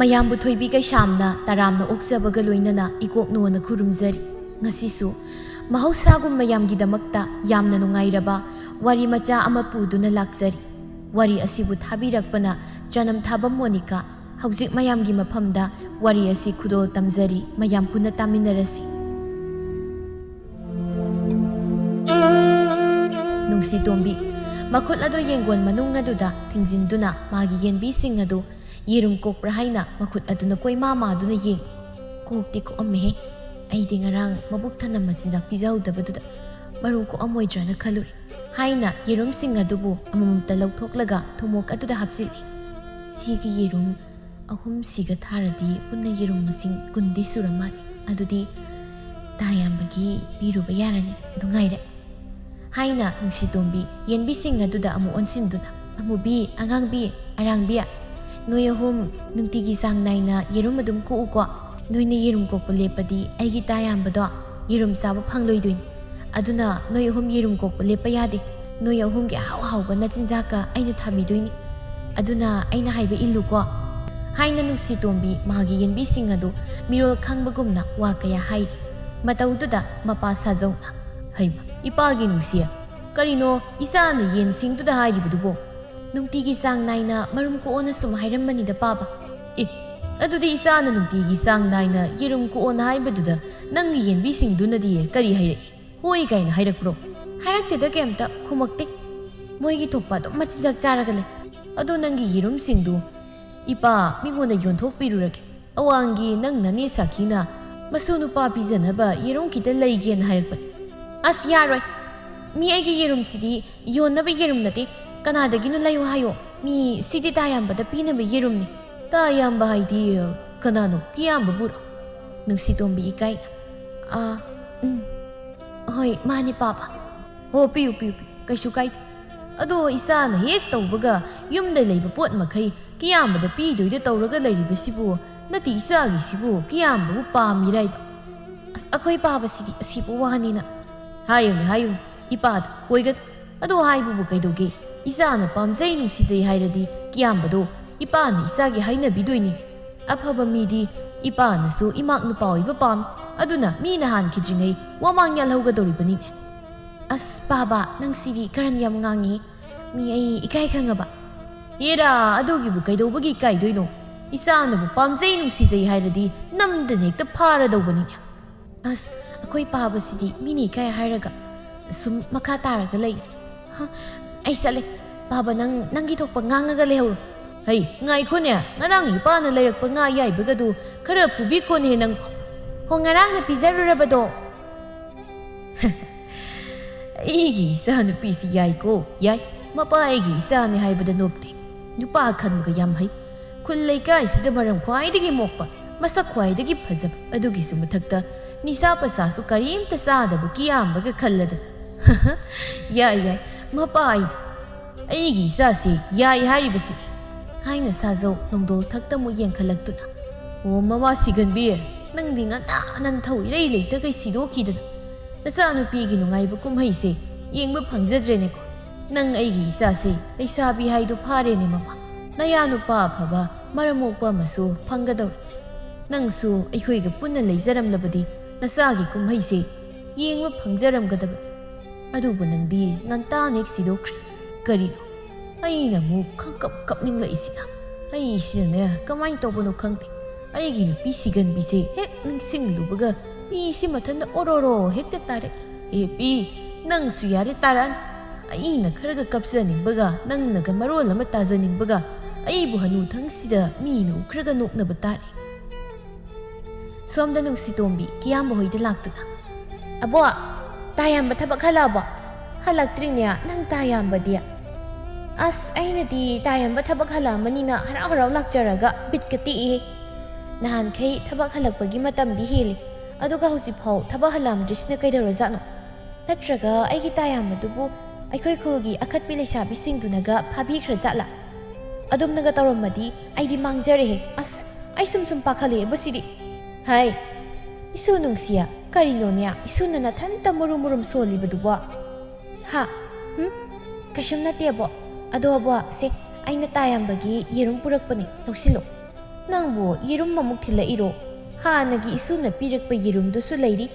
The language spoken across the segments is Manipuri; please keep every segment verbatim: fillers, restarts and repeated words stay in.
ꯃꯌꯥꯝꯕꯨ ꯊꯣꯏꯕꯤ ꯀꯩꯁꯥꯝꯅ ꯇꯔꯥꯝꯅ ꯑꯣꯛꯆꯕꯒ ꯂꯣꯏꯅꯅ ꯏꯀꯣꯛ ꯅꯣꯟꯅ ꯈꯨꯔꯨꯝꯖꯔꯤ꯫ ꯉꯁꯤꯁꯨ ꯃꯍꯧꯁꯥꯒꯨꯝ ꯃꯌꯥꯝꯒꯤꯗꯃꯛꯇ ꯌꯥꯝꯅ ꯅꯨꯡꯉꯥꯏꯔꯕ ꯋꯥꯔꯤ ꯃꯆꯥ ꯑꯃ ꯄꯨꯗꯨꯅ ꯂꯥꯛꯆꯔꯤ꯫ ꯋꯥꯔꯤ ꯑꯁꯤꯕꯨ ꯊꯥꯕꯤꯔꯛꯄꯅ ꯆꯅꯝ ꯊꯥꯕ ꯃꯣꯅꯤꯀꯥ꯫ ꯍꯧꯖꯤꯛ ꯃꯌꯥꯝꯒꯤ ꯃꯐꯝꯗ ꯋꯥꯔꯤ ꯑꯁꯤ ꯈꯨꯗꯣꯜ ꯇꯝꯖꯔꯤ, ꯃꯌꯥꯝ ꯄꯨꯟꯅ ꯇꯥꯃꯤꯟꯅꯔꯁꯤ꯫ ꯅꯨꯡꯁꯤ ꯇꯣꯝꯕꯤ ꯃꯈꯨꯠ ꯑꯗꯨ ꯌꯦꯡꯒꯣꯟ ꯃꯅꯨꯡ ꯑꯗꯨꯗ ꯊꯤꯡꯖꯤꯟꯗꯨꯅ ꯃꯥꯒꯤ ꯌꯦꯟꯕꯤꯁꯤꯡ ꯑꯗꯨ ꯌꯦꯔꯨꯝ ꯀꯣꯛꯄ꯭ꯔꯥ ꯍꯥꯏꯅ ꯃꯈꯨꯠ ꯑꯗꯨꯅ ꯀꯣꯏꯃꯥ ꯃꯥꯗꯨꯅ ꯌꯦꯡꯏ꯫ "ꯀꯣꯛꯇꯤ ꯀꯣꯛꯑꯝꯃꯦꯍꯦ꯫ ꯑꯩꯗꯤ ꯉꯔꯥꯡ ꯃꯕꯨꯛ ꯊꯟꯅ ꯃꯆꯤꯟꯖꯥꯛ ꯄꯤꯖꯍꯧꯗꯕꯗꯨꯗ ꯃꯔꯨꯝ ꯀꯣꯛꯑꯝꯃꯣꯏꯗ꯭ꯔꯥꯅ ꯈꯜꯂꯨꯔꯦ" ꯍꯥꯏꯅ ꯌꯦꯔꯨꯝꯁꯤꯡ ꯑꯗꯨꯕꯨ ꯑꯃꯃꯝꯇ ꯂꯧꯊꯣꯛꯂꯒ ꯊꯨꯝꯃꯣꯛ ꯑꯗꯨꯗ ꯍꯥꯞꯆꯤꯜꯂꯤ꯫ "ꯁꯤꯒꯤ ꯌꯦꯔꯨꯝ ꯑꯍꯨꯝꯁꯤꯒ ꯊꯥꯔꯗꯤ ꯄꯨꯟꯅ ꯌꯦꯔꯨꯝ ꯃꯁꯤꯡ ꯀꯨꯟꯗꯤ ꯁꯨꯔ ꯃꯥꯜꯂꯤ꯫ ꯑꯗꯨꯗꯤ ꯇꯥꯌꯥꯝꯕꯒꯤ ꯄꯤꯔꯨꯕ ꯌꯥꯔꯅꯤ꯫ ꯑꯗꯨ ꯉꯥꯏꯔꯦ" ꯍꯥꯏꯅ ꯅꯨꯡꯁꯤꯇꯣꯝꯕꯤ ꯌꯦꯟꯕꯤꯁꯤꯡ ꯑꯗꯨꯗ ꯑꯃꯨꯛ ꯑꯣꯟꯁꯤꯟꯗꯨꯅ, "ꯑꯃꯨꯕꯤ, ꯑꯉꯥꯡꯕꯤ, ꯑꯔꯥꯡꯕꯤ, ꯅꯣꯏ ꯑꯍꯨꯝ ꯅꯨꯡꯇꯤꯒꯤ ꯆꯥꯡ ꯅꯥꯏꯅ ꯌꯦꯔꯨꯝ ꯑꯗꯨꯝ ꯀꯣꯛꯎꯀꯣ꯫ ꯅꯣꯏꯅ ꯌꯦꯔꯨꯝ ꯀꯣꯛꯄ ꯂꯦꯞꯄꯗꯤ ꯑꯩꯒꯤ ꯇꯥꯌꯥꯝꯕꯗꯣ ꯌꯦꯔꯨꯝ ꯆꯥꯕ ꯐꯪꯂꯣꯏꯗꯣꯏꯅꯤ꯫ ꯑꯗꯨꯅ ꯅꯣꯏ ꯑꯍꯨꯝ ꯌꯦꯔꯨꯝ ꯀꯣꯛꯄ ꯂꯦꯞꯄ ꯌꯥꯗꯦ꯫ ꯅꯣꯏ ꯑꯍꯨꯝꯒꯤ ꯑꯍꯥꯎ ꯑꯍꯥꯎꯕ ꯅꯆꯤꯟꯖꯥꯛꯀ ꯑꯩꯅ ꯊꯥꯕꯤꯗꯣꯏꯅꯤ꯫ ꯑꯗꯨꯅ ꯑꯩꯅ ꯍꯥꯏꯕ ꯏꯜꯂꯨꯀꯣ" ꯍꯥꯏꯅ ꯅꯨꯡꯁꯤꯇꯣꯝꯕꯤ ꯃꯥꯒꯤ ꯌꯦꯟꯕꯤꯁꯤꯡ ꯑꯗꯨ ꯃꯤꯔꯣꯜ ꯈꯪꯕꯒꯨꯝꯅ ꯋꯥ ꯀꯌꯥ ꯍꯥꯏꯔꯤ꯫ ꯃꯇꯧꯗꯨꯗ ꯃꯄꯥ ꯁꯥꯖꯧꯅ, "ꯍꯩꯃ, ꯏꯄꯥꯒꯤ ꯅꯨꯡꯁꯤ, ꯀꯔꯤꯅꯣ ꯏꯆꯥꯅ ꯌꯦꯟꯁꯤꯡꯗꯨꯗ ꯍꯥꯏꯔꯤꯕꯗꯨꯕꯣ? ꯅꯨꯡꯇꯤꯒꯤ ꯆꯥꯡ ꯅꯥꯏꯅ ꯃꯔꯨꯝ ꯀꯣꯛꯑꯣꯅ ꯁꯨꯝ ꯍꯥꯏꯔꯝꯕꯅꯤꯗ ꯄꯥꯕ꯫" "ꯑꯦ, ꯑꯗꯨꯗꯤ ꯏꯆꯥꯅ ꯅꯨꯡꯇꯤꯒꯤ ꯆꯥꯡ ꯅꯥꯏꯅ ꯌꯦꯔꯨꯝ ꯀꯣꯛꯑꯣꯅ ꯍꯥꯏꯕꯗꯨꯗ ꯅꯪꯒꯤ ꯌꯦꯟꯕꯤꯁꯤꯡꯗꯨꯅꯗꯤ ꯀꯔꯤ ꯍꯥꯏꯔꯛꯏ? ꯍꯣꯏ ꯀꯥꯏꯅ ꯍꯥꯏꯔꯛꯄ꯭ꯔꯣ?" "ꯍꯥꯏꯔꯛꯇꯦꯗ, ꯀꯩꯝꯇ ꯈꯨꯝꯃꯛꯇꯦ꯫ ꯃꯣꯏꯒꯤ ꯊꯣꯛꯄ ꯑꯗꯨꯝ ꯃꯆꯤꯟꯖꯥꯛ ꯆꯥꯔꯒ ꯂꯩ꯫ ꯑꯗꯣ ꯅꯪꯒꯤ ꯌꯦꯔꯨꯝꯁꯤꯡꯗꯨ ꯏꯄꯥ ꯃꯤꯉꯣꯟꯗ ꯌꯣꯟꯊꯣꯛꯄꯤꯔꯨꯔꯒꯦ꯫ ꯑꯋꯥꯡꯒꯤ ꯅꯪ ꯅꯅꯦ ꯁꯥꯈꯤꯅ ꯃꯁꯨ ꯅꯨꯄꯥ ꯄꯤꯖꯅꯕ ꯌꯦꯔꯨꯝ ꯈꯤꯇ ꯂꯩꯒꯦꯅ ꯍꯥꯏꯔꯛꯄꯅꯤ꯫" "ꯑꯁ, ꯌꯥꯔꯣꯏ꯫ ꯃꯤ ꯑꯩꯒꯤ ꯌꯦꯔꯨꯝꯁꯤꯗꯤ ꯌꯣꯟꯅꯕ ꯌꯦꯔꯨꯝ ꯅꯠꯇꯦ꯫ ꯀꯅꯥꯗꯒꯤꯅꯣ ꯂꯩꯌꯨ ꯍꯥꯏꯌꯣ꯫ ꯃꯤ ꯁꯤꯗꯤ ꯇꯥꯌꯥꯝꯕꯗ ꯄꯤꯅꯕ ꯌꯦꯔꯨꯝꯅꯤ꯫" "ꯇꯥꯌꯥꯝꯕ ꯍꯥꯏꯗꯤ ꯀꯅꯥꯅꯣ? ꯀꯤꯌꯥꯝꯕꯕꯨꯔꯣ?" ꯅꯨꯡꯁꯤꯇꯣꯝꯕꯤ ꯏꯀꯥꯏꯅ, "ꯑꯥ, ꯎꯝ, ꯍꯣꯏ, ꯃꯥꯅꯤ ꯄꯥꯕ꯫" "ꯍꯣ, ꯄꯤꯌꯨ, ꯄꯤꯌꯨ, ꯄꯤꯌꯨ, ꯀꯩꯁꯨ ꯀꯥꯏꯗꯦ꯫ ꯑꯗꯣ ꯏꯆꯥꯅ ꯍꯦꯛ ꯇꯧꯕꯒ ꯌꯨꯝꯗ ꯂꯩꯕ ꯄꯣꯠ ꯃꯈꯩ ꯀꯤꯌꯥꯝꯕꯗ ꯄꯤꯗꯣꯏꯗ ꯇꯧꯔꯒ ꯂꯩꯔꯤꯕꯁꯤꯕꯨ, ꯅꯠꯇꯦ, ꯏꯆꯥꯒꯤꯁꯤꯕꯨ ꯀꯤꯌꯥꯝꯕꯕꯨ ꯄꯥꯝꯃꯤꯔꯥꯏꯕ?" ꯑꯁ, ꯑꯩꯈꯣꯏ ꯄꯥꯕꯁꯤꯗꯤ ꯑꯁꯤꯕꯨ ꯋꯥꯅꯤꯅ꯫ ꯍꯥꯏꯌꯨꯅꯦ, ꯍꯥꯏꯌꯨꯅꯦ, ꯏꯄꯥꯗ ꯀꯣꯏꯒꯅꯨ꯫ ꯑꯗꯨ ꯍꯥꯏꯕꯕꯨ ꯀꯩꯗꯧꯒꯦ? ꯏꯆꯥꯅ ꯄꯥꯝꯖꯩ, ꯅꯨꯡꯁꯤꯖꯩ ꯍꯥꯏꯔꯗꯤ ꯀꯤꯌꯥꯝꯕꯗꯣ ꯏꯄꯥꯅ ꯏꯆꯥꯒꯤ ꯍꯥꯏꯅꯕꯤꯗꯣꯏꯅꯤ꯫ ꯑꯐꯕ ꯃꯤꯗꯤ ꯏꯄꯥꯅꯁꯨ ꯏꯃꯥꯛ ꯅꯨꯄꯥ ꯑꯣꯏꯕ ꯄꯥꯝꯃꯤ꯫ ꯑꯗꯨꯅ ꯃꯤꯅ ꯍꯥꯟꯈꯤꯗ꯭ꯔꯤꯉꯩ ꯋꯥꯃꯥꯡ ꯌꯥꯜꯍꯧꯒꯗꯧꯔꯤꯕꯅꯤꯅꯦ꯫ ꯑꯁ, ꯄꯥꯕ, ꯅꯪ ꯁꯤꯗꯤ ꯀꯔꯟ ꯌꯥꯝ ꯉꯥꯡꯉꯤ꯫ ꯃꯤ ꯑꯩ ꯏꯀꯥꯏ ꯈꯪꯉꯕ? ꯑꯦꯔꯥ, ꯑꯗꯨꯒꯤꯕꯨ ꯀꯩꯗꯧꯕꯒꯤ ꯏꯀꯥꯏꯗꯣꯏꯅꯣ? ꯏꯆꯥꯅꯕꯨ ꯄꯥꯝꯖꯩ, ꯅꯨꯡꯁꯤꯖꯩ ꯍꯥꯏꯔꯗꯤ ꯅꯝꯗꯅ ꯍꯦꯛꯇ ꯐꯥꯔꯗꯧꯕꯅꯤꯅꯦ꯫ ꯑꯁ, ꯑꯩꯈꯣꯏ ꯄꯥꯕꯁꯤꯗꯤ ꯃꯤꯅ ꯏꯀꯥꯏ ꯍꯥꯏꯔꯒ ꯁꯨꯝ ꯃꯈꯥ ꯇꯥꯔꯒ ꯂꯩ꯫ ꯍ, ꯑꯩ ꯆꯠꯂꯦ꯫ ꯄꯥꯕ, ꯅꯪ ꯅꯪꯒꯤ ꯊꯣꯛꯄ ꯉꯥꯡꯉꯒ ꯂꯩꯍꯧꯔꯣ꯫ ꯍꯩ, ꯉꯥꯏꯈꯣꯅꯦ, ꯉꯔꯥꯡ ꯏꯄꯥꯅ ꯂꯩꯔꯛꯄ ꯉꯥ ꯑꯌꯥꯏꯕꯒꯗꯨ ꯈꯔ ꯄꯨꯕꯤꯈꯣꯅꯦ ꯅꯪ꯫ ꯍꯣ, ꯉꯔꯥꯡꯅ ꯄꯤꯖꯔꯨꯔꯕꯗꯣ꯫ ꯑꯩꯒꯤ ꯏꯆꯥꯅꯨꯄꯤꯁꯤ ꯌꯥꯏꯀꯣ, ꯌꯥꯏ꯫ ꯃꯄꯥ ꯑꯩꯒꯤ ꯏꯆꯥꯅꯤ ꯍꯥꯏꯕꯗ ꯅꯣꯞꯇꯦ꯫ ꯅꯨꯄꯥ ꯈꯟꯕꯒ ꯌꯥꯝ ꯍꯩ꯫ ꯈꯨꯜ ꯂꯩꯀꯥꯏꯁꯤꯗ ꯃꯔꯝ ꯈ꯭ꯋꯥꯏꯗꯒꯤ ꯃꯣꯛꯄ, ꯃꯁꯛ ꯈ꯭ꯋꯥꯏꯗꯒꯤ ꯐꯖꯕ, ꯑꯗꯨꯒꯤꯁꯨ ꯃꯊꯛꯇ ꯅꯤꯁꯥ ꯄꯁꯥꯁꯨ ꯀꯔꯤꯝꯇ ꯆꯥꯗꯕ ꯀꯤꯌꯥꯝꯕꯒ ꯈꯜꯂꯗꯅ꯫ ꯌꯥꯏ, ꯌꯥꯏ, ꯃꯄꯥ ꯑꯩꯅꯤ꯫ ꯑꯩꯒꯤ ꯏꯆꯥꯁꯤ ꯌꯥꯏ ꯍꯥꯏꯔꯤꯕꯁꯤ꯫ ꯍꯥꯏꯅ ꯁꯥꯖꯧ ꯅꯣꯡꯗꯣꯜ ꯊꯛꯇ ꯑꯃꯨꯛ ꯌꯦꯡꯈꯠꯂꯛꯇꯨꯅ꯫ ꯑꯣ, ꯃꯃꯥ ꯁꯤꯒꯟꯕꯤ, ꯅꯪꯗꯤ ꯉꯟꯇꯥ ꯅꯟꯊꯧ ꯏꯔꯩ ꯂꯩꯇꯈꯩ ꯁꯤꯗꯣꯛꯈꯤꯗꯅ꯫ ꯅꯆꯥꯅꯨꯄꯤꯒꯤ ꯅꯨꯡꯉꯥꯏꯕ ꯀꯨꯝꯍꯩꯁꯦ ꯌꯦꯡꯕ ꯐꯪꯖꯗ꯭ꯔꯦꯅꯦꯀꯣ꯫ ꯅꯪ ꯑꯩꯒꯤ ꯏꯆꯥꯁꯦ ꯂꯩꯁꯥꯕꯤ ꯍꯥꯏꯗꯨ ꯐꯥꯔꯦꯅꯦ ꯃꯃꯥ꯫ ꯅꯌꯥ ꯅꯨꯄꯥ ꯑꯐꯕ ꯃꯔꯝ ꯃꯣꯛꯄ ꯑꯃꯁꯨ ꯐꯪꯒꯗꯧꯔꯦ꯫ ꯅꯪꯁꯨ ꯑꯩꯈꯣꯏꯒ ꯄꯨꯟꯅ ꯂꯩꯖꯔꯝꯂꯕꯗꯤ ꯅꯆꯥꯒꯤ ꯀꯨꯝꯍꯩꯁꯦ ꯌꯦꯡꯕ ꯐꯪꯖꯔꯝꯒꯗꯕꯅꯤ꯫ ꯑꯗꯨꯕꯨ ꯅꯪꯗꯤ ꯉꯟꯇꯥꯅ ꯍꯦꯛ ꯁꯤꯗꯣꯛꯈ꯭ꯔꯦ꯫ ꯀꯔꯤꯅꯣ? ꯑꯩꯅ ꯑꯃꯨꯛ ꯈꯪꯀꯞ ꯀꯞꯅꯤꯡꯂꯛꯏꯁꯤꯅ꯫ ꯑꯩꯁꯤꯅꯅꯦ ꯀꯃꯥꯏꯅ ꯇꯧꯕꯅꯣ ꯈꯪꯗꯦ꯫ ꯑꯩꯒꯤ ꯅꯨꯄꯤ ꯁꯤꯒꯟꯕꯤꯁꯦ ꯍꯦꯛ ꯅꯤꯡꯁꯤꯡꯂꯨꯕꯒ ꯄꯤꯁꯤ ꯃꯊꯟꯇ ꯑꯣꯔꯣꯔꯣ ꯍꯦꯛꯇ ꯇꯥꯔꯛꯏ꯫ ꯑꯦ ꯄꯤ, ꯅꯪꯁꯨ ꯌꯥꯔꯦ ꯇꯥꯔꯛꯑꯅꯨ꯫ ꯑꯩꯅ ꯈꯔꯒ ꯀꯞꯆꯅꯤꯡꯕꯒ ꯅꯪꯅꯒ ꯃꯔꯣꯜ ꯑꯃ ꯇꯥꯖꯅꯤꯡꯕꯒ ꯑꯩꯕꯨ ꯍꯅꯨꯊꯪꯁꯤꯗ ꯃꯤꯅ ꯎꯈ꯭ꯔꯒ ꯅꯣꯛꯅꯕ ꯇꯥꯔꯦ꯫ ꯁꯣꯝꯗ ꯅꯨꯡꯁꯤꯇꯣꯝꯕꯤ ꯀꯤꯌꯥꯝꯕ ꯍꯣꯏꯗ ꯂꯥꯛꯇꯨꯅ, "ꯑꯕꯣ, ꯇꯥꯌꯥꯝꯕ ꯊꯕꯛ ꯍꯜꯂꯛꯑꯕꯣ?" "ꯍꯜꯂꯛꯇ꯭ꯔꯤꯅꯦ, ꯅꯪ ꯇꯥꯌꯥꯝꯕꯗꯤ?" "ꯑꯁ, ꯑꯩꯅꯗꯤ ꯇꯥꯌꯥꯝꯕ ꯊꯕꯛ ꯍꯜꯂꯛꯑꯃꯅꯤꯅ ꯍꯔꯥꯎ ꯍꯔꯥꯎ ꯂꯥꯛꯆꯔꯒ ꯕꯤꯠꯀ ꯇꯦꯛꯏꯍꯦ꯫ ꯅꯍꯥꯟꯈꯩ ꯊꯕꯛ ꯍꯜꯂꯛꯄꯒꯤ ꯃꯇꯝꯗꯤ ꯍꯦꯜꯂꯤ, ꯑꯗꯨꯒ ꯍꯧꯖꯤꯛꯐꯥꯎ ꯊꯕꯛ ꯍꯜꯂꯛꯑꯝꯗ꯭ꯔꯤꯁꯤꯅ ꯀꯩꯗꯧꯔꯖꯥꯠꯅꯣ? ꯅꯠꯇ꯭ꯔꯒ ꯑꯩꯒꯤ ꯇꯥꯌꯥꯝꯕꯗꯨꯕꯨ ꯑꯩꯈꯣꯏ ꯈꯨꯜꯒꯤ ꯑꯈꯠꯄꯤ ꯂꯩꯁꯥꯕꯤꯁꯤꯡꯗꯨꯅꯒ ꯐꯥꯕꯤꯈ꯭ꯔꯖꯥꯠꯂꯥ? ꯑꯗꯨꯝꯅꯒ ꯇꯧꯔꯝꯃꯗꯤ ꯑꯩꯗꯤ ꯃꯥꯡꯖꯔꯦꯍꯦ꯫ ꯑꯁ, ꯑꯩ ꯁꯨꯝ ꯁꯨꯝ ꯄꯥꯈꯠꯂꯛꯑꯦꯕꯨ ꯁꯤꯗꯤ꯫ ꯍꯥꯏ, ꯏꯁꯨ ꯅꯨꯡꯁꯤꯌꯦ, ꯀꯔꯤꯅꯣꯅꯦ ꯏꯁꯨꯅ ꯅꯊꯟꯇ ꯃꯨꯔꯨꯝ ꯃꯨꯔꯨꯝ ꯁꯣꯜꯂꯤꯕꯗꯨꯕꯣ? ꯍꯥ? ꯍꯨꯝ? ꯀꯩꯁꯨꯝ ꯅꯠꯇꯦꯕꯣ꯫ ꯑꯗꯣ ꯑꯕꯣ, ꯁꯦ, ꯑꯩꯅ ꯇꯥꯌꯥꯝꯕꯒꯤ ꯌꯦꯔꯨꯝ ꯄꯨꯔꯛꯄꯅꯦ, ꯂꯧꯁꯤꯜꯂꯣ꯫ ꯅꯪꯕꯨ ꯌꯦꯔꯨꯝ ꯑꯃꯨꯛ ꯊꯤꯜꯂꯛꯏꯔꯣ? ꯍꯥꯟꯅꯒꯤ ꯏꯁꯨꯅ ꯄꯤꯔꯛꯄ ꯌꯦꯔꯨꯝꯗꯨꯁꯨ ꯂꯩꯔꯤ,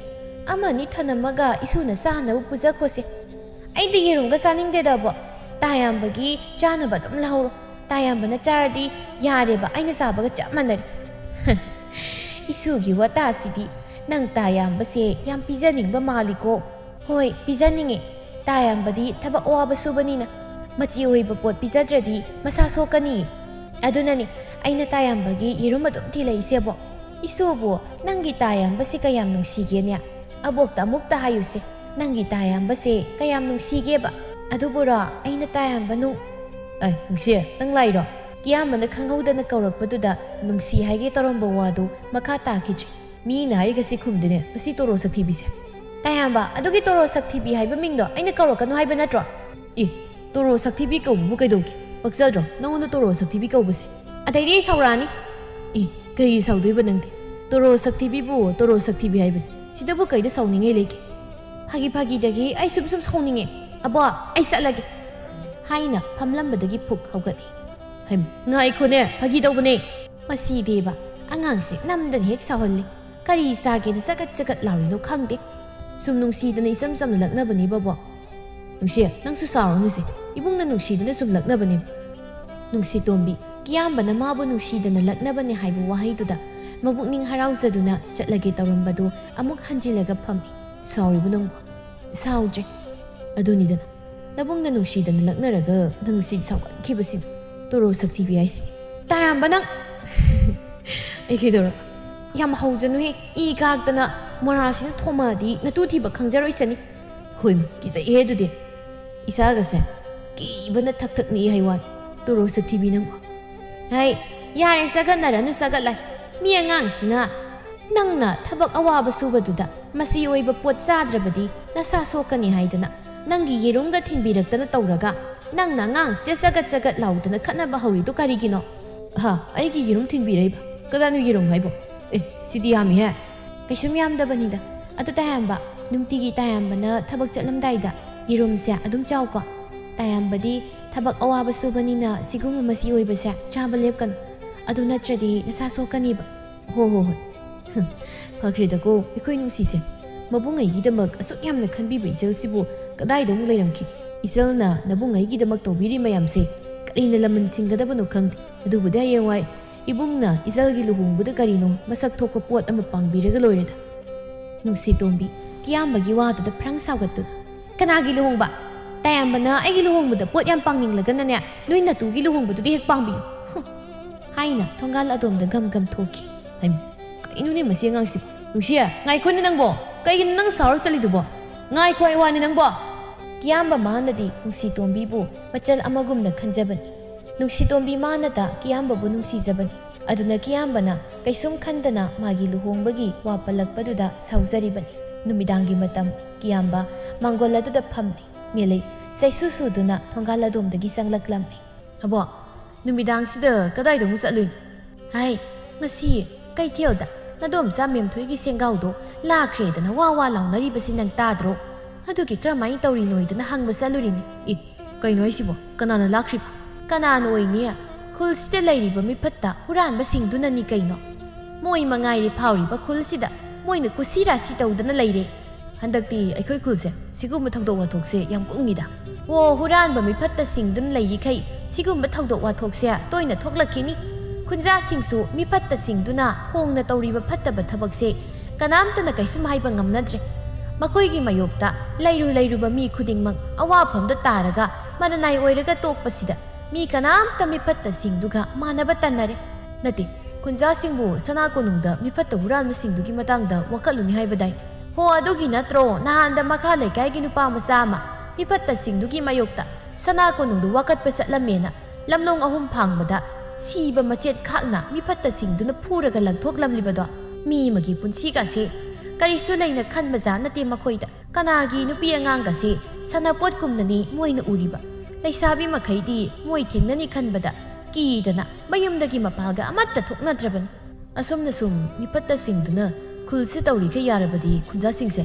ꯑꯃꯅꯤ ꯊꯅꯝꯃꯒ ꯏꯁꯨꯅ ꯆꯥꯅꯕ ꯄꯨꯖꯈꯣꯁꯦ꯫ ꯑꯩꯗꯤ ꯌꯦꯔꯨꯝꯒ ꯆꯥꯅꯤꯡꯗꯦꯗ ꯑꯕꯣ꯫ ꯇꯥꯌꯥꯝꯕꯒꯤ ꯆꯥꯅꯕ ꯑꯗꯨꯝ ꯂꯧꯍꯧꯔꯣ꯫ ꯇꯥꯌꯥꯝꯕꯅ ꯆꯥꯔꯗꯤ ꯌꯥꯔꯦꯕ, ꯑꯩꯅ ꯆꯥꯕꯒ ꯆꯞ ꯃꯥꯟꯅꯔꯦ꯫ ꯏꯁꯨꯒꯤ ꯋꯥꯇꯥꯁꯤꯗꯤ꯫ ꯅꯪ ꯇꯥꯌꯥꯝꯕꯁꯦ ꯌꯥꯝ ꯄꯤꯖꯅꯤꯡꯕ ꯃꯥꯜꯂꯤꯀꯣ꯫ ꯍꯣꯏ, ꯄꯤꯖꯅꯤꯡꯉꯦ꯫ ꯇꯥꯌꯥꯝꯕꯗꯤ ꯊꯕꯛ ꯑꯋꯥꯕ ꯁꯨꯕꯅꯤꯅ ꯃꯆꯤ ꯑꯣꯏꯕ ꯄꯣꯠ ꯄꯤꯖꯗ꯭ꯔꯗꯤ ꯃꯁꯥ ꯁꯣꯛꯀꯅꯤ꯫ ꯑꯗꯨꯅꯅꯦ ꯑꯩꯅ ꯇꯥꯌꯥꯝꯕꯒꯤ ꯌꯦꯔꯨꯝ ꯑꯗꯨꯝ ꯊꯤꯜꯂꯛꯏꯁꯦꯕꯣ꯫ ꯏꯁꯨꯕꯨ ꯅꯪꯒꯤ ꯇꯥꯌꯥꯝꯕꯁꯦ ꯀꯌꯥꯝ ꯅꯨꯡꯁꯤꯒꯦꯅꯦ? ꯑꯕꯣꯛꯇ ꯑꯃꯨꯛꯇ ꯍꯥꯏꯌꯨꯁꯦ, ꯅꯪꯒꯤ ꯇꯥꯌꯥꯝꯕꯁꯦ ꯀꯌꯥꯝ ꯅꯨꯡꯁꯤꯒꯦꯕ? ꯑꯗꯨꯕꯨꯔꯣ, ꯑꯩꯅ ꯇꯥꯌꯥꯝꯕ ꯅꯨꯡ-, ꯑꯦ, ꯅꯨꯡꯁꯤ, ꯅꯪ ꯂꯥꯛꯏꯔꯣ? ꯀꯤꯌꯥꯝꯕꯅ ꯈꯪꯍꯧꯗꯅ ꯀꯧꯔꯛꯄꯗꯨꯗ ꯅꯨꯡꯁꯤ ꯍꯥꯏꯒꯦ ꯇꯧꯔꯝꯕ ꯋꯥꯗꯨ ꯃꯈꯥ ꯇꯥꯈꯤꯗ꯭ꯔꯦ꯫ ꯃꯤꯅ ꯍꯥꯏꯔꯤꯒꯁꯤ ꯈꯨꯝꯗꯦꯅꯦ, ꯃꯁꯤ ꯇꯣꯔꯣ ꯁꯛꯊꯤꯕꯤꯁꯦ꯫ ꯇꯥꯌꯥꯝꯕ, ꯑꯗꯨꯒꯤ ꯇꯣꯔꯣ ꯁꯛꯊꯤꯕꯤ ꯍꯥꯏꯕ ꯃꯤꯡꯗꯣ ꯑꯩꯅ ꯀꯧꯔꯛꯀꯅꯨ ꯍꯥꯏꯕ ꯅꯠꯇ꯭ꯔꯣ? ꯑꯦ, ꯇꯣꯔꯣ ꯁꯛꯊꯤꯕꯤ ꯀꯧꯕꯕꯨ ꯀꯩꯗꯧꯒꯦ? ꯄꯛꯆꯗ꯭ꯔꯣ ꯅꯉꯣꯟꯗ ꯇꯣꯔꯣ ꯁꯛꯊꯤꯕꯤ ꯀꯧꯕꯁꯦ? ꯑꯗꯩꯗꯤ ꯑꯩ ꯁꯥꯎꯔꯛꯑꯅꯤ꯫ ꯑꯦ, ꯀꯩꯒꯤ ꯁꯥꯎꯗꯣꯏꯕ ꯅꯪꯗꯤ? ꯇꯣꯔꯣ ꯁꯛꯊꯤꯕꯤꯕꯨ ꯇꯣꯔꯣ ꯁꯛꯊꯤꯕꯤ ꯍꯥꯏꯕꯅꯤ꯫ ꯁꯤꯗꯕꯨ ꯀꯩꯗ ꯁꯥꯎꯅꯤꯡꯉꯥꯏ ꯂꯩꯒꯦ? ꯐꯥꯒꯤ ꯐꯥꯒꯤꯗꯒꯤ ꯑꯩ ꯁꯨꯝ ꯁꯨꯝ ꯁꯥꯎꯅꯤꯡꯉꯦ꯫ ꯑꯕꯣ, ꯑꯩ ꯆꯠꯂꯒꯦ꯫ ꯍꯥꯏꯅ ꯐꯝꯂꯝꯕꯗꯒꯤ ꯐꯨꯛ ꯍꯧꯒꯠꯂꯤ꯫ ꯍꯩꯃ, ꯉꯥꯏꯈꯣꯅꯦ, ꯐꯥꯒꯤ ꯇꯧꯕꯅꯦ꯫ ꯃꯁꯤꯗꯤꯕ, ꯑꯉꯥꯡꯁꯦ ꯅꯝꯗꯅ ꯍꯦꯛ ꯁꯥꯎꯍꯜꯂꯤ꯫ ꯀꯔꯤ ꯆꯥꯒꯦꯅ ꯆꯒꯠ ꯆꯒꯠ ꯂꯥꯎꯔꯤꯅꯣ ꯈꯪꯗꯦ꯫ ꯁꯨꯝ ꯅꯨꯡꯁꯤꯗꯅ ꯏꯆꯝ ꯆꯝꯅ ꯂꯛꯅꯕꯅꯦ ꯕꯕꯣ꯫ ꯅꯨꯡꯁꯤ, ꯅꯪꯁꯨ ꯁꯥꯎꯔꯅꯨꯁꯦ꯫ ꯏꯕꯨꯡꯅ ꯅꯨꯡꯁꯤꯗꯅ ꯁꯨꯝ ꯂꯛꯅꯕꯅꯦ꯫ ꯅꯨꯡꯁꯤꯇꯣꯝꯕꯤ, ꯀꯤꯌꯥꯝꯕꯅ ꯃꯥꯕꯨ ꯅꯨꯡꯁꯤꯗꯅ ꯂꯛꯅꯕꯅꯦ ꯍꯥꯏꯕ ꯋꯥꯍꯩꯗꯨꯗ ꯃꯕꯨꯛꯅꯤꯡ ꯍꯔꯥꯎꯖꯗꯨꯅ ꯆꯠꯂꯒꯦ ꯇꯧꯔꯝꯕꯗꯨ ꯑꯃꯨꯛ ꯍꯟꯖꯤꯜꯂꯒ ꯐꯝꯃꯤ꯫ ꯁꯥꯎꯔꯤꯕ ꯅꯪꯕꯨ? ꯁꯥꯎꯗ꯭ꯔꯦ꯫ ꯑꯗꯨꯅꯤꯗꯅ, ꯅꯕꯨꯡꯅ ꯅꯨꯡꯁꯤꯗꯅ ꯂꯛꯅꯔꯒ ꯅꯪ ꯁꯤ ꯁꯥꯎꯒꯠꯈꯤꯕꯁꯤꯅ꯫ ꯇꯣꯔꯣ ꯁꯛꯊꯤꯕꯤ ꯍꯥꯏꯁꯤ꯫ ꯇꯥꯌꯥꯝꯕ ꯅꯪ! ꯑꯩ ꯀꯩꯗꯧꯔ? ꯌꯥꯝ ꯍꯧꯖꯅꯨꯍꯦ, ꯏ ꯀꯥꯔꯛꯇꯅ ꯃꯣꯔꯥꯁꯤꯅ ꯊꯣꯝꯃꯛꯑꯗꯤ ꯅꯇꯨ ꯊꯤꯕ ꯈꯪꯖꯔꯣꯏꯁꯅꯤ꯫ ꯍꯣꯏ, ꯀꯤꯖꯩꯍꯦ ꯑꯗꯨꯗꯤ꯫ ꯏꯁꯥꯒꯁꯦ ꯀꯤꯕꯅ ꯊꯛ ꯊꯛ ꯅꯤꯛꯏ ꯍꯥꯏ ꯋꯥꯅꯤ꯫ ꯇꯣꯔꯣ ꯁꯛꯊꯤꯕꯤ ꯅꯪꯕꯨ꯫ ꯍꯩ, ꯌꯥꯔꯦ, ꯆꯒꯠꯅꯔꯅꯨ ꯆꯒꯠꯂꯥꯏ꯫ ꯃꯤ ꯑꯉꯥꯡꯁꯤꯅ ꯅꯪꯅ ꯊꯕꯛ ꯑꯋꯥꯕ ꯁꯨꯕꯗꯨꯗ ꯃꯆꯤ ꯑꯣꯏꯕ ꯄꯣꯠ ꯆꯥꯗ꯭ꯔꯕꯗꯤ ꯅꯁꯥ ꯁꯣꯛꯀꯅꯤ ꯍꯥꯏꯗꯅ ꯅꯪꯒꯤ ꯌꯦꯔꯨꯝꯒ ꯊꯤꯟꯕꯤꯔꯛꯇꯅ ꯇꯧꯔꯒ ꯅꯪꯅ ꯑꯉꯥꯡꯁꯤꯗ ꯆꯒꯠ ꯆꯒꯠ ꯂꯥꯎꯗꯅ ꯈꯠꯅꯕ ꯍꯧꯔꯤꯗꯣ ꯀꯔꯤꯒꯤꯅꯣ? ꯍꯥ, ꯑꯩꯒꯤ ꯌꯦꯔꯨꯝ ꯊꯤꯟꯕꯤꯔꯛꯏꯕ? ꯀꯗꯥꯏꯅꯣ ꯌꯦꯔꯨꯝ ꯍꯥꯏꯕꯣ? ꯑꯦ, ꯁꯤꯗꯤ ꯌꯥꯝꯃꯤꯍꯦ꯫ ꯀꯩꯁꯨꯝ ꯌꯥꯝꯗꯕꯅꯤꯗ꯫ ꯑꯗꯨ ꯇꯥꯌꯥꯝꯕ, ꯅꯨꯡꯇꯤꯒꯤ ꯇꯥꯌꯥꯝꯕꯅ ꯊꯕꯛ ꯆꯠꯂꯝꯗꯥꯏꯗ ꯌꯦꯔꯨꯝꯁꯦ ꯑꯗꯨꯝ ꯆꯥꯎꯀꯣ꯫ ꯇꯥꯌꯥꯝꯕꯗꯤ ꯊꯕꯛ ꯑꯋꯥꯕ ꯁꯨꯕꯅꯤꯅ ꯁꯤꯒꯨꯝꯕ ꯃꯆꯤ ꯑꯣꯏꯕꯁꯦ ꯆꯥꯕ ꯂꯦꯞꯀꯅꯨ꯫ ꯑꯗꯨ ꯅꯠꯇ꯭ꯔꯗꯤ ꯅꯁꯥ ꯁꯣꯛꯀꯅꯤꯕ꯫ ꯍꯣ ꯍꯣ ꯍꯣꯏ꯫ ꯐꯈ꯭ꯔꯦꯗꯀꯣ ꯑꯩꯈꯣꯏ ꯅꯨꯡꯁꯤꯁꯦ꯫ ꯃꯕꯨꯡ ꯑꯩꯒꯤꯗꯃꯛ ꯑꯁꯨꯛ ꯌꯥꯝꯅ ꯈꯟꯕꯤꯕ ꯏꯆꯜꯁꯤꯕꯨ ꯀꯗꯥꯏꯗ ꯑꯃꯨꯛ ꯂꯩꯔꯝꯈꯤ? ꯏꯆꯜꯅ ꯅꯕꯨꯡ ꯑꯩꯒꯤꯗꯃꯛ ꯇꯧꯕꯤꯔꯤ ꯃꯌꯥꯝꯁꯦ ꯀꯔꯤꯅ ꯂꯃꯟ ꯁꯤꯡꯒꯗꯕꯅꯣ ꯈꯪꯗꯦ꯫ ꯑꯗꯨꯕꯨꯗꯤ ꯍꯌꯦꯡꯋꯥꯏ ꯏꯕꯨꯡꯅ ꯏꯆꯜꯒꯤ ꯂꯨꯍꯣꯡꯕꯗ ꯀꯔꯤꯅꯣ ꯃꯁꯛ ꯊꯣꯛꯄ ꯄꯣꯠ ꯑꯃ ꯄꯥꯡꯕꯤꯔꯒ ꯂꯣꯏꯔꯦꯗ꯫ ꯅꯨꯡꯁꯤ ꯇꯣꯝꯕꯤ, ꯀꯤꯌꯥꯝꯕꯒꯤ ꯋꯥꯗꯨꯗ ꯐ꯭ꯔꯪ ꯁꯥꯎꯒꯠꯇꯨꯅ, "ꯀꯅꯥꯒꯤ ꯂꯨꯍꯣꯡꯕ? ꯇꯥꯌꯥꯝꯕꯅ ꯑꯩꯒꯤ ꯂꯨꯍꯣꯡꯕꯗ ꯄꯣꯠ ꯌꯥꯝ ꯄꯥꯡꯅꯤꯡꯂꯒꯅꯅꯦ, ꯅꯣꯏ ꯅꯇꯨꯒꯤ ꯂꯨꯍꯣꯡꯕꯗꯨꯗꯤ ꯍꯦꯛ ꯄꯥꯡꯕꯤꯌꯨ꯫" ꯍꯨꯝ꯫ ꯍꯥꯏꯅ ꯊꯣꯡꯒꯥꯜ ꯑꯗꯣꯝꯗ ꯒꯝ ꯒꯝ ꯊꯣꯛꯈꯤ꯫ ꯍꯩꯃ, ꯀꯩꯅꯣꯅꯦ ꯃꯁꯤ ꯑꯉꯥꯡꯁꯤꯕꯨ? ꯅꯨꯡꯁꯤꯌꯦ, ꯉꯥꯏꯈꯣꯅꯦ ꯅꯪꯕꯣ꯫ ꯀꯩꯒꯤꯅꯣ ꯅꯪ ꯁꯥꯎꯔ ꯆꯠꯂꯤꯗꯨꯕꯣ? ꯉꯥꯏꯈꯣ ꯍꯥꯏ ꯋꯥꯅꯤ ꯅꯪꯕꯣ꯫ ꯀꯤꯌꯥꯝꯕ ꯃꯥꯅꯗꯤ ꯅꯨꯡꯁꯤ ꯇꯣꯝꯕꯤꯕꯨ ꯃꯆꯜ ꯑꯃꯒꯨꯝꯅ ꯈꯟꯖꯕꯅꯤ꯫ ꯅꯨꯡꯁꯤ ꯇꯣꯝꯕꯤ ꯃꯥꯅꯇ ꯀꯤꯌꯥꯝꯕꯕꯨ ꯅꯨꯡꯁꯤꯖꯕꯅꯤ꯫ ꯑꯗꯨꯅ ꯀꯤꯌꯥꯝꯕꯅ ꯀꯩꯁꯨꯝ ꯈꯟꯗꯅ ꯃꯥꯒꯤ ꯂꯨꯍꯣꯡꯕꯒꯤ ꯋꯥ ꯄꯜꯂꯛꯄꯗꯨꯗ ꯁꯥꯎꯖꯔꯤꯕꯅꯤ꯫ ꯅꯨꯃꯤꯗꯥꯡꯒꯤ ꯃꯇꯝ ꯀꯤꯌꯥꯝꯕ ꯃꯥꯡꯒꯣꯜ ꯑꯗꯨꯗ ꯐꯝꯂꯤ꯫ ꯃꯦꯂꯩ ꯆꯩꯁꯨ ꯁꯨꯗꯨꯅ ꯊꯣꯡꯒꯥꯜ ꯑꯗꯣꯝꯗꯒꯤ ꯆꯪꯂꯛꯂꯝꯃꯤ꯫ "ꯑꯕꯣ, ꯅꯨꯃꯤꯗꯥꯡꯁꯤꯗ ꯀꯗꯥꯏꯗ ꯑꯃꯨꯛ ꯆꯠꯂꯨꯏꯅꯣ?" "ꯍꯥꯏ, ꯉꯁꯤ ꯀꯩꯊꯦꯜꯗ ꯅꯗꯣꯝꯆꯥ ꯃꯦꯝꯊꯣꯏꯒꯤ ꯁꯦꯡꯒꯥꯎꯗꯣ ꯂꯥꯛꯈ꯭ꯔꯦꯗꯅ ꯋꯥ ꯋꯥ ꯂꯥꯎꯅꯔꯤꯕꯁꯤ ꯅꯪ ꯇꯥꯗ꯭ꯔꯣ? ꯑꯗꯨꯒꯤ ꯀꯔꯝꯍꯥꯏꯅ ꯇꯧꯔꯤꯅꯣꯏꯗꯅ ꯍꯪꯕ ꯆꯠꯂꯨꯔꯤꯅꯤ꯫" "ꯑꯦ, ꯀꯩꯅꯣ ꯍꯥꯏꯁꯤꯕꯣ? ꯀꯅꯥꯅ ꯂꯥꯛꯈ꯭ꯔꯤꯕ?" "ꯀꯅꯥꯅ ꯑꯣꯏꯅꯤ? ꯈꯨꯜꯁꯤꯗ ꯂꯩꯔꯤꯕ ꯃꯤꯐꯠꯇ ꯍꯨꯔꯥꯟꯕꯁꯤꯡꯗꯨꯅꯅꯤ ꯀꯩꯅꯣ꯫ ꯃꯣꯏ ꯃꯉꯥꯏꯔꯦ ꯐꯥꯎꯔꯤꯕ ꯈꯨꯜꯁꯤꯗ꯫ ꯃꯣꯏꯅ ꯀꯨꯁꯤ ꯔꯥꯁꯤ ꯇꯧꯗꯅ ꯂꯩꯔꯦ꯫ ꯍꯟꯗꯛꯇꯤ ꯑꯩꯈꯣꯏ ꯈꯨꯜꯁꯦ ꯁꯤꯒꯨꯝꯕ ꯊꯧꯗꯣꯛ ꯋꯥꯊꯣꯛꯁꯦ ꯌꯥꯝ ꯀꯨꯡꯉꯤꯗ꯫ ꯑꯣ, ꯍꯨꯔꯥꯟꯕ ꯃꯤꯐꯠꯇꯁꯤꯡꯗꯨꯅ ꯂꯩꯔꯤꯈꯩ ꯁꯤꯒꯨꯝꯕ ꯊꯧꯗꯣꯛ ꯋꯥꯊꯣꯛꯁꯦ ꯇꯣꯏꯅ ꯊꯣꯛꯂꯛꯈꯤꯅꯤ꯫ ꯈꯨꯟꯖꯥꯁꯤꯡꯁꯨ ꯃꯤꯐꯠꯇꯁꯤꯡꯗꯨꯅ ꯍꯣꯡꯅ ꯇꯧꯔꯤꯕ ꯐꯠꯇꯕ ꯊꯕꯛꯁꯦ ꯀꯅꯥꯝꯇꯅ ꯀꯩꯁꯨꯝ ꯍꯥꯏꯕ ꯉꯝꯅꯗ꯭ꯔꯦ꯫ ꯃꯈꯣꯏꯒꯤ ꯃꯥꯌꯣꯛꯇ ꯂꯩꯔꯨ ꯂꯩꯔꯨꯕ ꯃꯤ ꯈꯨꯗꯤꯡꯃꯛ ꯑꯋꯥꯐꯝꯗ ꯇꯥꯔꯒ ꯃꯔꯅꯥꯏ ꯑꯣꯏꯔꯒ ꯇꯣꯛꯄꯁꯤꯗ ꯃꯤ ꯀꯅꯥꯝꯇ ꯃꯤꯐꯠꯇꯁꯤꯡꯗꯨꯒ ꯃꯥꯟꯅꯕ ꯇꯟꯅꯔꯦ꯫ ꯅꯠꯇꯦ, ꯈꯨꯟꯖꯥꯁꯤꯡꯕꯨ ꯁꯅꯥ ꯀꯣꯅꯨꯡꯗ ꯃꯤꯐꯠꯇ ꯍꯨꯔꯥꯟꯕꯁꯤꯡꯗꯨꯒꯤ ꯃꯇꯥꯡꯗ ꯋꯥꯀꯠꯂꯨꯅꯤ ꯍꯥꯏꯕꯗꯥꯏ?" "ꯍꯣ, ꯑꯗꯨꯒꯤ ꯅꯠꯇ꯭ꯔꯣ ꯅꯍꯥꯟꯗ ꯃꯈꯥ ꯂꯩꯀꯥꯏꯒꯤ ꯅꯨꯄꯥ ꯃꯆꯥ ꯑꯃ ꯃꯤꯐꯠꯇꯁꯤꯡꯗꯨꯒꯤ ꯃꯥꯌꯣꯛꯇ ꯁꯅꯥ ꯀꯣꯅꯨꯡꯗ ꯋꯥꯀꯠꯄ ꯆꯠꯂꯝꯃꯦꯅ ꯂꯝꯂꯣꯡ ꯑꯍꯨꯝ ꯐꯥꯡꯕꯗ ꯁꯤꯕ ꯃꯆꯦꯠ ꯈꯥꯛꯅ ꯃꯤꯐꯠꯇꯁꯤꯡꯗꯨꯅ ꯐꯨꯔꯒ ꯂꯪꯊꯣꯛꯂꯝꯂꯤꯕꯗꯣ?" "ꯃꯤ ꯑꯃꯒꯤ ꯄꯨꯟꯁꯤꯒꯁꯦ ꯀꯔꯤꯁꯨ ꯂꯩꯅ ꯈꯟꯕꯖꯥꯠ ꯅꯠꯇꯦ ꯃꯈꯣꯏꯗ꯫ ꯀꯅꯥꯒꯤ ꯅꯨꯄꯤ ꯑꯉꯥꯡꯒꯁꯦ ꯁꯅꯥꯄꯣꯠꯀꯨꯝꯅꯅꯤ ꯃꯣꯏꯅ ꯎꯔꯤꯕ꯫ ꯂꯩꯁꯥꯕꯤ ꯃꯈꯩꯗꯤ ꯃꯣꯏ ꯊꯦꯡꯅꯅꯤ ꯈꯟꯕꯗ ꯀꯤꯗꯅ ꯃꯌꯨꯝꯗꯒꯤ ꯃꯄꯥꯟꯒ ꯑꯃꯠꯇ ꯊꯣꯛꯅꯗ꯭ꯔꯕꯅꯤ꯫ ꯑꯁꯨꯝꯅ ꯁꯨꯝ ꯃꯤꯐꯠꯇꯁꯤꯡꯗꯨꯅ ꯈꯨꯜꯁꯦ ꯇꯧꯔꯤꯈꯩ ꯌꯥꯔꯕꯗꯤ ꯈꯨꯟꯖꯥꯁꯤꯡꯁꯦ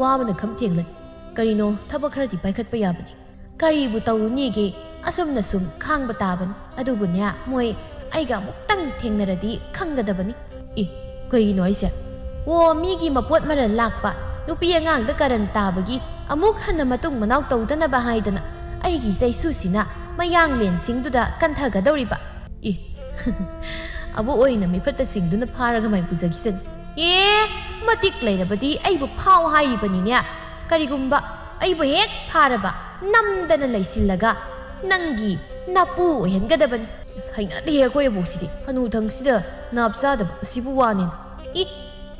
ꯋꯥꯕꯅ ꯈꯝ ꯊꯦꯡꯂꯅꯤ꯫ ꯀꯔꯤꯅꯣ, ꯊꯕꯛ ꯈꯔꯗꯤ ꯄꯥꯏꯈꯠꯄ ꯌꯥꯕꯅꯤ꯫ ꯀꯔꯤꯕꯨ ꯇꯧꯔꯨꯅꯤꯒꯦ? ꯑꯁꯨꯝꯅ ꯁꯨꯝ ꯈꯥꯡꯕ ꯇꯥꯕꯅꯤ꯫ ꯑꯗꯨꯕꯨꯅꯦ, ꯃꯣꯏ ꯑꯩꯒ ꯑꯃꯨꯛꯇꯪ ꯊꯦꯡꯅꯔꯗꯤ ꯈꯪꯒꯗꯕꯅꯤ꯫ ꯑꯦ, ꯀꯩꯒꯤꯅꯣ ꯍꯥꯏꯁꯦ? ꯑꯣ, ꯃꯤꯒꯤ ꯃꯄꯣꯠ ꯃꯔꯜ ꯂꯥꯛꯄ, ꯅꯨꯄꯤ ꯑꯉꯥꯡꯗ ꯀꯔꯟ ꯇꯥꯕꯒꯤ ꯑꯃꯨꯛ ꯍꯟꯅ ꯃꯇꯨꯡ ꯃꯅꯥꯎ ꯇꯧꯗꯅꯕ ꯍꯥꯏꯗꯅ ꯑꯩꯒꯤ ꯆꯩꯁꯨꯁꯤꯅ ꯃꯌꯥꯡꯂꯦꯟꯁꯤꯡꯗꯨꯗ ꯀꯟꯊꯒꯗꯧꯔꯤꯕ꯫ ꯑꯦ, ꯑꯕꯣꯛ ꯑꯣꯏꯅ ꯃꯤꯐꯠꯇꯁꯤꯡꯗꯨꯅ ꯐꯥꯔꯒ ꯃꯥꯏ ꯄꯨꯖꯈꯤꯁꯅꯤ꯫ ꯑꯦ, ꯃꯇꯤꯛ ꯂꯩꯔꯕꯗꯤ ꯑꯩꯕꯨ ꯐꯥꯎ ꯍꯥꯏꯔꯤꯕꯅꯤꯅꯦ꯫ ꯀꯔꯤꯒꯨꯝꯕ ꯑꯩꯕꯨ ꯍꯦꯛ ꯐꯥꯔꯕ, ꯅꯝꯗꯅ ꯂꯩꯁꯤꯜꯂꯒ ꯅꯪꯒꯤ ꯅꯄꯨ ꯑꯣꯏꯍꯟꯒꯗꯕꯅꯤ꯫ ꯑꯁ, ꯍꯩꯅꯗꯦ ꯑꯩꯈꯣꯏ ꯑꯕꯣꯛꯁꯤꯗꯤ꯫ ꯍꯅꯨꯊꯪꯁꯤꯗ ꯅꯥꯞ ꯆꯥꯗꯕ ꯑꯁꯤꯕꯨ ꯋꯥꯅꯦꯅ꯫ ꯏ,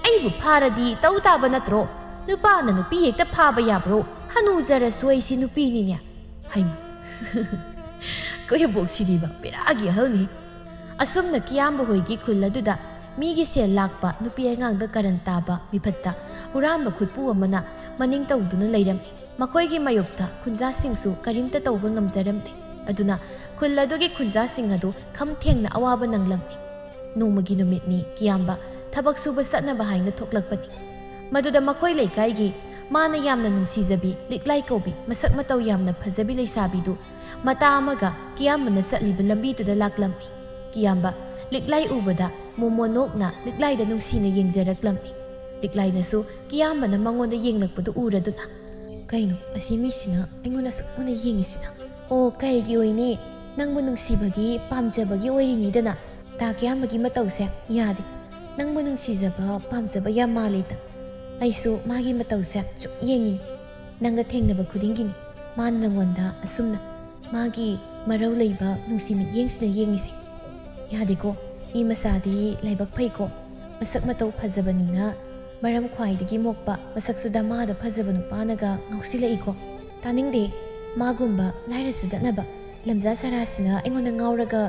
ꯑꯩꯕꯨ ꯐꯥꯔꯗꯤ ꯇꯧ ꯇꯥꯕ ꯅꯠꯇ꯭ꯔꯣ? ꯅꯨꯄꯥꯅ ꯅꯨꯄꯤ ꯍꯦꯛꯇ ꯐꯥꯕ ꯌꯥꯕ꯭ꯔꯣ? ꯍꯅꯨꯖꯔꯁꯨ ꯑꯩꯁꯤ ꯅꯨꯄꯤꯅꯤꯅꯦ꯫ ꯍꯩꯃ, ꯑꯩꯈꯣꯏ ꯑꯕꯣꯛꯁꯤꯗꯤꯕ ꯕꯦꯔꯥꯒꯤ ꯑꯍꯜꯅꯤ꯫ ꯑꯁꯨꯝꯅ ꯀꯤꯌꯥꯝꯕ ꯍꯣꯏꯒꯤ ꯈꯨꯜ ꯑꯗꯨꯗ ꯃꯤꯒꯤ ꯁꯦꯜ ꯂꯥꯛꯄ, ꯅꯨꯄꯤ ꯑꯉꯥꯡꯗ ꯀꯔꯟ ꯇꯥꯕ ꯃꯤꯐꯠꯇ ꯍꯨꯔꯥꯟꯕ ꯈꯨꯠꯄꯨ ꯑꯃꯅ ꯃꯅꯤꯡ ꯇꯧꯗꯨꯅ ꯂꯩꯔꯝꯃꯤ꯫ ꯃꯈꯣꯏꯒꯤ ꯃꯥꯌꯣꯛꯇ ꯈꯨꯟꯖꯥꯁꯤꯡꯁꯨ ꯀꯔꯤꯝꯇ ꯇꯧꯕ ꯉꯝꯖꯔꯝꯗꯦ꯫ ꯑꯗꯨꯅ ꯈꯨꯜ ꯑꯗꯨꯒꯤ ꯈꯨꯟꯖꯥꯁꯤꯡ ꯑꯗꯨ ꯈꯝ ꯊꯦꯡꯅ ꯑꯋꯥꯕ ꯅꯪꯂꯝꯃꯤ꯫ ꯅꯣꯡꯃꯒꯤ ꯅꯨꯃꯤꯠꯅꯤ, ꯀꯤꯌꯥꯝꯕ ꯊꯕꯛ ꯁꯨꯕ ꯆꯠꯅꯕ ꯍꯥꯏꯅ ꯊꯣꯛꯂꯛꯄꯅꯤ꯫ ꯃꯗꯨꯗ ꯃꯈꯣꯏ ꯂꯩꯀꯥꯏꯒꯤ ꯃꯥꯅ ꯌꯥꯝꯅ ꯅꯨꯡꯁꯤꯖꯕꯤ ꯂꯤꯛꯂꯥꯏ ꯀꯧꯕꯤ ꯃꯁꯛ ꯃꯇꯧ ꯌꯥꯝꯅ ꯐꯖꯕꯤ ꯂꯩꯁꯥꯕꯤꯗꯨ ꯃꯇꯥ ꯑꯃꯒ ꯀꯤꯌꯥꯝꯕꯅ ꯆꯠꯂꯤꯕ ꯂꯝꯕꯤꯗꯨꯗ ꯂꯥꯛꯂꯝꯃꯤ꯫ ꯀꯤꯌꯥꯝꯕ ꯂꯤꯛꯂꯥꯏ ꯎꯕꯗ ꯃꯣꯃꯣ ꯅꯣꯛꯅ ꯂꯤꯛꯂꯥꯏꯗ ꯅꯨꯡꯁꯤꯅ ꯌꯦꯡꯖꯔꯛꯂꯝꯃꯤ꯫ ꯂꯤꯛꯂꯥꯏꯅꯁꯨ ꯀꯤꯌꯥꯝꯕꯅ ꯃꯉꯣꯟꯗ ꯌꯦꯡꯂꯛꯄꯗꯨ ꯎꯔꯗꯨꯅ, "ꯀꯩꯅꯣ ꯑꯁꯤ ꯃꯤꯁꯤꯅ ꯑꯩꯉꯣꯟꯗ ꯑꯁꯨꯛ ꯃꯨꯟꯅ ꯌꯦꯡꯉꯤꯁꯤꯅ? ꯑꯣ, ꯀꯔꯤꯒꯤ ꯑꯣꯏꯅꯤ? ꯅꯪꯕꯨ ꯅꯨꯡꯁꯤꯕꯒꯤ ꯄꯥꯝꯖꯕꯒꯤ ꯑꯣꯏꯔꯤꯅꯤꯗꯅ꯫ ꯇꯥ ꯀꯤꯌꯥꯝꯕꯒꯤ ꯃꯇꯧꯁꯦ ꯌꯥꯗꯦ꯫ ꯅꯪꯕꯨ ꯅꯨꯡꯁꯤꯖꯕ ꯄꯥꯝꯖꯕ ꯌꯥꯝ ꯃꯥꯜꯂꯦꯗ꯫ ꯑꯩꯁꯨ ꯃꯥꯒꯤ ꯃꯇꯧꯁꯦ ꯁꯨꯝ ꯌꯦꯡꯉꯤꯅꯤ꯫ ꯅꯪꯒ ꯊꯦꯡꯅꯕ ꯈꯨꯗꯤꯡꯒꯤꯅꯤ ꯃꯥꯅ ꯅꯪꯉꯣꯟꯗ ꯑꯁꯨꯝꯅ ꯃꯥꯒꯤ ꯃꯔꯧ ꯂꯩꯕ ꯅꯨꯡꯁꯤ ꯃꯤꯠꯌꯦꯡꯁꯤꯅ ꯌꯦꯡꯉꯤꯁꯦ꯫ ꯌꯥꯗꯦꯀꯣ, ꯃꯤ ꯃꯆꯥꯗꯤ ꯂꯥꯏꯕꯛ ꯐꯩꯀꯣ꯫ ꯃꯁꯛ ꯃꯇꯧ ꯐꯖꯕꯅꯤꯅ ꯃꯔꯝ ꯈ꯭ꯋꯥꯏꯗꯒꯤ ꯃꯣꯛꯄ, ꯃꯁꯛꯁꯨ ꯗꯃꯥꯗ ꯐꯖꯕ ꯅꯨꯄꯥꯅꯒ ꯉꯥꯎꯁꯤꯜꯂꯛꯏꯀꯣ꯫ ꯇꯥꯅꯤꯡꯗꯦ, ꯃꯥꯒꯨꯝꯕ ꯂꯥꯏꯔ ꯆꯨꯗꯠꯅꯕ ꯂꯝꯖꯥ ꯁꯔꯥꯁꯤꯅ ꯑꯩꯉꯣꯟꯗ ꯉꯥꯎꯔꯒ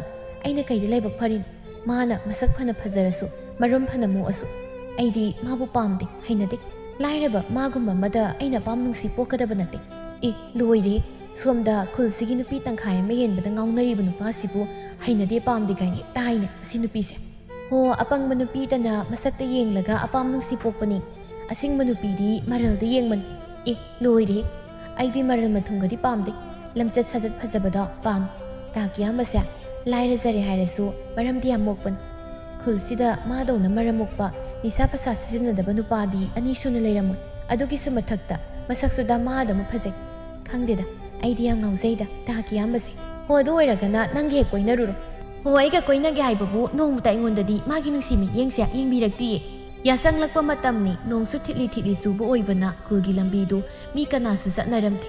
ꯑꯩꯅ ꯀꯩꯗ ꯂꯥꯏꯕꯛ ꯐꯔꯤꯅꯣ? ꯃꯥꯅ ꯃꯁꯛ ꯐꯅ ꯐꯖꯔꯁꯨ, ꯃꯔꯝ ꯐꯅ ꯃꯣꯛꯑꯁꯨ, ꯑꯩꯗꯤ ꯃꯥꯕꯨ ꯄꯥꯝꯗꯦ, ꯍꯩꯅꯗꯦ꯫ ꯂꯥꯏꯔꯕ ꯃꯥꯒꯨꯝꯕ ꯑꯃꯗ ꯑꯩꯅ ꯑꯄꯥꯝ ꯅꯨꯡꯁꯤ ꯄꯣꯛꯀꯗꯕ ꯅꯠꯇꯦ꯫ ꯑꯦ, ꯂꯣꯏꯔꯦ꯫ ꯁꯣꯝꯗ ꯈꯨꯜꯁꯤꯒꯤ ꯅꯨꯄꯤ ꯇꯪꯈꯥꯏ ꯑꯃ ꯍꯦꯟꯕꯗ ꯉꯥꯎꯅꯔꯤꯕ ꯅꯨꯄꯥꯁꯤꯕꯨ ꯍꯩꯅꯗꯦ, ꯄꯥꯝꯗꯦ ꯀꯥꯏꯅ ꯍꯦꯛꯇ ꯍꯥꯏꯅꯦ ꯃꯁꯤ ꯅꯨꯄꯤꯁꯦ꯫ ꯍꯣ, ꯑꯄꯪꯕ ꯅꯨꯄꯤꯇꯅ ꯃꯁꯛꯇ ꯌꯦꯡꯂꯒ ꯑꯄꯥꯝ ꯅꯨꯡꯁꯤ ꯄꯣꯛꯄꯅꯤ꯫ ꯑꯁꯤꯡꯕ ꯅꯨꯄꯤꯗꯤ ꯃꯔꯜꯗ ꯌꯦꯡꯕꯅꯤ꯫ ꯑꯦ, ꯂꯣꯏꯔꯦ꯫ ꯑꯩꯗꯤ ꯃꯔꯜ ꯃꯊꯨꯝꯒꯗꯤ ꯄꯥꯝꯗꯦ꯫ ꯂꯝꯆꯠ ꯁꯥꯖꯠ ꯐꯖꯕꯗꯣ ꯄꯥꯝꯃꯤ꯫ ꯇꯥ ꯀꯤꯌꯥꯝꯕꯁꯦ ꯂꯥꯏꯔꯖꯔꯦ ꯍꯥꯏꯔꯁꯨ ꯃꯔꯝꯗꯤ ꯌꯥꯝ ꯃꯣꯛꯄꯅꯤ꯫ ꯈꯨꯜꯁꯤꯗ ꯃꯥꯗꯧꯅ ꯃꯔꯝ ꯃꯣꯛꯄ, ꯅꯤꯁꯥ ꯄꯁꯥ ꯁꯤꯖꯤꯟꯅꯗꯕ ꯅꯨꯄꯥꯗꯤ ꯑꯅꯤ ꯁꯨꯅ ꯂꯩꯔꯝꯃꯣꯏ꯫ ꯑꯗꯨꯒꯤꯁꯨ ꯃꯊꯛꯇ ꯃꯁꯛꯁꯨ ꯗꯃꯥꯗꯧꯅ ꯐꯖꯩ꯫ ꯈꯪꯗꯦꯗ, ꯑꯩꯗꯤ ꯌꯥꯝ ꯉꯥꯎꯖꯩꯗ ꯇꯥ ꯀꯤꯌꯥꯝꯕꯁꯦ꯫ ꯍꯣ, ꯑꯗꯨ ꯑꯣꯏꯔꯒꯅ ꯅꯪꯒꯤ ꯍꯦꯛ ꯀꯣꯏꯅꯔꯨꯔꯣ꯫ ꯍꯣ, ꯑꯩꯒ ꯀꯣꯏꯅꯒꯦ ꯍꯥꯏꯕꯕꯨ ꯅꯣꯡꯃꯇ ꯑꯩꯉꯣꯟꯗꯗꯤ ꯃꯥꯒꯤ ꯅꯨꯡꯁꯤ ꯃꯤꯠꯌꯦꯡꯁꯦ ꯌꯦꯡꯕꯤꯔꯛꯇꯤꯌꯦ꯫ ꯌꯥꯁꯪꯂꯛꯄ ꯃꯇꯝꯅꯤ, ꯅꯣꯡꯁꯨ ꯊꯤꯠꯂꯤ ꯊꯤꯠꯂꯤ ꯆꯨꯕ ꯑꯣꯏꯕꯅ ꯈꯨꯜꯒꯤ ꯂꯝꯕꯤꯗꯨ ꯃꯤ ꯀꯅꯥꯁꯨ ꯆꯠꯅꯔꯝꯗꯦ꯫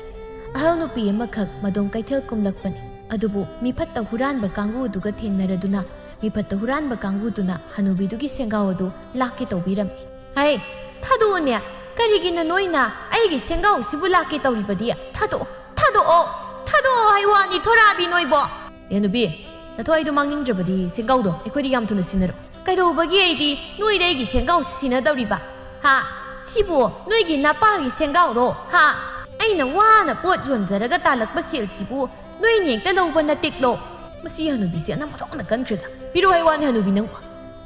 ꯑꯍꯜ ꯅꯨꯄꯤ ꯑꯃꯈꯛ ꯃꯗꯣꯝ ꯀꯩꯊꯦꯜ ꯀꯨꯝꯂꯛꯄꯅꯤ꯫ ꯑꯗꯨꯕꯨ ꯃꯤꯐꯠꯇ ꯍꯨꯔꯥꯟꯕ ꯀꯥꯡꯕꯨꯗꯨꯒ ꯊꯦꯡꯅꯔꯗꯨꯅ ꯃꯤꯐꯠꯇ ꯍꯨꯔꯥꯟꯕ ꯀꯥꯡꯕꯨꯗꯨꯅ ꯍꯅꯨꯕꯤꯗꯨꯒꯤ ꯁꯦꯡꯒꯥꯎ ꯑꯗꯨ ꯂꯥꯛꯀꯦ ꯇꯧꯕꯤꯔꯝꯃꯤ꯫ "ꯍꯩ, ꯊꯥꯗꯣꯛꯑꯣꯅꯦ! ꯀꯔꯤꯒꯤꯅꯣ ꯅꯣꯏꯅ ꯑꯩꯒꯤ ꯁꯦꯡꯒꯥꯎꯁꯤꯕꯨ ꯂꯥꯛꯀꯦ ꯇꯧꯔꯤꯕꯗꯤ? ꯊꯥꯗꯣꯛꯑꯣ, ꯊꯥꯗꯣꯛꯑꯣ, ꯊꯥꯗꯣꯛꯑꯣ ꯍꯥꯏ ꯋꯥꯅꯤ, ꯊꯣꯔꯥꯕꯤ ꯅꯣꯏꯕꯣ!" "ꯑꯦ ꯅꯨꯄꯤ, ꯅꯊꯋꯥꯏꯗꯣ ꯃꯥꯡꯅꯤꯡꯗ꯭ꯔꯕꯗꯤ ꯁꯦꯡꯒꯥꯎꯗꯣ ꯑꯩꯈꯣꯏꯗ ꯌꯥꯝ ꯊꯨꯅ ꯁꯤꯟꯅꯔꯣ꯫" "ꯀꯩꯗꯧꯕꯒꯤ ꯑꯩꯗꯤ ꯅꯣꯏꯗ ꯑꯩꯒꯤ ꯁꯦꯡꯒꯥꯎꯁꯤ ꯁꯤꯟꯅꯗꯧꯔꯤꯕ? ꯍꯥ? ꯁꯤꯕꯨ ꯅꯣꯏꯒꯤ ꯅꯄꯥꯒꯤ ꯁꯦꯡꯒꯥꯎꯔꯣ? ꯍꯥ? ꯑꯩꯅ ꯋꯥꯅ ꯄꯣꯠ ꯌꯣꯟꯖꯔꯒ ꯇꯥꯜꯂꯛꯄ ꯁꯦꯜꯁꯤꯕꯨ ꯅꯣꯏꯅ ꯍꯦꯛꯇ ꯂꯧꯕ ꯅꯇꯤꯛꯂꯣ?" ꯃꯁꯤ ꯍꯅꯨꯕꯤꯁꯦ ꯑꯅꯝ ꯊꯣꯛꯅ ꯀꯟꯈ꯭ꯔꯦꯗ꯫ "ꯄꯤꯔꯣ ꯍꯥꯏ ꯋꯥꯅꯤ ꯍꯅꯨꯕꯤ ꯅꯪꯕꯨ꯫"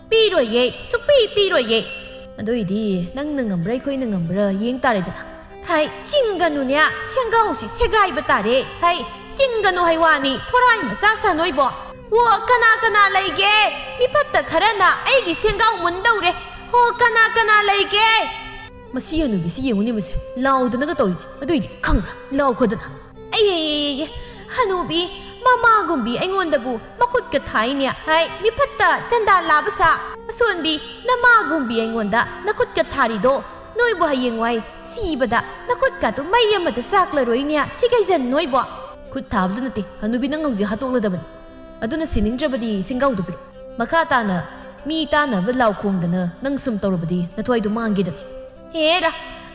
"ꯄꯤꯔꯣꯏꯌꯦ, ꯁꯨꯛꯄꯤ ꯄꯤꯔꯣꯏꯌꯦ꯫" "ꯑꯗꯨꯏꯗꯤ ꯅꯪꯅ ꯉꯝꯕ꯭ꯔꯥ ꯑꯩꯈꯣꯏꯅ ꯉꯝꯕ꯭ꯔꯥ ꯌꯦꯡ ꯇꯥꯔꯦꯗꯅ꯫" "ꯍꯥꯏ, ꯆꯤꯡꯒꯅꯨꯅꯦ, ꯁꯦꯡꯒꯥꯎꯁꯤ ꯁꯦꯒꯥꯏꯕ ꯇꯥꯔꯦ꯫ ꯍꯥꯏ, ꯆꯤꯡꯒꯅꯨ ꯍꯥꯏ ꯋꯥꯅꯤ, ꯊꯣꯔꯥꯏ ꯃꯆꯥ ꯁꯥ ꯅꯣꯏꯕꯣ꯫ ꯑꯣ, ꯀꯅꯥ ꯀꯅꯥ ꯂꯩꯒꯦ? ꯃꯤꯐꯠꯇ ꯈꯔꯅ ꯑꯩꯒꯤ ꯁꯦꯡꯒꯥꯎ ꯃꯨꯟꯗꯧꯔꯦ꯫ ꯍꯣ, ꯀꯅꯥ ꯀꯅꯥ ꯂꯩꯒꯦ?" ꯃꯁꯤ ꯍꯅꯨꯕꯤꯁꯤ ꯌꯦꯡꯉꯨꯅꯦ ꯃꯁꯦ, ꯂꯥꯎꯗꯅꯒ ꯇꯧꯏ꯫ "ꯑꯗꯨꯏꯗꯤ ꯈꯪꯕ꯭ꯔꯥ? ꯂꯥꯎꯈꯣꯗꯅ꯫" "ꯑꯩ, ꯍꯅꯨꯕꯤ, ꯃꯃꯥꯒꯨꯝꯕꯤ ꯑꯩꯉꯣꯟꯗꯕꯨ ꯃꯈꯨꯠꯀ ꯊꯥꯏꯅꯦ꯫ ꯍꯥꯏ, ꯃꯤꯐꯠꯇ ꯆꯟꯗꯥ ꯂꯥꯕ ꯁꯥ꯫ ꯑꯁꯣꯟꯕꯤ, ꯅꯃꯥꯒꯨꯝꯕꯤ ꯑꯩꯉꯣꯟꯗ ꯅꯈꯨꯠꯀ ꯊꯥꯔꯤꯗꯣ ꯅꯣꯏꯕꯨ ꯍꯌꯦꯡꯋꯥꯏ ꯁꯤꯕꯗ ꯅꯈꯨꯠꯀꯥꯗꯨ ꯃꯩ ꯑꯃꯗ ꯆꯥꯛꯂꯔꯣꯏꯅꯦ, ꯁꯤꯒꯩꯖꯟ ꯅꯣꯏꯕꯣ꯫" "ꯈꯨꯠ ꯊꯥꯕꯗꯨ ꯅꯠꯇꯦ, ꯍꯅꯨꯕꯤ ꯅꯪ ꯍꯧꯖꯤꯛ ꯍꯥꯠꯇꯣꯛꯂꯗꯕꯅꯤ꯫ ꯑꯗꯨꯅ ꯁꯤꯅꯤꯡꯗ꯭ꯔꯕꯗꯤ ꯁꯦꯡꯒꯥꯎꯗꯨ ꯄꯤꯔꯛꯎ꯫ ꯃꯈꯥ ꯇꯥꯅ ꯃꯤ ꯇꯥꯅꯕ ꯂꯥꯎ ꯈꯣꯡꯗꯅ ꯅꯪ ꯁꯨꯝ ꯇꯧꯔꯕꯗꯤ ꯅꯊ꯭ꯋꯥꯏꯗꯣ ꯃꯥꯡꯒꯦꯗꯅꯤ꯫" "ꯍꯦꯔꯥ,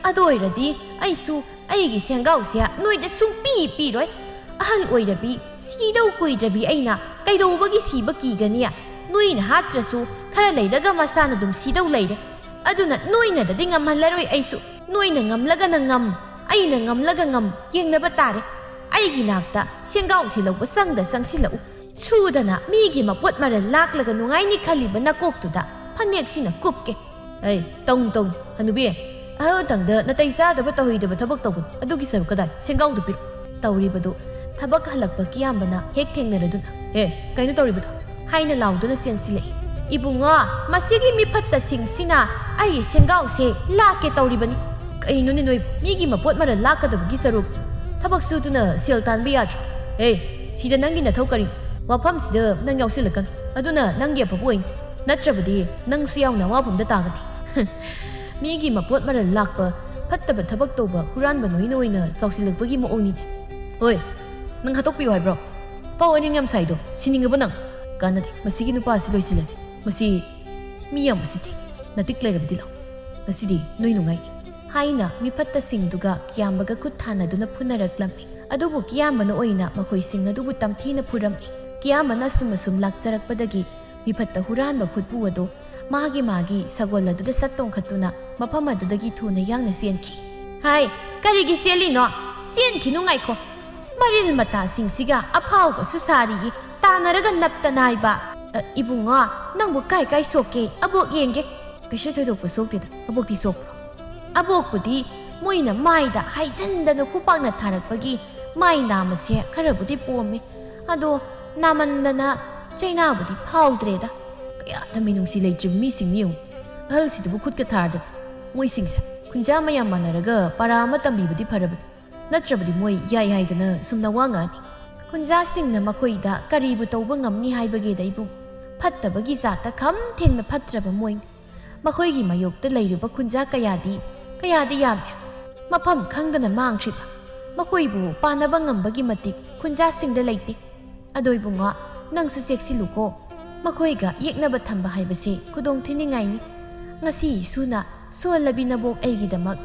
ꯑꯗꯨ ꯑꯣꯏꯔꯗꯤ ꯑꯩꯁꯨ ꯑꯩꯒꯤ ꯁꯦꯡꯒꯥꯎꯁꯦ ꯅꯣꯏꯗ ꯁꯨꯡꯄꯤ ꯄꯤꯔꯣꯏ꯫ ꯑꯍꯜ ꯑꯣꯏꯔꯕꯤ, ꯁꯤꯗꯧ ꯀꯨꯏꯗ꯭ꯔꯕꯤ ꯑꯩꯅ ꯀꯩꯗꯧꯕꯒꯤ ꯁꯤꯕ ꯀꯤꯒꯅꯤ? ꯅꯣꯏꯅ ꯍꯥꯠꯇ꯭ꯔꯁꯨ ꯈꯔ ꯂꯩꯔꯒ ꯃꯁꯥꯅ ꯑꯗꯨꯝ ꯁꯤꯗꯧ ꯂꯩꯔꯦ꯫ ꯑꯗꯨꯅ ꯅꯣꯏꯅꯗꯗꯤ ꯉꯝꯍꯜꯂꯔꯣꯏ ꯑꯩꯁꯨ꯫ ꯅꯣꯏꯅ ꯉꯝꯂꯒꯅ ꯉꯝ, ꯑꯩꯅ ꯉꯝꯂꯒ ꯉꯝ ꯌꯦꯡꯅꯕ ꯇꯥꯔꯦ꯫ ꯑꯩꯒꯤ ꯅꯥꯛꯇ ꯁꯦꯡꯒꯥꯎꯁꯤ ꯂꯧꯕ ꯆꯪꯗ ꯆꯪꯁꯤꯜꯂꯛꯎ꯫" ꯁꯨꯗꯅ ꯃꯤꯒꯤ ꯃꯄꯣꯠ ꯃꯔꯜ ꯂꯥꯛꯂꯒ ꯅꯨꯡꯉꯥꯏꯅꯤ ꯈꯜꯂꯤꯕ ꯅꯀꯣꯛꯇꯨꯗ ꯐꯅꯦꯛꯁꯤꯅ ꯀꯨꯞꯀꯦ꯫ ꯑꯩ ꯇꯧꯅꯨ ꯇꯧꯅꯨ ꯍꯅꯨꯕꯤ, ꯑꯍꯜ ꯇꯪꯗ ꯅꯥꯇꯩ ꯆꯥꯗꯕ ꯇꯧꯍꯩꯗꯕ ꯊꯕꯛ ꯇꯧꯒꯅꯨ꯫ ꯑꯗꯨꯒꯤ ꯁꯔꯨꯛ ꯀꯗꯥꯏ? ꯁꯦꯡꯒꯥꯎꯗꯨ ꯄꯤꯔꯛꯎ꯫ ꯇꯧꯔꯤꯕꯗꯨ ꯊꯕꯛ ꯍꯜꯂꯛꯄ ꯀꯤꯌꯥꯝꯕꯅ ꯍꯦꯛ ꯊꯦꯡꯅꯔꯗꯨꯅ, "ꯑꯦ, ꯀꯩꯅꯣ ꯇꯧꯔꯤꯕꯗꯣ?" ꯍꯥꯏꯅ ꯂꯥꯎꯗꯨꯅ ꯆꯦꯟꯁꯤꯜꯂꯛꯏ꯫ "ꯏꯕꯨꯡꯉꯣ, ꯃꯁꯤꯒꯤ ꯃꯤꯐꯠꯇꯁꯤꯡꯁꯤꯅ ꯑꯩꯒꯤ ꯁꯦꯡꯒꯥꯎꯁꯦ ꯂꯥꯛꯀꯦ ꯇꯧꯔꯤꯕꯅꯤ꯫ ꯀꯩꯅꯣꯅꯦ ꯅꯣꯏꯕꯨ? ꯃꯤꯒꯤ ꯃꯄꯣꯠ ꯃꯔꯜ ꯂꯥꯛꯀꯗꯕꯒꯤ ꯁꯔꯨꯛ ꯊꯕꯛ ꯁꯨꯗꯨꯅ ꯁꯦꯜ ꯇꯥꯟꯕ ꯌꯥꯗ꯭ꯔꯣ? ꯑꯦ, ꯁꯤꯗ ꯅꯪꯒꯤ ꯅꯊꯧ ꯀꯔꯤ? ꯋꯥꯐꯝꯁꯤꯗ ꯅꯪ ꯌꯥꯎꯁꯤꯜꯂꯛꯀꯅꯨ꯫ ꯑꯗꯨꯅ ꯅꯪꯒꯤ ꯑꯐꯕ ꯑꯣꯏꯅꯤ, ꯅꯠꯇ꯭ꯔꯕꯗꯤ ꯅꯪꯁꯨ ꯌꯥꯎꯅ ꯑꯋꯥꯐꯝꯗ ꯇꯥꯒꯅꯤ꯫" ꯃꯤꯒꯤ ꯃꯄꯣꯠ ꯃꯔꯜ ꯂꯥꯛꯄ, ꯐꯠꯇꯕ ꯊꯕꯛ ꯇꯧꯕ ꯍꯨꯔꯥꯟꯕ ꯅꯣꯏꯅ ꯑꯣꯏꯅ ꯆꯥꯎꯁꯤꯜꯂꯛꯄꯒꯤ ꯃꯑꯣꯡꯅꯤꯅꯦ꯫ ꯍꯣꯏ, ꯅꯪ ꯍꯥꯠꯇꯣꯛꯄꯤꯌꯨ ꯍꯥꯏꯕ꯭ꯔꯣ? ꯄꯥꯎ ꯑꯔꯤꯡ ꯌꯥꯝ ꯁꯥꯏꯗꯣ ꯁꯤꯅꯤꯡꯉꯕ ꯅꯪ? ꯀꯥꯟꯅꯗꯦ, ꯃꯁꯤꯒꯤ ꯅꯨꯄꯥꯁꯤ ꯂꯣꯏꯁꯤꯜꯂꯁꯤ꯫ ꯃꯁꯤ ꯃꯤ ꯌꯥꯝ ꯎꯁꯤꯠꯇꯦ꯫ ꯅꯇꯤꯛ ꯂꯩꯔꯕꯗꯤ ꯂꯥꯛꯑꯣ, ꯉꯁꯤꯗꯤ ꯅꯣꯏ ꯅꯨꯡꯉꯥꯏꯅꯤ꯫ ꯍꯥꯏꯅ ꯃꯤꯐꯠꯇꯁꯤꯡꯗꯨꯒ ꯀꯤꯌꯥꯝꯕꯒ ꯈꯨꯠ ꯊꯥꯅꯗꯨꯅ ꯐꯨꯅꯔꯛꯂꯝꯃꯤ꯫ ꯑꯗꯨꯕꯨ ꯀꯤꯌꯥꯝꯕꯅ ꯑꯣꯏꯅ ꯃꯈꯣꯏꯁꯤꯡ ꯑꯗꯨꯕꯨ ꯇꯝꯊꯤꯅ ꯐꯨꯔꯝꯃꯤ꯫ ꯀꯤꯌꯥꯝꯕꯅ ꯑꯁꯨꯝ ꯑꯁꯨꯝ ꯂꯥꯛꯆꯔꯛꯄꯗꯒꯤ ꯃꯤꯐꯠꯇ ꯍꯨꯔꯥꯟꯕ ꯈꯨꯠꯄꯨ ꯑꯗꯨ ꯃꯥꯒꯤ ꯃꯥꯒꯤ ꯁꯒꯣꯜ ꯑꯗꯨꯗ ꯁꯠ ꯇꯣꯡꯈꯠꯇꯨꯅ ꯃꯐꯝ ꯑꯗꯨꯗꯒꯤ ꯊꯨꯅ ꯌꯥꯡꯅ ꯆꯦꯟꯈꯤ꯫ "ꯍꯥꯏ, ꯀꯔꯤꯒꯤ ꯆꯦꯜꯂꯤꯅꯣ? ꯆꯦꯟꯈꯤꯅꯨ, ꯉꯥꯏꯈꯣ꯫ ꯃꯔꯤꯜ ꯃꯇꯥꯁꯤꯡꯁꯤꯒ ꯑꯐꯥꯎꯕꯁꯨ ꯁꯥꯔꯤꯌꯦ, ꯇꯥꯟꯅꯔꯒ ꯅꯞꯇ ꯅꯥꯏꯕ꯫ ꯑ, ꯏꯕꯨꯡꯉꯣ, ꯅꯪꯕꯨ ꯀꯥꯏ ꯀꯥꯏ ꯁꯣꯛꯀꯦ? ꯑꯕꯣꯛ ꯌꯦꯡꯒꯦ꯫" "ꯀꯩꯁꯨ ꯊꯣꯏꯗꯣꯛꯄ ꯁꯣꯛꯇꯦꯗ꯫ ꯑꯕꯣꯛꯇꯤ ꯁꯣꯛꯄ꯭ꯔꯣ?" "ꯑꯕꯣꯛꯄꯨꯗꯤ ꯃꯣꯏꯅ ꯃꯥꯏꯗ ꯍꯥꯏꯖꯟꯗꯅ ꯈꯨꯄꯥꯛꯅ ꯊꯥꯔꯛꯄꯒꯤ ꯃꯥꯏ ꯅꯥꯝꯃꯁꯦ ꯈꯔꯕꯨꯗꯤ ꯄꯣꯝꯃꯦ꯫ ꯑꯗꯣ ꯅꯥꯃꯟꯗꯅ ꯆꯩꯅꯥꯕꯨꯗꯤ ꯐꯥꯎꯗ꯭ꯔꯦꯗ꯫" ꯀꯌꯥꯗ ꯃꯤꯅꯨꯡꯁꯤ ꯂꯩꯇ꯭ꯔꯤꯕ ꯃꯤꯁꯤꯡꯅꯤ ꯌꯦꯡꯉꯨ꯫ ꯑꯍꯜꯁꯤꯗꯕꯨ ꯈꯨꯠꯀ ꯊꯥꯔꯗꯅ꯫ ꯃꯣꯏꯁꯤꯡꯁꯦ ꯈꯨꯟꯖꯥ ꯃꯌꯥꯝ ꯃꯥꯟꯅꯔꯒ ꯄꯥꯔꯥ ꯑꯃ ꯇꯝꯕꯤꯕꯗꯤ ꯐꯔꯕꯅꯤ꯫ ꯅꯠꯇ꯭ꯔꯕꯗꯤ ꯃꯣꯏ ꯌꯥꯏ ꯍꯥꯏꯗꯅ ꯁꯨꯝꯅ ꯋꯥ ꯉꯥꯡꯉꯤ꯫ ꯈꯨꯟꯖꯥꯁꯤꯡꯅ ꯃꯈꯣꯏꯗ ꯀꯔꯤꯕꯨ ꯇꯧꯕ ꯉꯝꯅꯤ ꯍꯥꯏꯕꯒꯦꯗ ꯏꯕꯨꯡ? ꯐꯠꯇꯕꯒꯤ ꯖꯥꯠꯇ ꯈꯝ ꯊꯦꯡꯅ ꯐꯠꯇ꯭ꯔꯕ ꯃꯣꯏꯅꯤ꯫ ꯃꯈꯣꯏꯒꯤ ꯃꯥꯌꯣꯛꯇ ꯂꯩꯔꯨꯕ ꯈꯨꯟꯖꯥ ꯀꯌꯥꯗꯤ, ꯀꯌꯥꯗꯤ ꯌꯥꯝꯃꯤ꯫ ꯃꯐꯝ ꯈꯪꯗꯅ ꯃꯥꯡꯈ꯭ꯔꯤꯕ꯫ ꯃꯈꯣꯏꯕꯨ ꯄꯥꯟꯅꯕ ꯉꯝꯕꯒꯤ ꯃꯇꯤꯛ ꯈꯨꯟꯖꯥꯁꯤꯡꯗ ꯂꯩꯇꯦ꯫ ꯑꯗꯣ ꯏꯕꯨꯡꯉꯣ, ꯅꯪꯁꯨ ꯆꯦꯛꯁꯤꯜꯂꯨꯀꯣ꯫ ꯃꯈꯣꯏꯒ ꯌꯦꯛꯅꯕ ꯊꯝꯕ ꯍꯥꯏꯕꯁꯦ ꯈꯨꯗꯣꯡ ꯊꯤꯅꯤꯡꯉꯥꯏꯅꯤ꯫ ꯉꯁꯤ ꯏꯁꯨꯅ ꯁꯣꯜꯂꯕꯤ ꯅꯕꯣꯛ ꯑꯩꯒꯤꯗꯃꯛ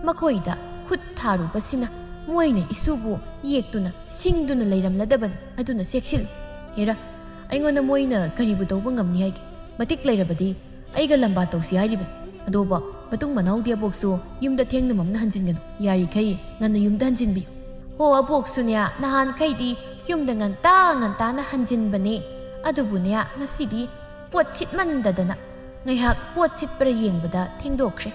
ꯃꯈꯣꯏꯗ ꯈꯨꯠ ꯊꯥꯔꯨꯕꯁꯤꯅ ꯃꯣꯏꯅ ꯏꯁꯨꯕꯨ ꯌꯦꯛꯇꯨꯅ ꯁꯤꯡꯗꯨꯅ ꯂꯩꯔꯝꯂꯗꯕꯅꯤ꯫ ꯑꯗꯨꯅ ꯆꯦꯛꯁꯤꯜꯂꯨ꯫ ꯍꯦꯔꯥ, ꯑꯩꯉꯣꯟꯗ ꯃꯣꯏꯅ ꯀꯔꯤꯕꯨ ꯇꯧꯕ ꯉꯝꯅꯤ ꯍꯥꯏꯒꯦ? ꯃꯇꯤꯛ ꯂꯩꯔꯕꯗꯤ ꯑꯩꯒ ꯂꯝꯕꯥ ꯇꯧꯁꯤ ꯍꯥꯏꯔꯤꯕꯅꯤ꯫ ꯑꯗꯣꯕꯣ, ꯃꯇꯨꯡ ꯃꯅꯥꯎꯗꯤ ꯑꯕꯣꯛꯁꯨ ꯌꯨꯝꯗ ꯊꯦꯡꯅ ꯃꯝꯅ ꯍꯟꯖꯤꯟꯒꯅꯨ꯫ ꯌꯥꯔꯤꯈꯩ ꯉꯟꯅ ꯌꯨꯝꯗ ꯍꯟꯖꯤꯟꯕꯤꯌꯨ꯫ ꯍꯣ, ꯑꯕꯣꯛꯁꯨꯅꯦ, ꯅꯍꯥꯟꯈꯩꯗꯤ ꯌꯨꯝꯗ ꯉꯟꯇꯥ ꯉꯟꯇꯥꯅ ꯍꯟꯖꯤꯟꯕꯅꯦ꯫ ꯑꯗꯨꯕꯨꯅꯦ, ꯉꯁꯤꯗꯤ ꯄꯣꯠ ꯁꯤꯠꯃꯟꯗꯗꯅ ꯉꯥꯏꯍꯥꯛ ꯄꯣꯠ ꯁꯤꯠꯄ꯭ꯔꯥ ꯌꯦꯡꯕꯗ ꯊꯦꯡꯗꯣꯛꯈ꯭ꯔꯦ꯫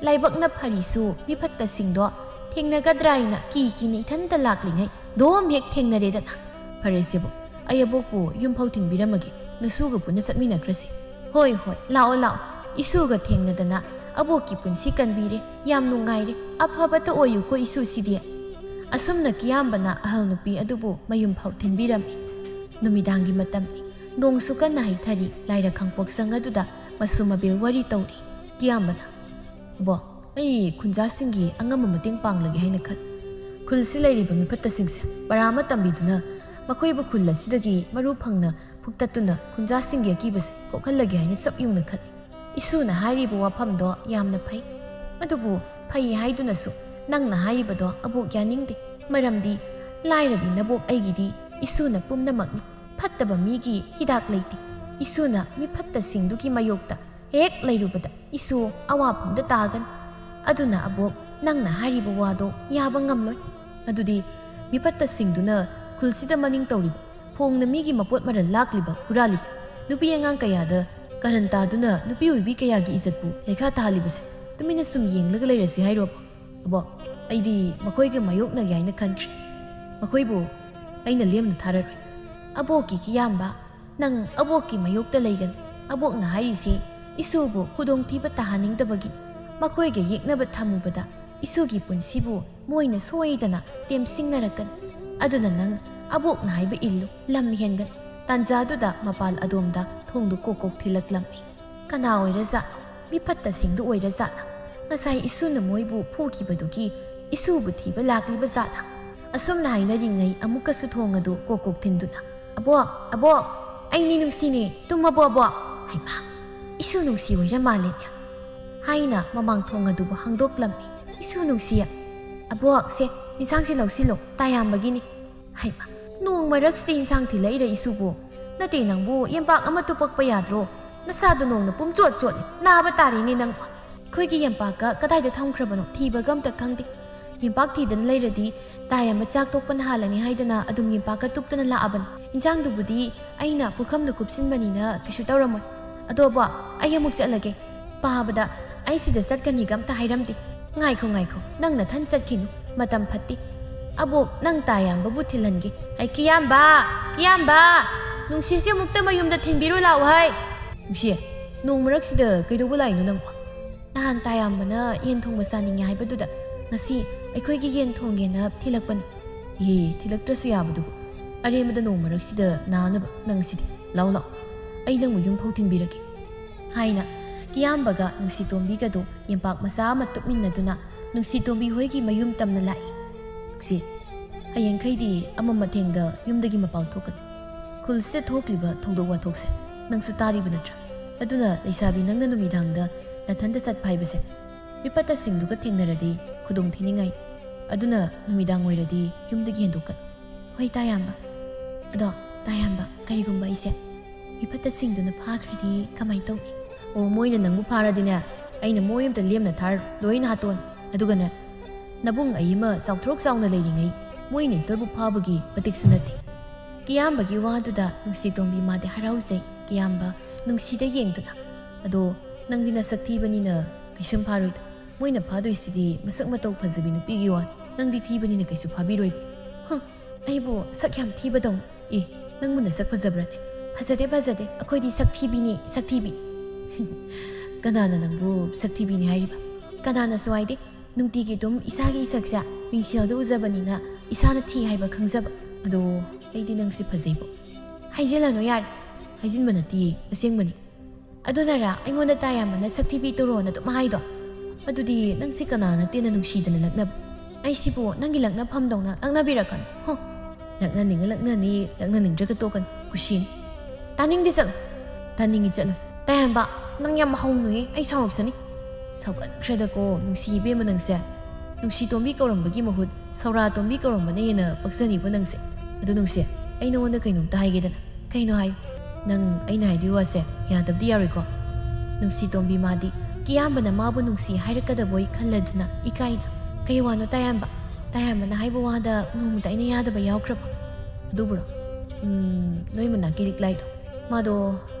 ꯂꯥꯏꯕꯛꯅ ꯐꯔꯤꯁꯨ ꯃꯤꯐꯠꯇꯁꯤꯡꯗꯣ ꯊꯦꯡꯅꯒꯗ꯭ꯔꯥ ꯍꯥꯏꯅ ꯀꯤ ꯀꯤꯅ ꯏꯊꯟꯇ ꯂꯥꯛꯂꯤꯉꯩ ꯗꯣꯝ ꯍꯦꯛ ꯊꯦꯡꯅꯔꯦꯗꯅ꯫ ꯐꯔꯦꯁꯦꯕꯨ, ꯑꯩ ꯑꯕꯣꯛꯄꯨ ꯌꯨꯝꯐꯥꯎ ꯊꯤꯟꯕꯤꯔꯝꯃꯒꯦ, ꯅꯁꯨꯒ ꯄꯨꯟꯅ ꯆꯠꯃꯤꯟꯅꯈ꯭ꯔꯁꯤ꯫ ꯍꯣꯏ ꯍꯣꯏ, ꯂꯥꯛꯑꯣ ꯂꯥꯛꯑꯣ꯫ ꯏꯁꯨꯒ ꯊꯦꯡꯅꯗꯅ ꯑꯕꯣꯛꯀꯤ ꯄꯨꯟꯁꯤ ꯀꯟꯕꯤꯔꯦ꯫ ꯌꯥꯝ ꯅꯨꯡꯉꯥꯏꯔꯦ꯫ ꯑꯐꯕꯇ ꯑꯣꯏꯌꯨꯀꯣ ꯏꯁꯨꯁꯤꯗꯤ꯫ ꯑꯁꯨꯝꯅ ꯀꯤꯌꯥꯝꯕꯅ ꯑꯍꯜ ꯅꯨꯄꯤ ꯑꯗꯨꯕꯨ ꯃꯌꯨꯝ ꯐꯥꯎ ꯊꯤꯟꯕꯤꯔꯝꯃꯤ꯫ ꯅꯨꯃꯤꯗꯥꯡꯒꯤ ꯃꯇꯝꯅꯤ꯫ ꯅꯣꯡꯁꯨ ꯀꯟꯅ ꯍꯩꯊꯔꯤ꯫ ꯂꯥꯏꯔ ꯈꯥꯡꯄꯣꯛ ꯆꯪ ꯑꯗꯨꯗ ꯃꯁꯨ ꯃꯕꯦꯜ ꯋꯥꯔꯤ ꯇꯧꯔꯤ꯫ ꯀꯤꯌꯥꯝꯕꯅ, "ꯑꯕꯣ, ꯑꯩ ꯈꯨꯟꯖꯥꯁꯤꯡꯒꯤ ꯑꯉꯝꯕ ꯃꯇꯦꯡ ꯄꯥꯡꯂꯒꯦ ꯍꯥꯏꯅ ꯈꯜꯂꯤ꯫ ꯈꯨꯜꯁꯤ ꯂꯩꯔꯤꯕ ꯃꯤꯐꯠꯇꯁꯤꯡꯁꯦ ꯄꯔꯥ ꯑꯃ ꯇꯝꯕꯤꯗꯨꯅ ꯃꯈꯣꯏꯕꯨ ꯈꯨꯜ ꯑꯁꯤꯗꯒꯤ ꯃꯔꯨ ꯐꯪꯅ ꯐꯨꯛꯇꯠꯇꯨꯅ ꯈꯨꯟꯖꯥꯁꯤꯡꯒꯤ ꯑꯀꯤꯕꯁꯦ ꯀꯣꯛꯍꯜꯂꯒꯦ ꯍꯥꯏꯅ ꯆꯞ ꯌꯨꯡꯅ ꯈꯜꯂꯤ꯫ ꯏꯁꯨꯅ ꯍꯥꯏꯔꯤꯕ ꯋꯥꯐꯝꯗꯣ ꯌꯥꯝꯅ ꯐꯩ꯫ ꯑꯗꯨꯕꯨ ꯐꯩ ꯍꯥꯏꯗꯨꯅꯁꯨ ꯅꯪꯅ ꯍꯥꯏꯔꯤꯕꯗꯣ ꯑꯕꯣꯛ ꯌꯥꯅꯤꯡꯗꯦ꯫ ꯃꯔꯝꯗꯤ ꯂꯥꯏꯔꯕꯤ ꯅꯕꯣꯛ ꯑꯩꯒꯤꯗꯤ ꯏꯁꯨꯅ ꯄꯨꯝꯅꯃꯛꯅꯤ꯫ ꯐꯠꯇꯕ ꯃꯤꯒꯤ ꯍꯤꯗꯥꯛ ꯂꯩꯇꯦ꯫ ꯏꯁꯨꯅ ꯃꯤꯐꯠꯇꯁꯤꯡꯗꯨꯒꯤ ꯃꯥꯌꯣꯛꯇ ꯍꯦꯛ ꯂꯩꯔꯨꯕꯗ ꯏꯁꯨ ꯑꯋꯥꯐꯝꯗ ꯇꯥꯒꯅꯤ꯫ ꯑꯗꯨꯅ ꯑꯕꯣꯛ, ꯅꯪꯅ ꯍꯥꯏꯔꯤꯕ ꯋꯥꯗꯣ ꯌꯥꯕ ꯉꯝꯂꯣꯏ꯫ ꯑꯗꯨꯗꯤ ꯃꯤꯐꯠꯇꯁꯤꯡꯗꯨꯅ ꯈꯨꯜꯁꯤꯗ ꯃꯅꯤꯡ ꯇꯧꯔꯤꯕ, ꯐꯣꯡꯅ ꯃꯤꯒꯤ ꯃꯄꯣꯠ ꯃꯔꯜ ꯂꯥꯛꯂꯤꯕ, ꯍꯨꯔꯥꯜꯂꯤꯕ, ꯅꯨꯄꯤ ꯑꯉꯥꯡ ꯀꯌꯥꯗ ꯀꯔꯟ ꯇꯥꯗꯨꯅ ꯅꯨꯄꯤ ꯑꯣꯏꯕꯤ ꯀꯌꯥꯒꯤ ꯏꯖꯠꯄꯨ ꯂꯩꯈꯥ ꯇꯥꯍꯜꯂꯤꯕꯁꯦ ꯇꯨꯃꯤꯟꯅ ꯁꯨꯝ ꯌꯦꯡꯂꯒ ꯂꯩꯔꯁꯤ ꯍꯥꯏꯔꯣ? ꯑꯕꯣꯛ, ꯑꯩꯗꯤ ꯃꯈꯣꯏꯒ ꯃꯥꯌꯣꯛꯅꯒꯦ ꯍꯥꯏꯅ ꯈꯟꯈ꯭ꯔꯦ꯫ ꯃꯈꯣꯏꯕꯨ ꯑꯩꯅ ꯂꯦꯝꯅ ꯊꯥꯔꯔꯣꯏ꯫ ꯑꯕꯣꯛꯀꯤ ꯀꯤꯌꯥꯝꯕ, ꯅꯪ ꯑꯕꯣꯛꯀꯤ ꯃꯥꯌꯣꯛꯇ ꯂꯩꯒꯅꯨ꯫ ꯑꯕꯣꯛꯅ ꯍꯥꯏꯔꯤꯁꯦ ꯏꯁꯨꯕꯨ ꯈꯨꯗꯣꯡꯊꯤꯕ ꯇꯥꯍꯟꯅꯤꯡꯗꯕꯒꯤ꯫ ꯃꯈꯣꯏꯒ ꯌꯦꯛꯅꯕ ꯊꯝꯃꯨꯕꯗ ꯏꯁꯨꯒꯤ ꯄꯨꯟꯁꯤꯕꯨ ꯃꯣꯏꯅ ꯁꯣꯏꯗꯅ ꯇꯦꯝꯁꯤꯡꯅꯔꯛꯀꯅꯤ꯫ ꯑꯗꯨꯅ ꯅꯪ ꯑꯕꯣꯛꯅ ꯍꯥꯏꯕ ꯏꯜꯂꯨ, ꯂꯝ ꯍꯦꯟꯒꯅꯨ꯫ ꯇꯥꯟꯖꯥꯗꯨꯗ ꯃꯄꯥꯜ ꯑꯗꯣꯝꯗ ꯊꯣꯡꯗꯨ ꯀꯣꯛ ꯀꯣꯛ ꯊꯤꯜꯂꯛꯂꯝꯃꯤ꯫ ꯀꯅꯥ ꯑꯣꯏꯔꯖꯥꯠꯅꯣ? ꯃꯤꯐꯠꯇꯁꯤꯡꯗꯨ ꯑꯣꯏꯔꯖꯥꯠꯂꯥ? ꯉꯁꯥꯏ ꯏꯁꯨꯅ ꯃꯣꯏꯕꯨ ꯐꯨꯈꯤꯕꯗꯨꯒꯤ ꯏꯁꯨꯕꯨ ꯊꯤꯕ ꯂꯥꯛꯂꯤꯕ ꯖꯥꯠꯂꯥ? ꯑꯁꯨꯝꯅ ꯍꯥꯏꯅꯔꯤꯉꯩ ꯑꯃꯨꯛꯀꯁꯨ ꯊꯣꯡ ꯑꯗꯨ ꯀꯣꯛ ꯀꯣꯛ ꯊꯤꯟꯗꯨꯅ, "ꯑꯕꯣꯛ, ꯑꯕꯣꯛ, ꯑꯩꯅꯤ ꯅꯨꯡꯁꯤꯅꯦ, ꯇꯨꯝꯃꯕꯣ ꯑꯕꯣꯛ?" ꯍꯩꯃꯥ, ꯏꯁꯨ ꯅꯨꯡꯁꯤ ꯑꯣꯏꯔ ꯃꯥꯜꯂꯦꯅꯦ ꯍꯥꯏꯅ ꯃꯃꯥꯡ ꯊꯣꯡ ꯑꯗꯨꯕꯨ ꯍꯥꯡꯗꯣꯛꯂꯝꯃꯤ꯫ "ꯏꯁꯨ ꯅꯨꯡꯁꯤ, ꯑꯕꯣꯛ, ꯁꯦ, ꯏꯟꯁꯥꯡꯁꯦ ꯂꯧꯁꯤꯜꯂꯣ, ꯇꯥꯌꯥꯝꯕꯒꯤꯅꯤ꯫" ꯍꯩꯃꯥ, ꯅꯣꯡ ꯃꯔꯛꯁꯤꯗ ꯏꯟꯁꯥꯡ ꯊꯤꯜꯂꯛꯏꯔ ꯏꯁꯨꯕꯨ? ꯅꯠꯇꯦ, ꯅꯪꯕꯨ ꯌꯦꯝꯄꯥꯛ ꯑꯃ ꯇꯨꯞꯄꯛꯄ ꯌꯥꯗ꯭ꯔꯣ? ꯅꯁꯥꯗꯣ ꯅꯣꯡꯅ ꯄꯨꯝꯆꯣꯠ ꯆꯣꯠꯂꯦ, ꯅꯥꯕ ꯇꯥꯔꯦꯅꯦ ꯅꯪ꯫ ꯑꯩꯈꯣꯏꯒꯤ ꯌꯦꯝꯄꯥꯛꯀ ꯀꯗꯥꯏꯗ ꯊꯝꯈ꯭ꯔꯕꯅꯣ? ꯊꯤꯕꯒ ꯑꯝꯇ ꯈꯪꯗꯦ꯫ ꯌꯦꯝꯄꯥꯛ ꯊꯤꯗꯅ ꯂꯩꯔꯗꯤ ꯇꯥꯏ ꯑꯃ ꯆꯥꯛ ꯇꯣꯛꯄꯅ ꯍꯥꯜꯂꯅꯤ ꯍꯥꯏꯗꯅ ꯑꯗꯨꯝ ꯌꯦꯝꯄꯥꯛꯀ ꯇꯨꯞꯇꯅ ꯂꯥꯛꯑꯕꯅꯤ꯫ ꯏꯟꯁꯥꯡꯗꯨꯕꯨꯗꯤ ꯑꯩꯅ ꯄꯨꯈꯝꯗ ꯀꯨꯞꯁꯤꯟꯕꯅꯤꯅ ꯀꯩꯁꯨ ꯇꯧꯔꯝꯃꯣꯏ꯫ ꯑꯗꯣꯕꯣ, ꯑꯩ ꯑꯃꯨꯛ ꯆꯠꯂꯒꯦ꯫ ꯄꯥꯕꯗ ꯑꯩ ꯁꯤꯗ ꯆꯠꯀꯅꯤꯒ ꯑꯝꯇ ꯍꯥꯏꯔꯝꯗꯦ꯫ ꯉꯥꯏꯈꯣ, ꯉꯥꯏꯈꯣ, ꯅꯪ ꯅꯊꯟ ꯆꯠꯈꯤꯅꯨ, ꯃꯇꯝ ꯐꯠꯇꯦ꯫ ꯑꯕꯣꯛ, ꯅꯪ ꯇꯥ ꯌꯥꯝꯕꯕꯨ ꯊꯤꯜꯍꯟꯒꯦ꯫ ꯑꯩ, ꯀꯤꯌꯥꯝꯕ! ꯀꯤꯌꯥꯝꯕ! ꯅꯨꯡꯁꯤꯠꯁꯦ ꯑꯃꯨꯛꯇ ꯃꯌꯨꯝꯗ ꯊꯤꯟꯕꯤꯔꯨ ꯂꯥꯛꯎ ꯍꯥꯏ꯫ ꯅꯨꯡꯁꯤ, ꯅꯣꯡ ꯃꯔꯛꯁꯤꯗ ꯀꯩꯗꯧꯕ ꯂꯥꯛꯏꯅꯣ ꯅꯪꯕꯣ? ꯅꯍꯥꯟ ꯇꯥꯌꯥꯝꯕꯅ ꯌꯦꯟ ꯊꯣꯡꯕ ꯆꯥꯅꯤꯡꯉꯦ ꯍꯥꯏꯕꯗꯨꯗ ꯉꯁꯤ ꯑꯩꯈꯣꯏꯒꯤ ꯌꯦꯟ ꯊꯣꯡꯒꯦꯅ ꯊꯤꯜꯂꯛꯄꯅꯤ꯫ ꯑꯦ, ꯊꯤꯜꯂꯛꯇ꯭ꯔꯁꯨ ꯌꯥꯕꯗꯨꯕꯨ꯫ ꯑꯔꯦꯝꯕꯗ ꯅꯣꯡ ꯃꯔꯛꯁꯤꯗ ꯅꯥꯅꯕ ꯅꯪꯁꯤꯗꯤ꯫ ꯂꯥꯎ, ꯂꯥꯎ, ꯑꯩ ꯅꯪꯕꯨ ꯌꯨꯝ ꯐꯥꯎ ꯊꯤꯟꯕꯤꯔꯒꯦ꯫ ꯍꯥꯏꯅ ꯀꯤꯌꯥꯝꯕꯒ ꯅꯨꯡꯁꯤꯇꯣꯝꯕꯤꯒꯗꯨ ꯌꯦꯝꯄꯥꯛ ꯃꯆꯥ ꯑꯃ ꯇꯨꯞꯃꯤꯟꯅꯗꯨꯅ ꯅꯨꯡꯁꯤꯇꯣꯝꯕꯤ ꯍꯣꯏꯒꯤ ꯃꯌꯨꯝ ꯇꯝꯅ ꯂꯥꯛꯏ꯫ ꯅꯨꯡꯁꯤ, ꯍꯌꯦꯡꯈꯩꯗꯤ ꯑꯃꯝ ꯑꯊꯦꯡꯗ ꯌꯨꯝꯗꯒꯤ ꯃꯄꯥꯟ ꯊꯣꯛꯀꯅꯨ꯫ ꯈꯨꯜꯁꯤꯗ ꯊꯣꯛꯂꯤꯕ ꯊꯧꯗꯣꯛ ꯋꯥꯊꯣꯛꯁꯦ ꯅꯪꯁꯨ ꯇꯥꯔꯤꯕ ꯅꯠꯇ꯭ꯔꯥ? ꯑꯗꯨꯅ ꯂꯩꯁꯥꯕꯤ ꯅꯪꯅ ꯅꯨꯃꯤꯗꯥꯡꯗ ꯅꯊꯟꯇ ꯆꯠꯄ ꯍꯥꯏꯕꯁꯦ ꯃꯤꯐꯠꯇꯁꯤꯡꯗꯨꯒ ꯊꯦꯡꯅꯔꯗꯤ ꯈꯨꯗꯣꯡ ꯊꯤꯅꯤꯡꯉꯥꯏ꯫ ꯑꯗꯨꯅ ꯅꯨꯃꯤꯗꯥꯡ ꯑꯣꯏꯔꯗꯤ ꯌꯨꯝꯗꯒꯤ ꯍꯦꯟꯗꯣꯛꯀꯅꯨ꯫ ꯍꯣꯏ, ꯇꯥꯌꯥꯝꯕ꯫ ꯑꯗꯣ, ꯇꯥꯌꯥꯝꯕ, ꯀꯔꯤꯒꯨꯝꯕ ꯑꯩꯁꯦ ꯃꯤꯐꯠꯇꯁꯤꯡꯗꯨꯅ ꯐꯥꯈ꯭ꯔꯗꯤ ꯀꯃꯥꯏꯅ ꯇꯧꯅꯤ? ꯑꯣ, ꯃꯣꯏꯅ ꯅꯪꯕꯨ ꯐꯥꯔꯗꯤꯅꯦ, ꯑꯩꯅ ꯃꯣꯏ ꯑꯝꯇ ꯂꯦꯝꯅ ꯊꯥꯔ ꯂꯣꯏꯅ ꯍꯥꯠꯇꯣꯛꯑꯅꯤ꯫ ꯑꯗꯨꯒꯅꯦ, ꯅꯕꯨꯡ ꯑꯩ ꯑꯃ ꯆꯥꯎꯊ꯭ꯔꯣꯛ ꯆꯥꯎꯅ ꯂꯩꯔꯤꯉꯩ ꯃꯣꯏꯅ ꯏꯆꯜꯕꯨ ꯐꯥꯕꯒꯤ ꯃꯇꯤꯛꯁꯨ ꯅꯠꯇꯦ꯫ ꯀꯤꯌꯥꯝꯕꯒꯤ ꯋꯥꯗꯨꯗ ꯅꯨꯡꯁꯤꯇꯣꯝꯕꯤ ꯃꯥꯗꯤ ꯍꯔꯥꯎꯖꯩ꯫ ꯀꯤꯌꯥꯝꯕ ꯅꯨꯡꯁꯤꯗ ꯌꯦꯡꯗꯨꯅ, "ꯑꯗꯣ ꯅꯪꯗꯤ ꯅꯁꯛ ꯊꯤꯕꯅꯤꯅ ꯀꯩꯁꯨꯝ ꯐꯥꯔꯣꯏꯗ꯫ ꯃꯣꯏꯅ ꯐꯥꯗꯣꯏꯁꯤꯗꯤ ꯃꯁꯛ ꯃꯇꯧ ꯐꯖꯕꯤ ꯅꯨꯄꯤꯒꯤ ꯋꯥꯅꯤ꯫ ꯅꯪꯗꯤ ꯊꯤꯕꯅꯤꯅ ꯀꯩꯁꯨ ꯐꯥꯕꯤꯔꯣꯏꯕ꯫" "ꯍ, ꯑꯩꯕꯨ ꯁꯛ ꯌꯥꯝ ꯊꯤꯕꯗꯧꯅ꯫ ꯑꯦ, ꯅꯪꯕꯨ ꯅꯁꯛ ꯐꯖꯕ꯭ꯔꯅꯦ?" "ꯐꯖꯗꯦ, ꯐꯖꯗꯦ꯫ ꯑꯩꯈꯣꯏꯗꯤ ꯁꯛ ꯊꯤꯕꯤꯅꯤ, ꯁꯛ ꯊꯤꯕꯤ꯫" "ꯀꯅꯥꯅ ꯅꯪꯕꯨ ꯁꯛ ꯊꯤꯕꯤꯅꯤ ꯍꯥꯏꯔꯤꯕ?" "ꯀꯅꯥꯅꯁꯨ ꯍꯥꯏꯗꯦ꯫ ꯅꯨꯡꯇꯤꯒꯤ ꯑꯗꯨꯝ ꯏꯁꯥꯒꯤ ꯏꯁꯛꯁꯦ ꯃꯤꯡꯁꯦꯜꯗ ꯎꯖꯕꯅꯤꯅ ꯏꯁꯥꯅ ꯊꯤ ꯍꯥꯏꯕ ꯈꯪꯖꯕ꯫ ꯑꯗꯣ ꯑꯩꯗꯤ ꯅꯪꯁꯦ ꯐꯖꯩꯕꯣ꯫" "ꯍꯥꯏꯖꯤꯜꯂꯅꯨ ꯌꯥꯔꯦ꯫" "ꯍꯥꯏꯖꯤꯟꯕ ꯅꯠꯇꯤꯌꯦ, ꯑꯁꯦꯡꯕꯅꯤ꯫" "ꯑꯗꯨꯅꯔꯥ ꯑꯩꯉꯣꯟꯗ ꯇꯥꯌꯥꯝꯕꯅ ꯁꯛ ꯊꯤꯕꯤ ꯇꯣꯔꯣꯅ ꯑꯗꯨꯝ ꯍꯥꯏꯗꯣ? ꯑꯗꯨꯗꯤ ꯅꯪꯁꯦ ꯀꯅꯥ ꯅꯠꯇꯦꯅ ꯅꯨꯡꯁꯤꯗꯅ ꯂꯛꯅꯕ? ꯑꯩꯁꯤꯕꯨ ꯅꯪꯒꯤ ꯂꯛꯅꯐꯝꯗꯧꯅ ꯂꯛꯅꯕꯤꯔꯛꯀꯅꯨ꯫ ꯍꯣ, ꯂꯛꯅꯅꯤꯡꯉ ꯂꯛꯅꯅꯤ, ꯂꯛꯅꯅꯤꯡꯗ꯭ꯔꯒ ꯇꯣꯛꯀꯅꯤ, ꯀꯨꯁꯤꯅꯤ꯫" "ꯇꯥꯅꯤꯡꯗꯦ, ꯆꯠꯂꯣ꯫" "ꯇꯥꯅꯤꯡꯉꯤ, ꯆꯠꯂꯣ꯫" "ꯇꯥꯌꯥꯝꯕ, ꯅꯪ ꯌꯥꯝ ꯍꯧꯅꯨꯍꯦ, ꯑꯩ ꯁꯥꯎꯔꯛꯁꯅꯤ꯫" "ꯁꯥꯎꯒꯟꯈ꯭ꯔꯦꯗꯀꯣ ꯅꯨꯡꯁꯤ ꯏꯕꯦꯝꯃ ꯅꯪꯁꯦ꯫ ꯅꯨꯡꯁꯤ ꯇꯣꯝꯕꯤ ꯀꯧꯔꯝꯕꯒꯤ ꯃꯍꯨꯠ ꯁꯧꯔꯥ ꯇꯣꯝꯕꯤ ꯀꯧꯔꯝꯕꯅ ꯍꯦꯟꯅ ꯄꯛꯆꯅꯤꯕꯣ ꯅꯪꯁꯦ꯫ ꯑꯗꯨ ꯅꯨꯡꯁꯤ, ꯑꯩ ꯅꯉꯣꯟꯗ ꯀꯩꯅꯣꯝꯇ ꯍꯥꯏꯒꯦꯗꯅ꯫" "ꯀꯩꯅꯣ ꯍꯥꯏꯌꯨ꯫" "ꯅꯪ ꯑꯩꯅ ꯍꯥꯏꯗꯣꯏ ꯋꯥꯁꯦ ꯌꯥꯗꯕꯗꯤ ꯌꯥꯔꯣꯏꯀꯣ?" ꯅꯨꯡꯁꯤ ꯇꯣꯝꯕꯤ ꯃꯥꯗꯤ ꯀꯤꯌꯥꯝꯕꯅ ꯃꯥꯕꯨ ꯅꯨꯡꯁꯤ ꯍꯥꯏꯔꯛꯀꯗꯕꯣꯏ ꯈꯜꯂꯗꯨꯅ ꯏꯀꯥꯏꯅ ꯀꯩ ꯋꯥꯅꯣ ꯇꯥꯌꯥꯝꯕ? ꯇꯥꯌꯥꯝꯕꯅ ꯍꯥꯏꯕ ꯋꯥꯗ ꯅꯣꯡꯃꯇ ꯑꯩꯅ ꯌꯥꯗꯕ ꯌꯥꯎꯈ꯭ꯔꯕ? ꯑꯗꯨꯕꯨꯔꯣ? ꯎꯝ, ꯅꯣꯏ ꯃꯅꯥꯛꯀꯤ ꯂꯤꯛꯂꯥꯏꯗꯣ, ꯃꯥꯗꯣ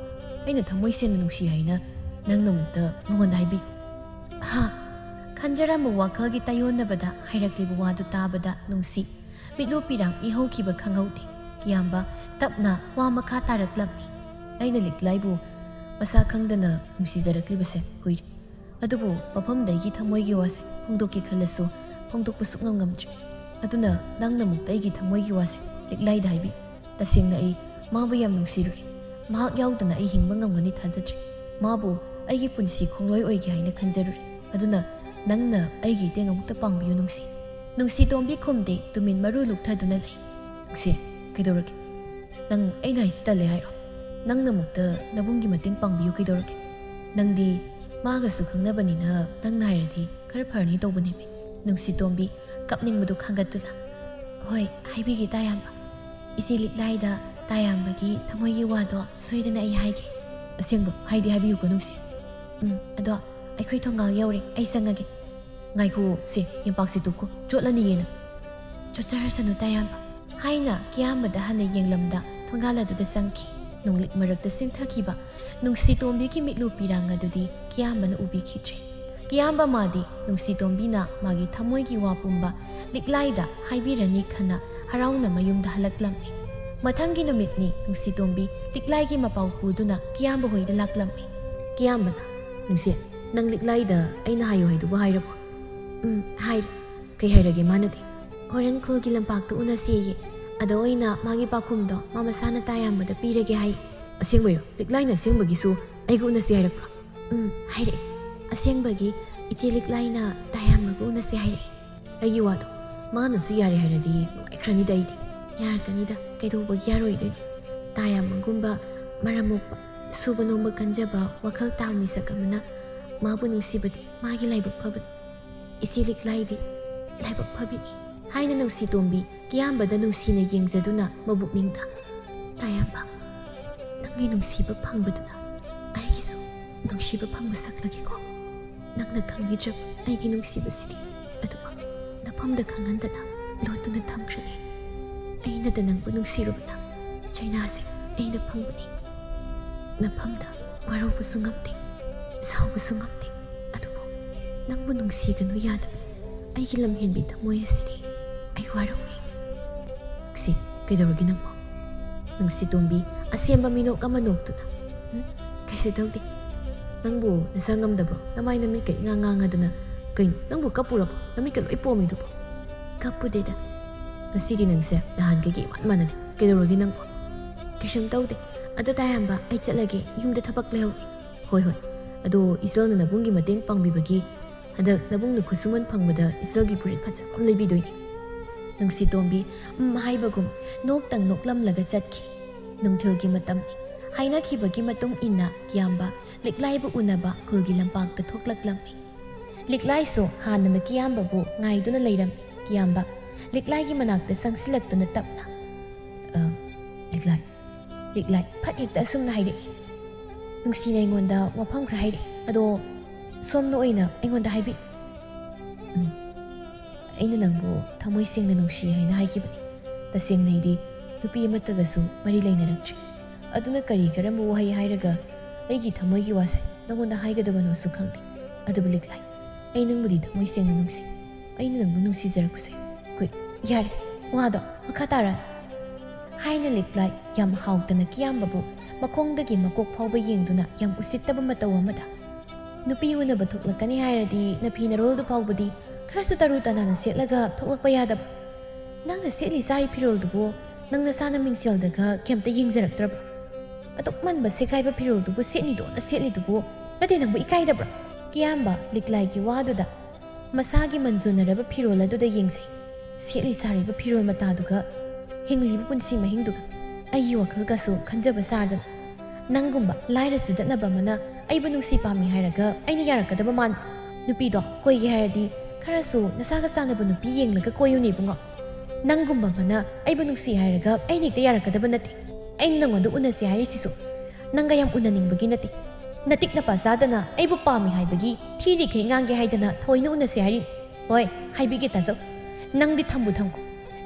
ꯑꯩꯅ ꯊꯃꯣꯏ ꯁꯦꯡꯅ ꯅꯨꯡꯁꯤ ꯍꯥꯏꯅ ꯅꯪꯅ ꯑꯃꯨꯛꯇ ꯃꯉꯣꯟꯗ ꯍꯥꯏꯕꯤ꯫ ꯍꯥ? ꯈꯟꯖꯔꯝꯕ ꯋꯥꯈꯜꯒꯤ ꯇꯥꯏꯌꯣꯟꯅꯕꯗ ꯍꯥꯏꯔꯛꯂꯤꯕ ꯋꯥꯗꯨ ꯇꯥꯕꯗ ꯅꯨꯡꯁꯤ ꯃꯤꯠꯂꯨ ꯄꯤꯔꯥꯡ ꯏꯍꯧꯈꯤꯕ ꯈꯪꯍꯧꯗꯦ꯫ ꯀꯤꯌꯥꯝꯕ ꯇꯞꯅ ꯋꯥ ꯃꯈꯥ ꯇꯥꯔꯛꯂꯝꯃꯤ꯫ ꯑꯩꯅ ꯂꯤꯛꯂꯥꯏꯕꯨ ꯃꯁꯥ ꯈꯪꯗꯅ ꯅꯨꯡꯁꯤꯖꯔꯛꯂꯤꯕꯁꯦ ꯀꯨꯏꯔꯦ꯫ ꯑꯗꯨꯕꯨ ꯃꯐꯝꯗ ꯑꯩꯒꯤ ꯊꯃꯣꯏꯒꯤ ꯋꯥꯁꯦ ꯐꯣꯡꯗꯣꯛꯀꯦ ꯈꯜꯂꯁꯨ ꯐꯣꯡꯗꯣꯛꯄ ꯁꯨꯛꯉꯝ ꯉꯝꯗ꯭ꯔꯦ꯫ ꯑꯗꯨꯅ ꯅꯪꯅ ꯑꯃꯨꯛꯇ ꯑꯩꯒꯤ ꯊꯃꯣꯏꯒꯤ ꯋꯥꯁꯦ ꯂꯤꯛꯂꯥꯏꯗ ꯍꯥꯏꯕꯤ꯫ ꯇꯁꯦꯡꯅ ꯑꯩ ꯃꯥꯕꯨ ꯌꯥꯝ ꯅꯨꯡꯁꯤꯔꯨꯔꯦ꯫ ꯃꯍꯥꯛ ꯌꯥꯎꯗꯅ ꯑꯩ ꯍꯤꯡꯕ ꯉꯝꯒꯅꯤ ꯊꯥꯖꯗ꯭ꯔꯦ꯫ ꯃꯥꯕꯨ ꯑꯩꯒꯤ ꯄꯨꯟꯁꯤ ꯈꯣꯡꯂꯣꯏ ꯑꯣꯏꯒꯦ ꯍꯥꯏꯅ ꯈꯟꯖꯔꯨꯔꯦ꯫ ꯑꯗꯨꯅ ꯅꯪꯅ ꯑꯩꯒꯤ ꯏꯇꯦꯡ ꯑꯃꯨꯛꯇ ꯄꯥꯡꯕꯤꯌꯨ ꯅꯨꯡꯁꯤ꯫ ꯅꯨꯡꯁꯤ ꯇꯣꯝꯕꯤ ꯈꯨꯝꯗꯦ, ꯇꯨꯃꯤꯟ ꯃꯔꯨ ꯂꯨꯛꯊꯗꯨꯅ ꯂꯩ꯫ ꯅꯨꯡꯁꯤ, ꯀꯩꯗꯧꯔꯒꯦ? ꯅꯪ ꯑꯩꯅ ꯍꯥꯏꯁꯤ ꯇꯜꯂꯦ ꯍꯥꯏꯔꯣ? ꯅꯪꯅ ꯑꯃꯨꯛꯇ ꯅꯕꯨꯡꯒꯤ ꯃꯇꯦꯡ ꯄꯥꯡꯕꯤꯌꯨ ꯀꯩꯗꯧꯔꯒꯦ? ꯅꯪꯗꯤ ꯃꯥꯒꯁꯨ ꯈꯪꯅꯕꯅꯤꯅ ꯅꯪꯅ ꯍꯥꯏꯔꯗꯤ ꯈꯔ ꯐꯔꯅꯤ ꯇꯧꯕꯅꯦꯃꯤ꯫ ꯅꯨꯡꯁꯤ ꯇꯣꯝꯕꯤ ꯀꯞꯅꯤꯡꯕꯗꯨ ꯈꯥꯡꯒꯠꯇꯨꯅ, ꯍꯣꯏ, ꯍꯥꯏꯕꯤꯒꯦ ꯇꯥꯌꯥꯝꯕ꯫ ꯏꯆꯦ ꯂꯤꯛꯂꯥꯏꯗ ꯇꯥꯌꯥꯝꯕꯒꯤ ꯊꯃꯣꯏꯒꯤ ꯋꯥꯗꯣ ꯁꯣꯏꯗꯅ ꯑꯩ ꯍꯥꯏꯒꯦ꯫ ꯑꯁꯦꯡꯕ ꯍꯥꯏꯗꯤ ꯍꯥꯏꯕꯤꯌꯨꯀꯣ ꯅꯨꯡꯁꯤ꯫ ꯎꯝ, ꯑꯗꯣ ꯑꯩꯈꯣꯏ ꯊꯣꯡꯒꯥꯜ ꯌꯧꯔꯦ, ꯑꯩ ꯆꯪꯉꯒꯦ꯫ ꯉꯥꯏꯈꯣ ꯁꯦ, ꯌꯦꯝꯄꯥꯛꯁꯦ ꯇꯨꯀꯣ, ꯆꯣꯠꯂꯅꯤꯌꯦ ꯅꯪ꯫ ꯆꯣꯠꯆꯔꯁꯅꯨ ꯇꯥꯌꯥꯝꯕ, ꯍꯥꯏꯅ ꯀꯤꯌꯥꯝꯕꯗ ꯍꯟꯅ ꯌꯦꯡꯂꯝꯗ ꯊꯣꯡꯒꯥꯜ ꯑꯗꯨꯗ ꯆꯪꯈꯤ꯫ ꯅꯣꯡꯂꯤꯛ ꯃꯔꯛꯇ ꯆꯦꯟꯊꯈꯤꯕ ꯅꯨꯡꯁꯤ ꯇꯣꯝꯕꯤꯒꯤ ꯃꯤꯠꯂꯨ ꯄꯤꯔꯥꯡ ꯑꯗꯨꯗꯤ ꯀꯤꯌꯥꯝꯕꯅ ꯎꯕꯤꯈꯤꯗ꯭ꯔꯦ꯫ ꯀꯤꯌꯥꯝꯕ ꯃꯥꯗꯤ ꯅꯨꯡꯁꯤ ꯇꯣꯝꯕꯤꯅ ꯃꯥꯒꯤ ꯊꯃꯣꯏꯒꯤ ꯋꯥ ꯄꯨꯝꯕ ꯂꯤꯛꯂꯥꯏꯗ ꯍꯥꯏꯕꯤꯔꯅꯤ ꯈꯟꯅ ꯍꯔꯥꯎꯅ ꯃꯌꯨꯝꯗ ꯍꯜꯂꯛꯂꯝꯃꯤ꯫ ꯃꯊꯪꯒꯤ ꯅꯨꯃꯤꯠꯅꯤ ꯅꯨꯡꯁꯤ ꯇꯣꯝꯕꯤ ꯂꯤꯛꯂꯥꯏꯒꯤ ꯃꯄꯥꯎ ꯄꯨꯗꯨꯅ ꯀꯤꯌꯥꯝꯕ ꯍꯣꯏꯗ ꯂꯥꯛꯂꯝꯃꯤ꯫ ꯀꯤꯌꯥꯝꯕꯅ, ꯅꯨꯡꯁꯤ, ꯅꯪ ꯂꯤꯛꯂꯥꯏꯗ ꯑꯩꯅ ꯍꯥꯏꯌꯨ ꯍꯥꯏꯗꯨꯕꯨ ꯍꯥꯏꯔꯕꯣ? ꯎꯝ, ꯍꯥꯏꯔꯦ꯫ ꯀꯩ ꯍꯥꯏꯔꯒꯦ ꯃꯥꯅꯗꯤ? ꯍꯣꯔꯦꯟ ꯈꯨꯜꯒꯤ ꯂꯝꯄꯥꯛꯇ ꯎꯅꯁꯦꯌꯦ꯫ ꯑꯗ ꯑꯣꯏꯅ ꯃꯥꯒꯤ ꯄꯥꯎꯈꯨꯝꯗꯣ ꯃꯥ ꯃꯁꯥꯅ ꯇꯥꯌꯥꯝꯕꯗ ꯄꯤꯔꯒꯦ ꯍꯥꯏ꯫ ꯑꯁꯦꯡꯕꯩꯔꯣ? ꯂꯤꯛꯂꯥꯏꯅ ꯑꯁꯦꯡꯕꯒꯤꯁꯨ ꯑꯩꯒ ꯎꯅꯁꯦ ꯍꯥꯏꯔꯛꯄ꯭ꯔꯣ? ꯎꯝ, ꯍꯥꯏꯔꯛꯑꯦ꯫ ꯑꯁꯦꯡꯕꯒꯤ ꯏꯆꯦ ꯂꯤꯛꯂꯥꯏꯅ ꯇꯥꯌꯥꯝꯕꯒ ꯎꯅꯁꯦ ꯍꯥꯏꯔꯛꯑꯦ꯫ ꯑꯩꯒꯤ ꯋꯥꯗꯣ ꯃꯥꯅꯁꯨ ꯌꯥꯔꯦ ꯍꯥꯏꯔꯗꯤ ꯅꯨꯡꯉꯥꯏꯈ꯭ꯔꯅꯤꯗ ꯑꯩꯗꯤ꯫ ꯌꯥꯔꯛꯀꯅꯤꯗ, ꯀꯩꯗꯧꯕꯒꯤ ꯌꯥꯔꯣꯏꯗꯣꯏꯅꯣ? ꯇꯥꯌꯥꯝꯕꯒꯨꯝꯕ ꯃꯔꯝ ꯃꯣꯛꯄ, ꯁꯨꯕ ꯅꯣꯝꯕ ꯀꯟꯖꯕ, ꯋꯥꯈꯜ ꯇꯥꯕ ꯃꯤꯁꯛ ꯑꯃꯅ ꯃꯥꯕꯨ ꯅꯨꯡꯁꯤꯕꯗꯤ ꯃꯥꯒꯤ ꯂꯥꯏꯕꯛ ꯐꯕꯅꯤ꯫ ꯏꯆꯦ ꯂꯤꯛꯂꯥꯏꯗꯤ ꯂꯥꯏꯕꯛ ꯐꯕꯤꯅꯤ ꯍꯥꯏꯅ ꯅꯨꯡꯁꯤ ꯇꯣꯝꯕꯤ ꯀꯤꯌꯥꯝꯕꯗ ꯅꯨꯡꯁꯤꯅ ꯌꯦꯡꯖꯗꯨꯅ ꯃꯕꯨꯛꯅꯤꯡꯗ, ꯇꯥꯌꯥꯝꯕ, ꯅꯪꯒꯤ ꯅꯨꯡꯁꯤꯕ ꯐꯪꯕꯗꯨꯅ ꯑꯩꯒꯤꯁꯨ ꯅꯨꯡꯁꯤꯕ ꯐꯪꯕ ꯁꯛꯂꯒꯦꯀꯣ꯫ ꯅꯪꯅ ꯈꯪꯕꯤꯗ꯭ꯔꯕ ꯑꯩꯒꯤ ꯅꯨꯡꯁꯤꯕꯁꯤꯗꯤ ꯑꯗꯨꯃꯛ ꯑꯝꯗ ꯈꯪꯍꯟꯗꯅ ꯂꯣꯠꯇꯨꯅ ꯊꯝꯈ꯭ꯔꯒꯦ꯫ ꯑꯩꯅꯗ ꯅꯪꯕꯨ ꯅꯨꯡꯁꯤꯔꯨꯕꯅ ꯆꯩꯅꯥꯁꯦ ꯑꯩꯅ ꯐꯪꯕꯅꯤ꯫ ꯅꯐꯝꯗ ꯋꯥꯔꯧꯕꯁꯨ ꯉꯝꯗꯦ, ꯁꯥꯎꯕꯁꯨ ꯉꯝꯗꯦ꯫ ꯑꯗꯨꯕꯨ ꯅꯪꯕꯨ ꯅꯨꯡꯁꯤꯒꯅꯨ ꯌꯥꯗꯕ ꯑꯩꯒꯤ ꯂꯝꯍꯦꯟꯕꯤ ꯊꯃꯣꯏ ꯑꯁꯤꯗꯤ ꯑꯩ ꯋꯥꯔꯧꯏ꯫ ꯁꯤ ꯀꯩꯗꯧꯔꯒꯦ ꯅꯪꯕꯨ? ꯅꯨꯡꯁꯤꯇꯣꯝꯕꯤ ꯑꯁꯦꯝꯕ ꯃꯤꯅꯣꯛ ꯑꯃ ꯅꯣꯛꯇꯨꯅ, "ꯎꯝ, ꯀꯩꯁꯨ ꯇꯧꯗꯦ꯫ ꯅꯪꯕꯨ ꯅꯁꯥ ꯉꯝꯗꯕ꯭ꯔꯣ? ꯅꯃꯥꯏ ꯅꯃꯤꯠꯀ ꯏꯉꯥꯡ ꯉꯥꯡꯉꯗꯅ꯫ ꯀꯩꯅꯣ, ꯅꯪꯕꯨ ꯀꯞꯄꯨꯔꯕꯣ? ꯅꯃꯤꯠꯀ ꯂꯣꯏ ꯄꯣꯝꯃꯤꯗꯨꯕꯣ?" "ꯀꯞꯄꯨꯗꯦꯗ꯫ ꯉꯁꯤꯗꯤ ꯅꯪꯁꯦ ꯅꯍꯥꯟꯈꯩꯒ ꯏꯃꯥꯟ ꯃꯥꯟꯅꯗꯦ꯫ ꯀꯩꯗꯧꯔꯒꯦ ꯅꯪꯕꯨ?" "ꯀꯩꯁꯨꯝ ꯇꯧꯗꯦ꯫ ꯑꯗꯨ ꯇꯥꯌꯥꯝꯕ, ꯑꯩ ꯆꯠꯂꯒꯦ, ꯌꯨꯝꯗ ꯊꯕꯛ ꯂꯩꯍꯧꯔꯤ꯫" "ꯍꯣꯏ, ꯍꯣꯏ꯫ ꯑꯗꯣ ꯏꯆꯜꯅ ꯅꯕꯨꯡꯒꯤ ꯃꯇꯦꯡ ꯄꯥꯡꯕꯤꯕꯒꯤ ꯍꯟꯗꯛ ꯅꯕꯨꯡꯅ ꯈꯨꯠꯁꯨꯃꯟ ꯐꯪꯕꯗ ꯏꯆꯜꯒꯤ ꯐꯨꯔꯤꯠ ꯐꯖꯕ ꯑꯃ ꯂꯩꯕꯤꯗꯣꯏꯅꯤ꯫" ꯅꯨꯡꯁꯤꯇꯣꯝꯕꯤ ꯎꯝ ꯍꯥꯏꯕꯒꯨꯝ ꯅꯣꯛꯇꯪ ꯅꯣꯛꯂꯝꯂꯒ ꯆꯠꯈꯤ꯫ ꯅꯨꯡꯊꯤꯜꯒꯤ ꯃꯇꯝꯅꯤ꯫ ꯍꯥꯏꯅꯈꯤꯕꯒꯤ ꯃꯇꯨꯡ ꯏꯟꯅ ꯀꯤꯌꯥꯝꯕ ꯂꯤꯛꯂꯥꯏꯕꯨ ꯎꯅꯕ ꯈꯨꯜꯒꯤ ꯂꯝꯄꯥꯛꯇ ꯊꯣꯛꯂꯛꯂꯝꯃꯤ꯫ ꯂꯤꯛꯂꯥꯏꯁꯨ ꯍꯥꯟꯅꯅ ꯀꯤꯌꯥꯝꯕꯕꯨ ꯉꯥꯏꯗꯨꯅ ꯂꯩꯔꯝꯃꯤ꯫ ꯀꯤꯌꯥꯝꯕ ꯂꯤꯛꯂꯥꯏꯒꯤ ꯃꯅꯥꯛꯇ ꯆꯪꯁꯤꯜꯂꯛꯇꯨꯅ ꯇꯞꯅ, "ꯑ, ꯂꯤꯛꯂꯥꯏ꯫" ꯂꯤꯛꯂꯥꯏ ꯐꯠ ꯍꯦꯛꯇ ꯑꯁꯨꯝꯅ ꯍꯥꯏꯔꯛꯏ꯫ ꯅꯨꯡꯁꯤꯅ ꯑꯩꯉꯣꯟꯗ ꯋꯥꯐꯝ ꯈꯔ ꯍꯥꯏꯔꯛꯏ꯫ "ꯑꯗꯣ ꯁꯣꯝꯅ ꯑꯣꯏꯅ ꯑꯩꯉꯣꯟꯗ ꯍꯥꯏꯕꯤ꯫" "ꯎꯝ, ꯑꯩꯅ ꯅꯪꯕꯨ ꯊꯃꯣꯏ ꯁꯦꯡꯅ ꯅꯨꯡꯁꯤ ꯍꯥꯏꯅ ꯍꯥꯏꯈꯤꯕꯅꯤ꯫ ꯇꯁꯦꯡꯅ ꯑꯩꯗꯤ ꯅꯨꯄꯤ ꯑꯃꯠꯇꯒꯁꯨ ꯃꯔꯤ ꯂꯩꯅꯔꯛꯇ꯭ꯔꯤ꯫ ꯑꯗꯨꯅ ꯀꯔꯤ ꯀꯔꯝꯕ ꯋꯥꯍꯩ ꯍꯥꯏꯔꯒ ꯑꯩꯒꯤ ꯊꯃꯣꯏꯒꯤ ꯋꯥꯁꯦ ꯅꯉꯣꯟꯗ ꯍꯥꯏꯒꯗꯕꯅꯣꯁꯨ ꯈꯪꯗꯦ꯫ ꯑꯗꯨꯕꯨ ꯂꯤꯛꯂꯥꯏ, ꯑꯩ ꯅꯪꯕꯨꯗꯤ ꯊꯃꯣꯏ ꯁꯦꯡꯅ ꯅꯨꯡꯁꯤ꯫ ꯑꯩꯅ ꯅꯪꯕꯨ ꯅꯨꯡꯁꯤꯖꯔꯛꯄꯁꯦ ꯀꯨꯏ-" "ꯌꯥꯔꯦ, ꯋꯥꯗꯣ ꯃꯈꯥ ꯇꯥꯔꯛꯑꯅꯨ," ꯍꯥꯏꯅ ꯂꯤꯛꯂꯥꯏ ꯌꯥꯝ ꯍꯥꯎꯇꯅ ꯀꯤꯌꯥꯝꯕꯕꯨ ꯃꯈꯣꯡꯗꯒꯤ ꯃꯀꯣꯛ ꯐꯥꯎꯕ ꯌꯦꯡꯗꯨꯅ ꯌꯥꯝ ꯎꯁꯤꯠꯇꯕ ꯃꯇꯧ ꯑꯃꯗ, "ꯅꯨꯄꯤ ꯎꯅꯕ ꯊꯣꯛꯂꯛꯀꯅꯤ ꯍꯥꯏꯔꯗꯤ ꯅꯐꯤ ꯅꯔꯣꯜꯗꯨ ꯐꯥꯎꯕꯗꯤ ꯈꯔꯁꯨ ꯇꯔꯨ ꯇꯅꯥꯟꯅ ꯁꯦꯠꯂꯒ ꯊꯣꯛꯂꯛꯄ ꯌꯥꯗꯕ? ꯅꯪꯅ ꯁꯦꯠꯂꯤ ꯆꯥꯔꯤ ꯐꯤꯔꯣꯜꯗꯨꯕꯨ ꯅꯪ ꯅꯁꯥꯅ ꯃꯤꯡꯁꯦꯜꯗꯒ ꯀꯩꯝꯇ ꯌꯦꯡꯖꯔꯛꯇ꯭ꯔꯕ꯭ꯔꯣ? ꯑꯗꯨꯛ ꯃꯟꯕ ꯁꯦꯒꯥꯏꯕ ꯐꯤꯔꯣꯜꯗꯨꯕꯨ ꯁꯦꯠꯅꯤꯗꯣꯅ ꯁꯦꯠꯂꯤꯗꯨꯕꯨ ꯅꯠꯇꯦ, ꯅꯪꯕꯨ ꯏꯀꯥꯏꯗꯕ꯭ꯔꯣ?" ꯀꯤꯌꯥꯝꯕ ꯂꯤꯛꯂꯥꯏꯒꯤ ꯋꯥꯗꯨꯗ ꯃꯁꯥꯒꯤ ꯃꯟꯖꯨꯅꯔꯕ ꯐꯤꯔꯣꯜ ꯑꯗꯨꯗ ꯌꯦꯡꯖꯩ꯫ ꯁꯦꯠꯂꯤ ꯁꯥꯔꯤꯕ ꯐꯤꯔꯣꯜ ꯃꯇꯥꯗꯨꯒ, ꯍꯤꯡꯂꯤꯕ ꯄꯨꯟꯁꯤ ꯃꯍꯤꯡꯗꯨꯒ ꯑꯩꯒꯤ ꯋꯥꯈꯜꯒꯁꯨ ꯈꯟꯖꯕ ꯁꯥꯔꯗꯅ, ꯅꯪꯒꯨꯝꯕ ꯂꯥꯏꯔ ꯆꯨꯗꯠꯅꯕ ꯑꯃꯅ ꯑꯩꯕꯨ ꯅꯨꯡꯁꯤ ꯄꯥꯝꯃꯤ ꯍꯥꯏꯔꯒ ꯑꯩꯅ ꯌꯥꯔꯛꯀꯗꯕ ꯃꯥꯟꯕ꯭ꯔꯣ? ꯅꯨꯄꯤꯗꯣ ꯀꯣꯏꯒꯦ ꯍꯥꯏꯔꯗꯤ ꯈꯔꯁꯨ ꯅꯁꯥꯒ ꯆꯥꯟꯅꯕ ꯅꯨꯄꯤ ꯌꯦꯡꯂꯒ ꯀꯣꯏꯌꯨꯅꯦ ꯏꯕꯨꯡꯉꯣ꯫ ꯅꯪꯒꯨꯝꯕ ꯑꯃꯅ ꯑꯩꯕꯨ ꯅꯨꯡꯁꯤ ꯍꯥꯏꯔꯒ ꯑꯩꯅ ꯍꯦꯛꯇ ꯌꯥꯔꯛꯀꯗꯕ ꯅꯠꯇꯦ꯫ ꯑꯩꯅ ꯅꯪꯉꯣꯟꯗ ꯎꯅꯁꯦ ꯍꯥꯏꯔꯤꯁꯤꯁꯨ ꯅꯪꯒ ꯌꯥꯝ ꯎꯅꯅꯤꯡꯕꯒꯤ ꯅꯠꯇꯦ꯫ ꯅꯇꯤꯛ ꯅꯄꯥ ꯆꯥꯗꯅ ꯑꯩꯕꯨ ꯄꯥꯝꯃꯤ ꯍꯥꯏꯕꯒꯤ ꯊꯤꯔꯤꯈꯩ ꯉꯥꯡꯒꯦ ꯍꯥꯏꯗꯅ ꯊꯑꯣꯏꯅ ꯎꯅꯁꯦ ꯍꯥꯏꯔꯤꯅꯤ꯫ ꯍꯣꯏ, ꯍꯥꯏꯕꯤꯒꯦ ꯇꯥꯖꯧ꯫ ꯅꯪꯗꯤ ꯊꯝꯕꯨ ꯊꯝꯈꯣ,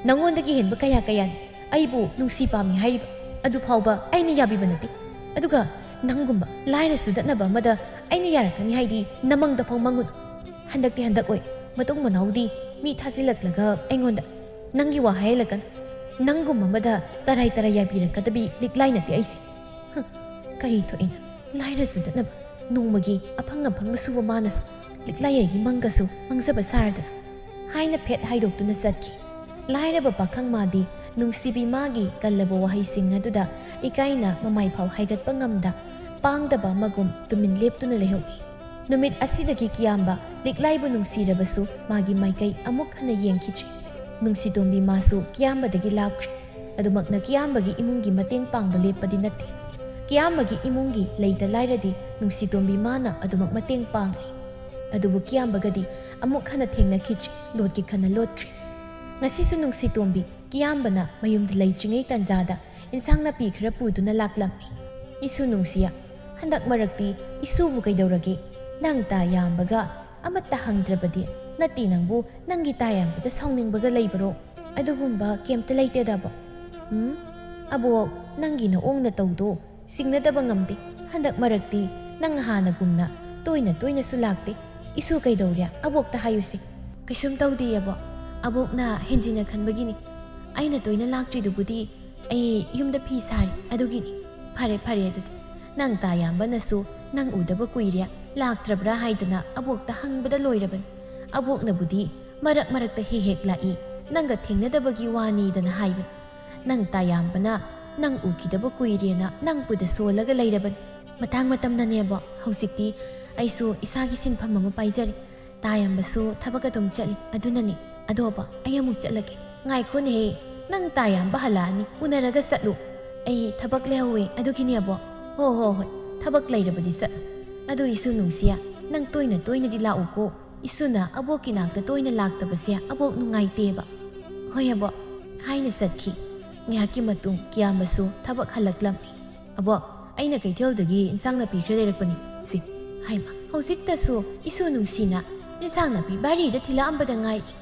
ꯅꯪꯉꯣꯟꯗꯒꯤ ꯍꯦꯟꯕ ꯀꯌꯥ ꯀꯌꯥꯅꯤ ꯑꯩꯕꯨ ꯅꯨꯡꯁꯤ ꯄꯥꯝꯃꯤ ꯍꯥꯏꯔꯤꯕ꯫ ꯑꯗꯨ ꯐꯥꯎꯕ ꯑꯩꯅ ꯌꯥꯕꯤꯕ ꯅꯠꯇꯦ꯫ ꯑꯗꯨꯒ ꯅꯪꯒꯨꯝꯕ ꯂꯥꯏꯔ ꯆꯨꯗꯠꯅꯕ ꯑꯃꯗ ꯑꯩꯅ ꯌꯥꯔꯛꯀꯅꯤ ꯍꯥꯏꯗꯤ ꯅꯃꯪꯗ ꯐꯥꯎ ꯃꯪꯉꯨꯅꯨ꯫ ꯍꯟꯗꯛꯇꯤ ꯍꯟꯗꯛ ꯑꯣꯏ, ꯃꯇꯨꯡ ꯃꯅꯥꯎꯗꯤ ꯃꯤ ꯊꯥꯖꯤꯜꯂꯛꯂꯒ ꯑꯩꯉꯣꯟꯗ ꯅꯪꯒꯤ ꯋꯥ ꯍꯥꯏꯍꯜꯂꯛꯀꯅꯨ꯫ ꯅꯪꯒꯨꯝꯕ ꯑꯃꯗ ꯇꯔꯥꯏ ꯇꯔꯥꯏ ꯌꯥꯕꯤꯔꯛꯀꯗꯕꯤ ꯂꯤꯛꯂꯥꯏ ꯅꯠꯇꯦ ꯑꯩꯁꯦ꯫ ꯍꯨꯝ, ꯀꯔꯤ ꯊꯣꯛꯏꯅ ꯂꯥꯏꯔ ꯆꯨꯗꯠꯅꯕ, ꯅꯣꯡꯃꯒꯤ ꯑꯐꯪ ꯑꯐꯪꯕ ꯁꯨꯕ ꯃꯥꯅꯁꯨ ꯂꯤꯛꯂꯥꯏ ꯑꯩꯒꯤ ꯃꯪꯒꯁꯨ ꯃꯪꯖꯕ ꯁꯥꯔꯗꯅ ꯍꯥꯏꯅ ꯐꯦꯠ ꯍꯥꯏꯗꯣꯛꯇꯨꯅ ꯆꯠꯈꯤ꯫ ꯂꯥꯏꯔꯕ ꯄꯥꯈꯪ ꯃꯥꯗꯤ ꯅꯨꯡꯁꯤꯕꯤ ꯃꯥꯒꯤ ꯀꯜꯂꯕ ꯋꯥꯍꯩꯁꯤꯡ ꯑꯗꯨꯗ ꯏꯀꯥꯏꯅ ꯃꯃꯥꯏ ꯐꯥꯎ ꯍꯥꯏꯒꯠꯄ ꯉꯝꯗ ꯄꯥꯡꯗꯕ ꯑꯃꯒꯨꯝ ꯇꯨꯃꯤꯟ ꯂꯦꯞꯇꯨꯅ ꯂꯩꯍꯧꯏ꯫ ꯅꯨꯃꯤꯠ ꯑꯁꯤꯗꯒꯤ ꯀꯤꯌꯥꯝꯕ ꯂꯤꯛꯂꯥꯏꯕꯨ ꯅꯨꯡꯁꯤꯔꯕꯁꯨ ꯃꯥꯒꯤ ꯃꯥꯏꯀꯩ ꯑꯃꯨꯛ ꯍꯟꯅ ꯌꯦꯡꯈꯤꯗ꯭ꯔꯤ꯫ ꯅꯨꯡꯁꯤꯇꯣꯝꯕꯤ ꯃꯥꯁꯨ ꯀꯤꯌꯥꯝꯕꯗꯒꯤ ꯂꯥꯞꯈ꯭ꯔꯦ꯫ ꯑꯗꯨꯃꯛꯅ ꯀꯤꯌꯥꯝꯕꯒꯤ ꯏꯃꯨꯡꯒꯤ ꯃꯇꯦꯡ ꯄꯥꯡꯕ ꯂꯦꯞꯄꯗꯤ ꯅꯠꯇꯦ꯫ ꯀꯤꯌꯥꯝꯕꯒꯤ ꯏꯃꯨꯡꯒꯤ ꯂꯩꯇ ꯂꯥꯏꯔꯗꯤ ꯅꯨꯡꯁꯤꯇꯣꯝꯕꯤ ꯃꯥꯅ ꯑꯗꯨꯃꯛ ꯃꯇꯦꯡ ꯄꯥꯡꯂꯤ꯫ ꯑꯗꯨꯕꯨ ꯀꯤꯌꯥꯝꯕꯒꯗꯤ ꯑꯃꯨꯛ ꯍꯟꯅ ꯊꯦꯡꯅꯈꯤꯗ꯭ꯔꯤ, ꯂꯣꯠꯀꯤ ꯈꯟꯅ ꯂꯣꯠꯈ꯭ꯔꯦ꯫ ꯉꯁꯤꯁꯨ ꯅꯨꯡꯁꯤꯇꯣꯝꯕꯤ ꯀꯤꯌꯥꯝꯕꯅ ꯃꯌꯨꯝꯗ ꯂꯩꯇ꯭ꯔꯤꯉꯩ ꯇꯟꯖꯥꯗ ꯏꯟꯁꯥꯡ ꯅꯥꯄꯤ ꯈꯔ ꯄꯨꯗꯨꯅ ꯂꯥꯛꯂꯝꯃꯤ꯫ "ꯏꯁꯨ ꯅꯨꯡꯁꯤꯌꯥ, ꯍꯟꯗꯛ ꯃꯔꯛꯇꯤ ꯏꯁꯨꯕꯨ ꯀꯩꯗꯧꯔꯒꯦ? ꯅꯪ ꯇꯥ ꯌꯥꯝꯕꯒ ꯑꯃꯠꯇ ꯍꯪꯗ꯭ꯔꯕꯗꯤ? ꯅꯠꯇꯦ, ꯅꯪꯕꯨ ꯅꯪꯒꯤ ꯇꯥ ꯌꯥꯝꯕꯗ ꯁꯥꯎꯅꯤꯡꯕꯒ ꯂꯩꯕꯔꯣ?" "ꯑꯗꯨꯒꯨꯝꯕ ꯀꯩꯝꯇ ꯂꯩꯇꯦꯗ, ꯑꯕꯣꯛ꯫" "ꯎꯝ? ꯑꯕꯣꯛ, ꯅꯪꯒꯤ ꯅꯑꯣꯡ ꯅꯇꯧꯗꯣ ꯁꯤꯡꯅꯗꯕ ꯉꯝꯗꯦ꯫ ꯍꯟꯗꯛ ꯃꯔꯛꯇꯤ ꯅꯪ ꯍꯥꯟꯅꯒꯨꯝꯅ ꯇꯣꯏꯅ ꯇꯣꯏꯅꯁꯨ ꯂꯥꯛꯇꯦ꯫ ꯏꯁꯨ ꯀꯩꯗꯧꯔꯦ? ꯑꯕꯣꯛꯇ ꯍꯥꯏꯌꯨꯁꯦ꯫" "ꯀꯩꯁꯨꯝ ꯇꯧꯗꯦ, ꯑꯕꯣꯛ꯫ ꯑꯕꯣꯛꯅ ꯍꯦꯟꯖꯤꯟꯅ ꯈꯟꯕꯒꯤꯅꯤ꯫ ꯑꯩꯅ ꯇꯣꯏꯅ ꯂꯥꯛꯇ꯭ꯔꯤꯗꯨꯕꯨꯗꯤ ꯑꯩ ꯌꯨꯝꯗ ꯐꯤ ꯁꯥꯔꯤ, ꯑꯗꯨꯒꯤꯅꯤ꯫" "ꯐꯔꯦ, ꯐꯔꯦ ꯑꯗꯨꯗꯤ꯫ ꯅꯪ ꯇꯥ ꯌꯥꯝꯕꯅꯁꯨ ꯅꯪ ꯎꯗꯕ ꯀꯨꯏꯔꯦ, ꯂꯥꯛꯇ꯭ꯔꯕ꯭ꯔꯥ ꯍꯥꯏꯗꯅ ꯑꯕꯣꯛꯇ ꯍꯪꯕꯗ ꯂꯣꯏꯔꯕꯅꯤ꯫ ꯑꯕꯣꯛꯅꯕꯨꯗꯤ ꯃꯔꯛ ꯃꯔꯛꯇ ꯍꯦꯛ ꯍꯦꯛ ꯂꯥꯛꯏ, ꯅꯪꯒ ꯊꯦꯡꯅꯗꯕꯒꯤ ꯋꯥꯅꯤꯗꯅ ꯍꯥꯏꯕꯅꯤ꯫ ꯅꯪ ꯇꯥ ꯌꯥꯝꯕꯅ ꯅꯪ ꯎꯈꯤꯗꯕ ꯀꯨꯏꯔꯦꯅ ꯅꯪ ꯄꯨꯗ ꯁꯣꯜꯂꯒ ꯂꯩꯔꯕꯅꯤ꯫" "ꯃꯇꯥꯡ ꯃꯇꯝꯅꯅꯦ, ꯑꯕꯣꯛ꯫ ꯍꯧꯖꯤꯛꯇꯤ ꯑꯩꯁꯨ ꯏꯁꯥꯒꯤ ꯁꯤꯟꯐꯝ ꯑꯃ ꯄꯥꯏꯖꯔꯤ꯫ ꯇꯥ ꯌꯥꯝꯕꯁꯨ ꯊꯕꯛ ꯑꯗꯨꯝ ꯆꯠꯂꯤ, ꯑꯗꯨꯅꯅꯤ꯫ ꯑꯗꯣ ꯑꯕꯣꯛ, ꯑꯩ ꯑꯃꯨꯛ ꯆꯠꯂꯒꯦ꯫" "ꯉꯥꯏꯈꯣꯅꯦꯍꯦ, ꯅꯪ ꯇꯥ ꯌꯥꯝꯕ ꯍꯜꯂꯛꯑꯅꯤ, ꯎꯅꯔꯒ ꯆꯠꯂꯨ꯫" "ꯑꯩ ꯊꯕꯛ ꯂꯩꯍꯧꯋꯦ, ꯑꯗꯨꯒꯤꯅꯦ ꯑꯕꯣꯛ꯫" "ꯍꯣ, ꯍꯣ, ꯍꯣꯏ, ꯊꯕꯛ ꯂꯩꯔꯕꯗꯤ ꯆꯠꯂꯨ꯫ ꯑꯗꯨ ꯏꯁꯨ ꯅꯨꯡꯁꯤꯌꯥ, ꯅꯪ ꯇꯣꯏꯅ ꯇꯣꯏꯅꯗꯤ ꯂꯥꯛꯎꯀꯣ꯫ ꯏꯁꯨꯅ ꯑꯕꯣꯛꯀꯤ ꯅꯥꯛꯇ ꯇꯣꯏꯅ ꯂꯥꯛꯇꯕꯁꯦ ꯑꯕꯣꯛ ꯅꯨꯡꯉꯥꯏꯇꯦꯕ꯫" "ꯍꯣꯏ ꯑꯕꯣꯛ꯫" ꯍꯥꯏꯅ ꯆꯠꯈꯤ꯫ ꯉꯥꯏꯍꯥꯛꯀꯤ ꯃꯇꯨꯡ ꯀꯤꯌꯥꯝꯕꯁꯨ ꯊꯕꯛ ꯍꯜꯂꯛꯂꯝꯃꯤ꯫ "ꯑꯕꯣꯛ, ꯑꯩꯅ ꯀꯩꯊꯦꯜꯗꯒꯤ ꯏꯟꯁꯥꯡ ꯅꯥꯄꯤ ꯈꯔ ꯂꯩꯔꯛꯄꯅꯤ꯫ ꯁꯤ꯫" "ꯍꯩꯃꯥ, ꯍꯧꯖꯤꯛꯇꯁꯨ ꯏꯁꯨ ꯅꯨꯡꯁꯤꯅ ꯏꯟꯁꯥꯡ ꯅꯥꯄꯤ ꯚꯥꯔꯤꯗ ꯊꯤꯜꯂꯛꯑꯝꯕꯗ ꯉꯥꯏꯔꯤ꯫"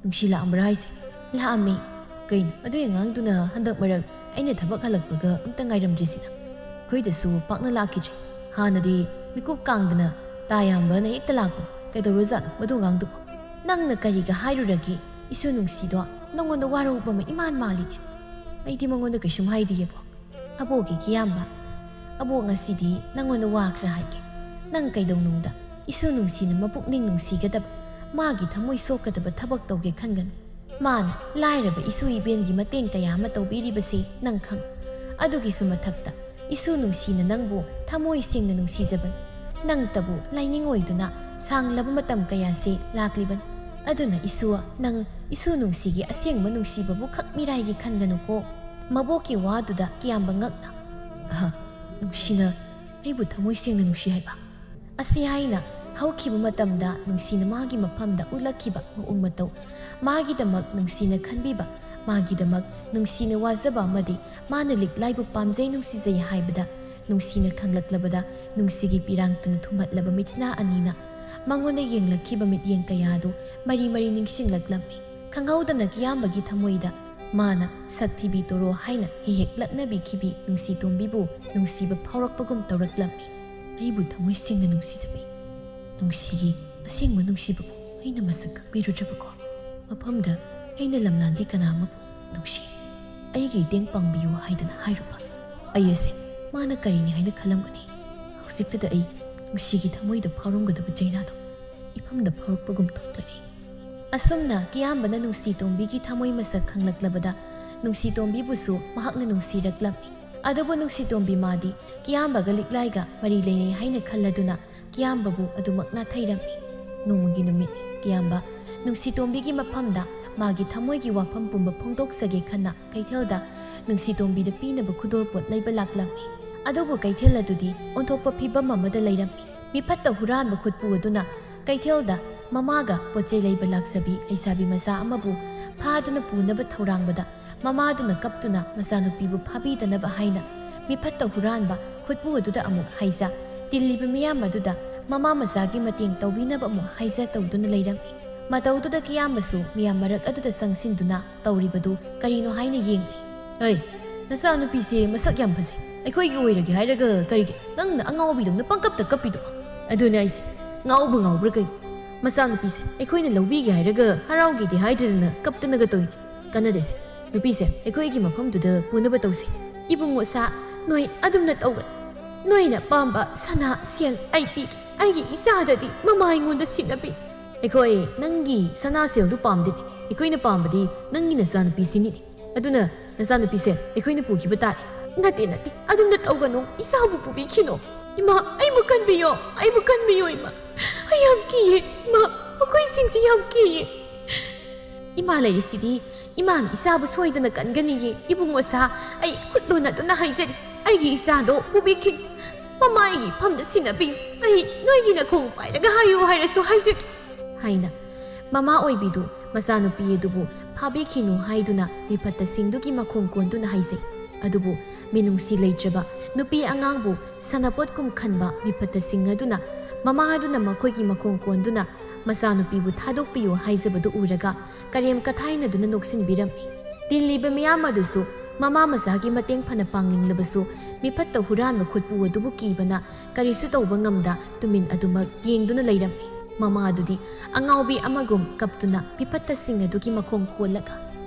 "ꯅꯨꯡꯁꯤ ꯂꯥꯛꯑꯝꯕ꯭ꯔꯥ ꯍꯥꯏꯁꯦ?" "ꯂꯥꯛꯑꯝꯃꯦ꯫" "ꯀꯩꯅꯣ, ꯑꯗꯨ ꯑꯉꯥꯡꯗꯨꯅ ꯍꯟꯗꯛ ꯃꯔꯛ ꯑꯩꯅ ꯊꯕꯛ ꯍꯜꯂꯛꯄꯒ ꯑꯝꯇ ꯉꯥꯏꯔꯝꯗ꯭ꯔꯤꯁꯤꯅ? ꯑꯩꯈꯣꯏꯗꯁꯨ ꯄꯥꯛꯅ ꯂꯥꯛꯈꯤꯗ꯭ꯔꯦ꯫ ꯍꯥꯟꯅꯗꯤ ꯃꯤꯀꯨꯞ ꯀꯥꯡꯗꯅ ꯇꯥ ꯌꯥꯝꯕꯅ ꯍꯦꯛꯇ ꯂꯥꯛꯄꯅꯤ꯫ ꯀꯩꯗꯧꯔꯖꯥꯠꯅꯣ ꯃꯗꯨ ꯑꯉꯥꯡꯗꯨꯕꯨ?" "ꯅꯪꯅ ꯀꯔꯤꯒ ꯍꯥꯏꯔꯨꯔꯒꯦ? ꯏꯁꯨ ꯅꯨꯡꯁꯤꯗꯣ ꯅꯪꯉꯣꯟꯗ ꯋꯥꯔꯧꯕ ꯑꯃ ꯏꯃꯥꯟ ꯃꯥꯜꯂꯤꯅꯦ꯫" "ꯑꯩꯗꯤ ꯃꯉꯣꯟꯗ ꯀꯩꯁꯨꯝ ꯍꯥꯏꯗꯤꯌꯦꯕꯣ꯫" "ꯑꯕꯣꯛꯀꯤ ꯀꯤꯌꯥꯝꯕ, ꯑꯕꯣꯛ ꯉꯁꯤꯗꯤ ꯅꯪꯉꯣꯟꯗ ꯋꯥ ꯈꯔ ꯍꯥꯏꯒꯦ꯫ ꯅꯪ ꯀꯩꯗꯧꯅꯨꯡꯗ ꯏꯁꯨ ꯅꯨꯡꯁꯤꯅ ꯃꯄꯨꯛꯅꯤꯡ ꯅꯨꯡꯁꯤꯒꯗꯕ, ꯃꯥꯒꯤ ꯊꯃꯣꯏ ꯁꯣꯛꯀꯗꯕ ꯊꯕꯛ ꯇꯧꯒꯦ ꯈꯟꯒꯅꯨ꯫ ꯃꯥꯅ ꯂꯥꯏꯔꯕ ꯏꯁꯨ ꯏꯕꯦꯟꯒꯤ ꯃꯇꯦꯡ ꯀꯌꯥ ꯑꯃ ꯇꯧꯕꯤꯔꯤꯕꯁꯦ ꯅꯪ ꯈꯪ꯫ ꯑꯗꯨꯒꯤꯁꯨ ꯃꯊꯛꯇ ꯏꯁꯨ ꯅꯨꯡꯁꯤꯅ ꯅꯪꯕꯨ ꯊꯃꯣꯏ ꯁꯦꯡꯅ ꯅꯨꯡꯁꯤꯖꯕꯅꯤ꯫ ꯅꯪꯇꯕꯨ ꯂꯥꯏꯅꯤꯡ ꯑꯣꯏꯗꯨꯅ ꯁꯥꯡꯂꯕ ꯃꯇꯝ ꯀꯌꯥꯁꯦ ꯂꯥꯛꯂꯤꯕꯅꯤ꯫ ꯑꯗꯨꯅ ꯏꯁꯨ, ꯅꯪ ꯏꯁꯨ ꯅꯨꯡꯁꯤꯒꯤ ꯑꯁꯦꯡꯕ ꯅꯨꯡꯁꯤꯕꯕꯨ ꯈꯛ ꯃꯤꯔꯥꯏꯒꯤ ꯈꯟꯒꯅꯨꯀꯣ꯫" ꯃꯕꯣꯛꯀꯤ ꯋꯥꯗꯨꯗ ꯀꯤꯌꯥꯝꯕ ꯉꯛꯅ, "ꯑꯍ, ꯅꯨꯡꯁꯤꯅ ꯑꯩꯕꯨ ꯊꯃꯣꯏ ꯁꯦꯡꯅ ꯅꯨꯡꯁꯤ ꯍꯥꯏꯕ?" ꯑꯁꯤ ꯍꯥꯏꯅ ꯍꯧꯈꯤꯕ ꯃꯇꯝꯗ ꯅꯨꯡꯁꯤꯅ ꯃꯥꯒꯤ ꯃꯐꯝꯗ ꯎꯠꯂꯛꯈꯤꯕ ꯃꯑꯣꯡ ꯃꯇꯧ, ꯃꯥꯒꯤꯗꯃꯛ ꯅꯨꯡꯁꯤꯅ ꯈꯟꯕꯤꯕ, ꯃꯥꯒꯤꯗꯃꯛ ꯅꯨꯡꯁꯤꯅ ꯋꯥꯖꯕ ꯑꯃꯗꯤ ꯃꯥꯅ ꯂꯤꯛꯂꯥꯏꯕꯨ ꯄꯥꯝꯖꯩ ꯅꯨꯡꯁꯤꯖꯩ ꯍꯥꯏꯕꯗ ꯅꯨꯡꯁꯤꯅ ꯈꯪꯂꯛꯂꯕꯗ ꯅꯨꯡꯁꯤꯒꯤ ꯄꯤꯔꯥꯡꯇꯅ ꯊꯨꯝꯍꯠꯂꯕ ꯃꯤꯠꯁꯤꯅ ꯑꯅꯤꯅ ꯃꯉꯣꯟꯗ ꯌꯦꯡꯂꯛꯈꯤꯕ ꯃꯤꯠꯌꯦꯡ ꯀꯌꯥꯗꯨ ꯃꯔꯤ ꯃꯔꯤ ꯅꯤꯡꯁꯤꯡꯂꯛꯂꯝꯃꯤ꯫ ꯈꯪꯍꯧꯗꯅ ꯀꯤꯌꯥꯝꯕꯒꯤ ꯊꯃꯣꯏꯗ ꯃꯥꯅ ꯁꯛ ꯊꯤꯕꯤ ꯇꯣꯔꯣ ꯍꯥꯏꯅ ꯍꯦꯛ ꯍꯦꯛ ꯂꯛꯅꯕꯤꯈꯤꯕꯤ ꯅꯨꯡꯁꯤ ꯇꯣꯝꯕꯤꯕꯨ ꯅꯨꯡꯁꯤꯕ ꯐꯥꯎꯔꯛꯄꯒꯨꯝ ꯇꯧꯔꯛꯂꯝꯃꯤ꯫ "ꯑꯩꯕꯨ ꯊꯃꯣꯏ ꯁꯦꯡꯅ ꯅꯨꯡꯁꯤꯖꯕꯤ ꯅꯨꯡꯁꯤꯒꯤ ꯑꯁꯦꯡꯕ ꯅꯨꯡꯁꯤꯕꯕꯨ ꯑꯩꯅ ꯃꯁꯛ ꯈꯪꯕꯤꯔꯨꯗ꯭ꯔꯕꯀꯣ? ꯃꯐꯝꯗ ꯑꯩꯅ ꯂꯝꯂꯥꯟꯕꯤ ꯀꯅꯥ ꯑꯃꯕꯨ ꯅꯨꯡꯁꯤ, ꯑꯩꯒꯤ ꯏꯇꯦꯡ ꯄꯥꯡꯕꯤꯌꯨ ꯍꯥꯏꯗꯅ ꯍꯥꯏꯔꯨꯕ ꯑꯩ ꯑꯁꯦ ꯃꯥꯅ ꯀꯔꯤꯅꯤ ꯍꯥꯏꯅ ꯈꯜꯂꯝꯒꯅꯤ? ꯍꯧꯖꯤꯛꯇꯗ ꯑꯩ ꯅꯨꯡꯁꯤꯒꯤ ꯊꯃꯣꯏꯗ ꯐꯥꯎꯔꯝꯒꯗꯕ ꯆꯩꯅꯥꯗꯣ ꯏꯐꯝꯗ ꯐꯥꯎꯔꯛꯄꯒꯨꯝ ꯊꯣꯛꯂꯛꯏ꯫" ꯑꯁꯨꯝꯅ ꯀꯤꯌꯥꯝꯕꯅ ꯅꯨꯡꯁꯤ ꯇꯣꯝꯕꯤꯒꯤ ꯊꯃꯣꯏ ꯃꯁꯛ ꯈꯪꯂꯛꯂꯕꯗ ꯅꯨꯡꯁꯤ ꯇꯣꯝꯕꯤꯕꯨꯁꯨ ꯃꯍꯥꯛꯅ ꯅꯨꯡꯁꯤꯔꯛꯂꯝꯃꯤ꯫ ꯑꯗꯨꯕꯨ ꯅꯨꯡꯁꯤ ꯇꯣꯝꯕꯤ ꯃꯥꯗꯤ ꯀꯤꯌꯥꯝꯕꯒ ꯂꯤꯛꯂꯥꯏꯒ ꯃꯔꯤ ꯂꯩꯅꯩ ꯍꯥꯏꯅ ꯈꯜꯂꯗꯨꯅ ꯀꯤꯌꯥꯝꯕꯕꯨ ꯑꯗꯨꯃꯛ ꯅꯥꯊꯩꯔꯝꯃꯤ꯫ ꯅꯣꯡꯃꯒꯤ ꯅꯨꯃꯤꯠ ꯀꯤꯌꯥꯝꯕ ꯅꯨꯡꯁꯤ ꯇꯣꯝꯕꯤꯒꯤ ꯃꯐꯝꯗ ꯃꯥꯒꯤ ꯊꯃꯣꯏꯒꯤ ꯋꯥꯐꯝ ꯄꯨꯝꯕ ꯐꯣꯡꯗꯣꯛꯆꯒꯦ ꯈꯟꯅ ꯀꯩꯊꯦꯜꯗ ꯅꯨꯡꯁꯤ ꯇꯣꯝꯕꯤꯗ ꯄꯤꯅꯕ ꯈꯨꯗꯣꯜꯄꯣꯠ ꯂꯩꯕ ꯂꯥꯛꯂꯝꯃꯤ꯫ ꯑꯗꯨꯕꯨ ꯀꯩꯊꯦꯜ ꯑꯗꯨꯗꯤ ꯑꯣꯟꯊꯣꯛꯄ ꯐꯤꯕꯝ ꯑꯃꯗ ꯂꯩꯔꯝꯃꯤ꯫ ꯃꯤꯐꯠꯇ ꯍꯨꯔꯥꯟꯕ ꯈꯨꯠꯄꯨ ꯑꯗꯨꯅ ꯀꯩꯊꯦꯜꯗ ꯃꯃꯥꯒ ꯄꯣꯠꯆꯩ ꯂꯩꯕ ꯂꯥꯛꯆꯕꯤ ꯂꯩꯁꯥꯕꯤ ꯃꯆꯥ ꯑꯃꯕꯨ ꯐꯥꯗꯨꯅ ꯄꯨꯅꯕ ꯊꯧꯔꯥꯡꯕꯗ ꯃꯃꯥꯗꯨꯅ ꯀꯞꯇꯨꯅ ꯃꯆꯥꯅꯨꯄꯤꯕꯨ ꯐꯥꯕꯤꯗꯅꯕ ꯍꯥꯏꯅ ꯃꯤꯐꯠꯇ ꯍꯨꯔꯥꯟꯕ ꯈꯨꯠꯄꯨ ꯑꯗꯨꯗ ꯑꯃꯨꯛ ꯍꯥꯏꯖ, ꯇꯤꯜꯂꯤꯕ ꯃꯤꯌꯥꯝ ꯑꯗꯨꯗ ꯃꯃꯥ ꯃꯆꯥꯒꯤ ꯃꯇꯦꯡ ꯇꯧꯕꯤꯅꯕ ꯑꯃꯨꯛ ꯍꯥꯏꯖ ꯇꯧꯗꯨꯅ ꯂꯩꯔꯝꯃꯤ꯫ ꯃꯇꯧꯗꯨꯗ ꯀꯤꯌꯥꯝꯕꯁꯨ ꯃꯤꯌꯥꯝ ꯃꯔꯛ ꯑꯗꯨꯗ ꯆꯪꯁꯤꯟꯗꯨꯅ ꯇꯧꯔꯤꯕꯗꯨ ꯀꯔꯤꯅꯣ ꯍꯥꯏꯅ ꯌꯦꯡꯂꯤ꯫ "ꯑꯩ, ꯅꯆꯥꯅꯨꯄꯤꯁꯦ ꯃꯁꯛ ꯌꯥꯝ ꯐꯖꯩ, ꯑꯩꯈꯣꯏꯒꯤ ꯑꯣꯏꯔꯒꯦ ꯍꯥꯏꯔꯒ ꯀꯔꯤꯒꯤ? ꯅꯪꯅ ꯑꯉꯥꯎꯕꯤꯗꯧꯅ ꯄꯪꯀꯞꯇ ꯀꯞꯄꯤꯗꯨꯕꯣ?" "ꯑꯗꯨꯅꯦ ꯑꯩꯁꯦ, ꯉꯥꯎꯕ ꯉꯥꯎꯕ꯭ꯔꯥ ꯀꯩꯅꯣ? ꯃꯆꯥꯅꯨꯄꯤꯁꯦ ꯑꯩꯈꯣꯏꯅ ꯂꯧꯕꯤꯒꯦ ꯍꯥꯏꯔꯒ ꯍꯔꯥꯎꯒꯦꯗꯤ ꯍꯥꯏꯗ꯭ꯔꯗꯅ ꯀꯞꯇꯅꯒ ꯇꯧꯏ꯫ ꯀꯥꯟꯅꯗꯦꯁꯦ, ꯅꯨꯄꯤꯁꯦ ꯑꯩꯈꯣꯏꯒꯤ ꯃꯐꯝꯗꯨꯗ ꯄꯨꯅꯕ ꯇꯧꯁꯤ꯫ ꯏꯕꯨꯡꯉꯣ ꯁꯥ, ꯅꯣꯏ ꯑꯗꯨꯝꯅ ꯇꯧꯒꯅꯨ꯫ ꯅꯣꯏꯅ ꯄꯥꯝꯕ ꯁꯅꯥ ꯁꯦꯜ ꯑꯩ ꯄꯤꯒꯦ꯫ ꯑꯩꯒꯤ ꯏꯆꯥꯗꯗꯤ ꯃꯃꯥ ꯑꯩꯉꯣꯟꯗ ꯁꯤꯟꯅꯕꯤ꯫ ꯑꯩꯈꯣꯏ ꯅꯪꯒꯤ ꯁꯅꯥ ꯁꯦꯜꯗꯨ ꯄꯥꯝꯗꯦꯅꯦ꯫ ꯑꯩꯈꯣꯏꯅ ꯄꯥꯝꯕꯗꯤ ꯅꯪꯒꯤ ꯅꯆꯥꯅꯨꯄꯤꯁꯤꯅꯤꯅꯦ꯫ ꯑꯗꯨꯅ ꯅꯆꯥꯅꯨꯄꯤꯁꯦ ꯑꯩꯈꯣꯏꯅ ꯄꯨꯈꯤꯕ ꯇꯥꯔꯦ꯫" "ꯅꯠꯇꯦ, ꯅꯠꯇꯦ, ꯑꯗꯨꯝꯅ ꯇꯧꯒꯅꯨ, ꯏꯆꯥꯕꯨ ꯄꯨꯕꯤꯈꯤꯅꯣ꯫ ꯏꯃꯥ, ꯑꯩꯕꯨ ꯀꯟꯕꯤꯌꯣ, ꯑꯩꯕꯨ ꯀꯟꯕꯤꯌꯣ ꯏꯃꯥ꯫ ꯑꯩ ꯌꯥꯝ ꯀꯤꯌꯦ ꯏꯃꯥ, ꯃꯈꯣꯏꯁꯤꯡꯁꯤ ꯌꯥꯝ ꯀꯤꯌꯦ꯫ ꯏꯃꯥ ꯂꯩꯔꯤꯁꯤꯗꯤ ꯏꯃꯥꯅ ꯏꯆꯥꯕꯨ ꯁꯣꯏꯗꯅ ꯀꯟꯒꯅꯤꯌꯦ꯫ ꯏꯕꯨꯡꯉꯣ ꯁꯥ, ꯑꯩ ꯈꯨꯠ ꯂꯣꯟꯅꯗꯨꯅ ꯍꯥꯏꯖꯔꯤ, ꯑꯩꯒꯤ ꯏꯆꯥꯗꯣ ꯄꯨꯕꯤꯈꯤꯅꯨ꯫ ꯃꯃꯥ ꯑꯩꯒꯤ ꯏꯐꯝꯗ ꯁꯤꯟꯅꯕꯤꯌꯨ꯫ ꯑꯩ ꯅꯣꯏꯒꯤ ꯅꯈꯣꯡ ꯄꯥꯏꯔꯒ ꯍꯥꯏꯌꯨ ꯍꯥꯏꯔꯁꯨ ꯍꯥꯏꯖꯒꯦ" ꯍꯥꯏꯅ ꯃꯃꯥ ꯑꯣꯏꯕꯤꯗꯨ ꯃꯆꯥꯅꯨꯄꯤ ꯑꯗꯨꯕꯨ ꯐꯥꯕꯤꯈꯤꯅꯨ ꯍꯥꯏꯗꯨꯅ ꯃꯤꯐꯠꯇꯁꯤꯡꯗꯨꯒꯤ ꯃꯈꯣꯡ ꯀꯣꯟꯗꯨꯅ ꯍꯥꯏꯖꯩ꯫ ꯑꯗꯨꯕꯨ ꯃꯤꯅꯨꯡꯁꯤ ꯂꯩꯇ꯭ꯔꯕ ꯅꯨꯄꯤ ꯑꯉꯥꯡꯕꯨ ꯁꯅꯄꯣꯠꯀꯨꯝ ꯈꯟꯕ ꯃꯤꯐꯠꯇꯁꯤꯡ ꯑꯗꯨꯅ ꯃꯃꯥ ꯑꯗꯨꯅ ꯃꯈꯣꯏꯒꯤ ꯃꯈꯣꯡ ꯀꯣꯟꯗꯨꯅ ꯃꯆꯥꯅꯨꯄꯤꯕꯨ ꯊꯥꯗꯣꯛꯄꯤꯌꯨ ꯍꯥꯏꯖꯕꯗꯨ ꯎꯔꯒ ꯀꯔꯦꯝ ꯀꯊꯥꯏꯅꯗꯨꯅ ꯅꯣꯛꯁꯤꯟꯕꯤꯔꯝꯃꯤ꯫ ꯇꯤꯜꯂꯤꯕ ꯃꯤꯌꯥꯝ ꯑꯗꯨꯁꯨ ꯃꯃꯥ ꯃꯆꯥꯒꯤ ꯃꯇꯦꯡ ꯐꯅ ꯄꯥꯡꯅꯤꯡꯂꯕꯁꯨ ꯃꯤꯐꯠꯇ ꯍꯨꯔꯥꯟꯕ ꯈꯨꯠꯄꯨ ꯑꯗꯨꯕꯨ ꯀꯤꯕꯅ ꯀꯔꯤꯁꯨ ꯇꯧꯕ ꯉꯝꯗ ꯇꯨꯃꯤꯟ ꯑꯗꯨꯃꯛ ꯌꯦꯡꯗꯨꯅ ꯂꯩꯔꯝꯃꯤ꯫ ꯃꯃꯥ ꯑꯗꯨꯗꯤ ꯑꯉꯥꯎꯕꯤ ꯑꯃꯒꯨꯝ ꯀꯞꯇꯨꯅ ꯃꯤꯐꯠꯇꯁꯤꯡ ꯑꯗꯨꯒꯤ ꯃꯈꯣꯡ ꯀꯣꯜꯂꯒ,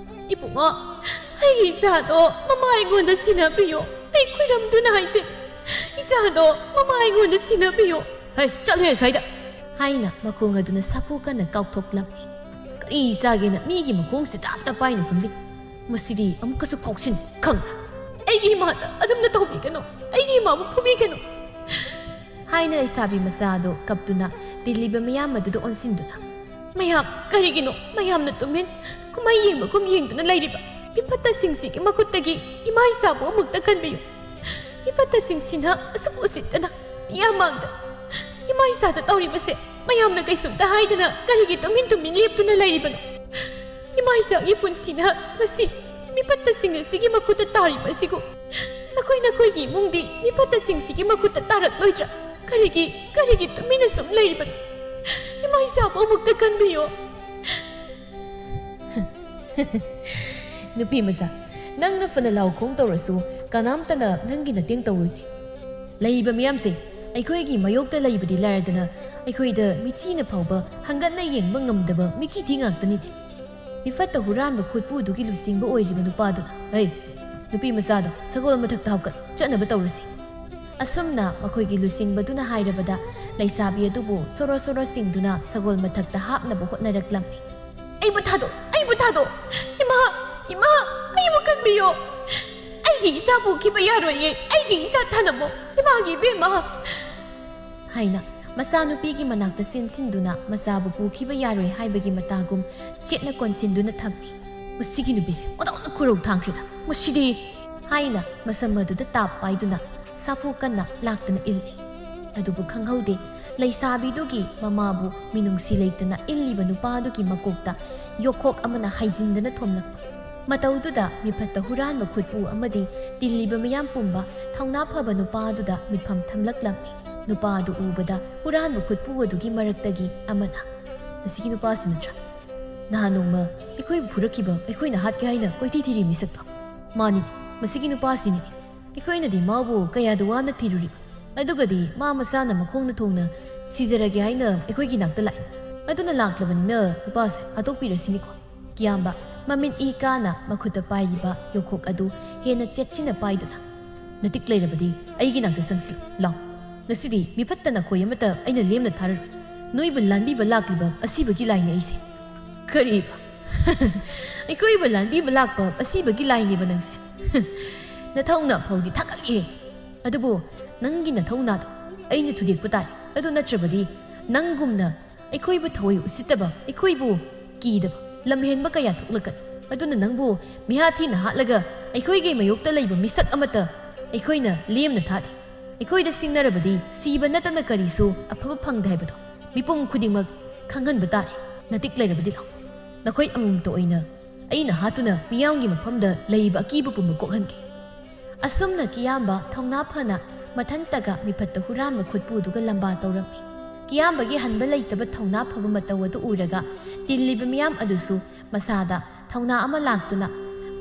"ꯏꯕꯨꯡꯉꯣ, ꯑꯩꯒꯤ ꯏꯆꯥꯗꯣ ꯃꯃꯥ ꯑꯩꯉꯣꯟꯗ ꯁꯤꯟꯅꯕꯤꯌꯣ꯫ ꯑꯩ ꯈꯨꯔꯝꯗꯨꯅ ꯍꯥꯏꯖꯩ, ꯏꯆꯥꯗꯣ ꯃꯃꯥ ꯑꯩꯉꯣꯟꯗ ꯁꯤꯟꯅꯕꯤꯌꯣ꯫" "ꯍꯩ, ꯆꯠꯂꯨꯍꯦ ꯁ꯭ꯋꯥꯏꯗ!" ꯍꯥꯏꯅ ꯃꯈꯣꯡ ꯑꯗꯨꯅ ꯁꯥꯐꯨ ꯀꯟꯅ ꯀꯥꯎꯊꯣꯛꯂꯝꯃꯤ꯫ "ꯀꯔꯤ ꯆꯥꯒꯦꯅ ꯃꯤꯒꯤ ꯃꯈꯣꯡꯁꯤꯗ ꯇꯞ ꯇꯞ ꯄꯥꯏꯅ ꯐꯝꯂꯤ? ꯃꯁꯤꯗꯤ ꯑꯃꯨꯛꯀꯁꯨ ꯀꯥꯎꯁꯤꯟ ꯈꯪꯕ꯭ꯔꯥ?" "ꯑꯩꯒꯤ ꯏꯃꯥꯗ ꯑꯗꯨꯝꯅ ꯇꯧꯕꯤꯒꯅꯨ, ꯑꯩꯒꯤ ꯏꯃꯥꯕꯨ ꯐꯨꯕꯤꯒꯅꯨ!" ꯍꯥꯏꯅ ꯂꯩꯁꯥꯕꯤ ꯃꯆꯥ ꯑꯗꯨ ꯀꯞꯇꯨꯅ ꯇꯤꯜꯂꯤꯕ ꯃꯤꯌꯥꯝ ꯑꯗꯨꯗ ꯑꯣꯟꯁꯤꯟꯗꯨꯅ, "ꯃꯌꯥꯝ, ꯀꯔꯤꯒꯤꯅꯣ ꯃꯌꯥꯝꯅ ꯇꯨꯃꯤꯟ ꯀꯨꯝꯍꯩ ꯌꯦꯡꯕꯒꯨꯝ ꯌꯦꯡꯗꯨꯅ ꯂꯩꯔꯤꯕ? ꯃꯤꯐꯠꯇꯁꯤꯡꯁꯤꯒꯤ ꯃꯈꯨꯠꯇꯒꯤ ꯏꯃꯥ ꯏꯆꯥꯕꯨ ꯑꯃꯨꯛꯇ ꯀꯟꯕꯤꯌꯨ꯫ ꯃꯤꯐꯠꯇꯁꯤꯡꯁꯤꯅ ꯑꯁꯨꯛ ꯎꯁꯤꯠꯇꯅ ꯃꯤꯌꯥꯝ ꯃꯥꯡꯗ ꯏꯃꯥ ꯏꯆꯥꯗ ꯇꯧꯔꯤꯕꯁꯦ ꯃꯌꯥꯝꯅ ꯀꯩꯁꯨꯝꯇ ꯍꯥꯏꯗꯅ ꯀꯔꯤꯒꯤ ꯇꯨꯃꯤꯟ ꯇꯨꯃꯤꯟ ꯂꯦꯞꯇꯨꯅ ꯂꯩꯔꯤꯕꯅꯣ? ꯏꯃꯥ ꯏꯆꯥꯒꯤ ꯄꯨꯟꯁꯤꯅ ꯉꯁꯤ ꯃꯤꯐꯠꯇꯁꯤꯡ ꯑꯁꯤꯒꯤ ꯃꯈꯨꯠꯇ ꯇꯥꯔꯤꯕ ꯑꯁꯤꯕꯨ ꯅꯈꯣꯏ ꯅꯈꯣꯏꯒꯤ ꯏꯃꯨꯡꯗꯤ ꯃꯤꯐꯠꯇꯁꯤꯡꯁꯤꯒꯤ ꯃꯈꯨꯠꯇ ꯇꯥꯔꯛꯂꯣꯏꯗ꯭ꯔꯥ? ꯀꯔꯤꯒꯤ, ꯀꯔꯤꯒꯤ ꯇꯨꯃꯤꯟꯅ ꯁꯨꯝ ꯂꯩꯔꯤꯕꯅꯣ? ꯏꯃꯥ, ꯏꯆꯥꯕꯨ ꯑꯃꯨꯛꯇ ꯀꯟꯕꯤꯌꯨ꯫ ꯅꯨꯄꯤ ꯃꯆꯥ, ꯅꯪꯅ ꯐꯅ ꯂꯥꯎ ꯈꯣꯡ ꯇꯧꯔꯁꯨ ꯀꯅꯥꯝꯇꯅ ꯅꯪꯒꯤ ꯃꯇꯦꯡ ꯇꯧꯔꯣꯏꯅꯦ꯫ ꯂꯩꯔꯤꯕ ꯃꯤꯌꯥꯝꯁꯦ ꯑꯩꯈꯣꯏꯒꯤ ꯃꯥꯌꯣꯛꯇ ꯂꯩꯕꯗꯤ ꯂꯥꯏꯔꯗꯅ ꯑꯩꯈꯣꯏꯗ ꯃꯤꯆꯤꯅ ꯐꯥꯎꯕ ꯍꯪꯒꯠꯅ ꯌꯦꯡꯕ ꯉꯝꯗꯕ ꯃꯤꯈꯤ ꯊꯤ ꯉꯥꯛꯇꯅꯤꯅꯦ꯫ ꯃꯤꯐꯠꯇ ꯍꯨꯔꯥꯟꯕ ꯈꯨꯠꯄꯨꯗꯨꯒꯤ ꯂꯨꯆꯤꯡꯕ ꯑꯣꯏꯔꯤꯕ ꯅꯨꯄꯥꯗꯨꯅ, "ꯍꯩ, ꯅꯨꯄꯤ ꯃꯆꯥꯗꯣ ꯁꯒꯣꯜ ꯃꯊꯛꯇ ꯍꯥꯞꯀꯠ ꯆꯠꯅꯕ ꯇꯧꯔꯁꯤ"꯫ ꯑꯁꯨꯝꯅ ꯃꯈꯣꯏꯒꯤ ꯂꯨꯆꯤꯡꯕꯗꯨꯅ ꯍꯥꯏꯔꯕꯗ ꯂꯩꯁꯥꯕꯤ ꯑꯗꯨꯕꯨ ꯁꯣꯔꯣ ꯁꯣꯔꯣ ꯆꯤꯡꯗꯨꯅ ꯁꯒꯣꯜ ꯃꯊꯛꯇ ꯍꯥꯞꯅꯕ ꯍꯣꯠꯅꯔꯛꯂꯝꯃꯤ꯫ "ꯑꯩꯕꯨ ꯊꯥꯗꯣꯛ, ꯑꯩꯕꯨ ꯊꯥꯗꯣꯛ! ꯏꯃꯥ, ꯏꯃꯥ, ꯑꯩꯕꯨ ꯀꯟꯕꯤꯌꯣ! ꯑꯩꯒꯤ ꯏꯆꯥ ꯄꯨꯈꯤꯕ ꯌꯥꯔꯣꯏꯌꯦ! ꯑꯩꯒꯤ ꯏꯆꯥ ꯊꯅꯝꯃꯣ! ꯏꯃꯥꯒꯤ ꯏꯕꯦꯝꯃ!" ꯍꯥꯏꯅ ꯃꯆꯥꯅꯨꯄꯤꯒꯤ ꯃꯅꯥꯛꯇ ꯆꯦꯟꯁꯤꯟꯗꯨꯅ ꯃꯆꯥꯕꯨ ꯄꯨꯈꯤꯕ ꯌꯥꯔꯣꯏ ꯍꯥꯏꯕꯒꯤ ꯃꯇꯥꯒꯨꯝ ꯆꯦꯠꯅ ꯀꯣꯟꯁꯤꯟꯗꯨꯅ ꯊꯝꯃꯤ꯫ "ꯃꯁꯤꯒꯤ ꯅꯨꯄꯤꯁꯦ ꯑꯣꯟꯊꯣꯛꯅ ꯈꯨꯔꯧ ꯊꯥꯡꯈ꯭ꯔꯦꯗ꯫ ꯃꯁꯤꯗꯤ!" ꯍꯥꯏꯅ ꯃꯁꯝ ꯑꯗꯨꯗ ꯇꯥꯞ ꯄꯥꯏꯗꯨꯅ ꯁꯥꯐꯨ ꯀꯟꯅ ꯂꯥꯛꯇꯅ ꯏꯜꯂꯤ꯫ ꯑꯗꯨꯕꯨ ꯈꯪꯍꯧꯗꯦ, ꯂꯩꯁꯥꯕꯤꯗꯨꯒꯤ ꯃꯃꯥꯕꯨ ꯃꯤꯅꯨꯡꯁꯤ ꯂꯩꯇꯅ ꯏꯜꯂꯤꯕ ꯅꯨꯄꯥꯗꯨꯒꯤ ꯃꯀꯣꯛꯇ ꯌꯣꯈꯣꯛ ꯑꯃꯅ ꯍꯩꯖꯤꯟꯗꯅ ꯊꯣꯝꯂꯛꯄ꯫ ꯃꯇꯧꯗꯨꯗ ꯃꯤꯐꯠꯇ ꯍꯨꯔꯥꯟꯕ ꯈꯨꯠꯄꯨ ꯑꯃꯗꯤ ꯇꯤꯜꯂꯤꯕ ꯃꯤꯌꯥꯝ ꯄꯨꯝꯕ ꯊꯧꯅꯥ ꯐꯕ ꯅꯨꯄꯥꯗꯨꯗ ꯃꯤꯠꯐꯝ ꯊꯝꯂꯛꯂꯝꯃꯤ꯫ ꯅꯨꯄꯥꯗꯨ ꯎꯕꯗ ꯍꯨꯔꯥꯟꯕ ꯈꯨꯠꯄꯨ ꯑꯗꯨꯒꯤ ꯃꯔꯛꯇꯒꯤ ꯑꯃꯅ, "ꯃꯁꯤꯒꯤ ꯅꯨꯄꯥꯁꯤ ꯅꯠꯇ꯭ꯔꯥ? ꯅꯍꯥꯟ ꯅꯣꯡꯃ ꯑꯩꯈꯣꯏꯕꯨ ꯐꯨꯔꯛꯈꯤꯕ, ꯑꯩꯈꯣꯏꯅ ꯍꯥꯠꯀꯦ ꯍꯥꯏꯅ ꯀꯣꯏꯊꯤ ꯊꯤꯔꯤ ꯃꯤꯁꯛꯇꯣ? ꯃꯥꯅꯤ, ꯃꯁꯤꯒꯤ ꯅꯨꯄꯥꯁꯤꯅꯤ꯫ ꯑꯩꯈꯣꯏꯅꯗꯤ ꯃꯥꯕꯨ ꯀꯌꯥꯗ ꯋꯥꯅ ꯊꯤꯔꯨꯔꯤ, ꯑꯗꯨꯒꯗꯤ ꯃꯥ ꯃꯁꯥꯅ ꯃꯈꯣꯡꯅ ꯊꯣꯡꯅ ꯁꯤꯖꯔꯒꯦ ꯍꯥꯏꯅ ꯑꯩꯈꯣꯏꯒꯤ ꯅꯥꯛꯇ ꯂꯥꯛꯏ꯫ ꯑꯗꯨꯅ ꯂꯥꯛꯂꯕꯅꯤꯅ ꯅꯨꯄꯥꯁꯦ ꯍꯥꯠꯇꯣꯛꯄꯤꯔꯁꯤꯅꯤꯀꯣ"꯫ ꯀꯤꯌꯥꯝꯕ ꯃꯃꯤꯠ ꯏ ꯀꯥꯅ ꯃꯈꯨꯠꯇ ꯄꯥꯏꯔꯤꯕ ꯌꯣꯈꯣꯛ ꯑꯗꯨ ꯍꯦꯟꯅ ꯆꯦꯠꯁꯤꯟꯅ ꯄꯥꯏꯗꯨꯅ, "ꯅꯇꯤꯛ ꯂꯩꯔꯕꯗꯤ ꯑꯩꯒꯤ ꯅꯥꯛꯇ ꯆꯪꯁꯤꯜꯂꯨ ꯂꯥꯎ꯫ ꯉꯁꯤꯗꯤ ꯃꯤꯐꯠꯇ ꯅꯈꯣꯏ ꯑꯃꯠꯇ ꯑꯩꯅ ꯂꯦꯝꯅ ꯊꯥꯔꯔꯣꯏ꯫ ꯅꯣꯏꯕꯨ ꯂꯥꯟꯕꯤꯕ ꯂꯥꯛꯂꯤꯕ ꯑꯁꯤꯕꯒꯤ ꯂꯥꯏꯅꯤ ꯑꯩꯁꯦ"꯫ "ꯀꯔꯤꯕ? ꯑꯩꯈꯣꯏꯕꯨ ꯂꯥꯟꯕꯤꯕ ꯂꯥꯛꯄ ꯑꯁꯤꯕꯒꯤ ꯂꯥꯏꯅꯦꯕ ꯅꯪꯁꯦ? ꯅꯊꯧꯅꯥ ꯐꯥꯎꯗꯤ ꯊꯥꯒꯠꯂꯤꯍꯦ꯫ ꯑꯗꯨꯕꯨ ꯅꯪꯒꯤ ꯅꯊꯧꯅꯥꯗꯣ ꯑꯩꯅ ꯊꯨꯗꯦꯛꯄ ꯇꯥꯔꯦ꯫ ꯑꯗꯨ ꯅꯠꯇ꯭ꯔꯕꯗꯤ ꯅꯪꯒꯨꯝꯅ ꯑꯩꯈꯣꯏꯕꯨ ꯊꯑꯣꯏ ꯎꯁꯤꯠꯇꯕ, ꯑꯩꯈꯣꯏꯕꯨ ꯀꯤꯗꯕ, ꯂꯝꯍꯦꯟꯕ ꯀꯌꯥ ꯊꯣꯛꯂꯛꯀꯅꯤ꯫ ꯑꯗꯨꯅ ꯅꯪꯕꯨ ꯃꯤꯍꯥ ꯊꯤꯅ ꯍꯥꯠꯂꯒ ꯑꯩꯈꯣꯏꯒꯤ ꯃꯥꯌꯣꯛꯇ ꯂꯩꯕ ꯃꯤꯁꯛ ꯑꯃꯠꯇ ꯑꯩꯈꯣꯏꯅ ꯂꯦꯝꯅ ꯊꯥꯗꯦ꯫ ꯑꯩꯈꯣꯏꯗ ꯁꯤꯡꯅꯔꯕꯗꯤ ꯁꯤꯕ ꯅꯠꯇꯅ ꯀꯔꯤꯁꯨ ꯑꯐꯕ ꯐꯪꯗꯦ ꯍꯥꯏꯕꯗꯣ ꯃꯤꯄꯨꯝ ꯈꯨꯗꯤꯡꯃꯛ ꯈꯪꯍꯟꯕ ꯇꯥꯔꯦ꯫ ꯅꯇꯤꯛ ꯂꯩꯔꯕꯗꯤ ꯂꯥꯎ꯫ ꯅꯈꯣꯏ ꯑꯃꯃꯝꯇ ꯑꯣꯏꯅ ꯑꯩꯅ ꯍꯥꯠꯇꯨꯅ ꯃꯤꯌꯥꯝꯒꯤ ꯃꯐꯝꯗ ꯂꯩꯔꯤꯕ ꯑꯀꯤꯕ ꯄꯨꯝꯕ ꯀꯣꯛꯍꯟꯒꯦ"꯫ ꯑꯁꯨꯝꯅ ꯀꯤꯌꯥꯝꯕ ꯊꯧꯅꯥ ꯐꯅ ꯃꯊꯟꯇꯒ ꯃꯤꯐꯠꯇ ꯍꯨꯔꯥꯟꯕ ꯈꯨꯠꯄꯨꯗꯨꯒ ꯂꯝꯕꯥ ꯇꯧꯔꯝꯃꯤ꯫ ꯀꯤꯌꯥꯝꯕꯒꯤ ꯍꯟꯕ ꯂꯩꯇꯕ ꯊꯧꯅꯥ ꯐꯕ ꯃꯇꯧ ꯑꯗꯨ ꯎꯔꯒ ꯇꯤꯜꯂꯤꯕ ꯃꯤꯌꯥꯝ ꯑꯗꯨꯁꯨ ꯃꯁꯥꯗ ꯊꯧꯅꯥ ꯑꯃ ꯂꯥꯛꯇꯨꯅ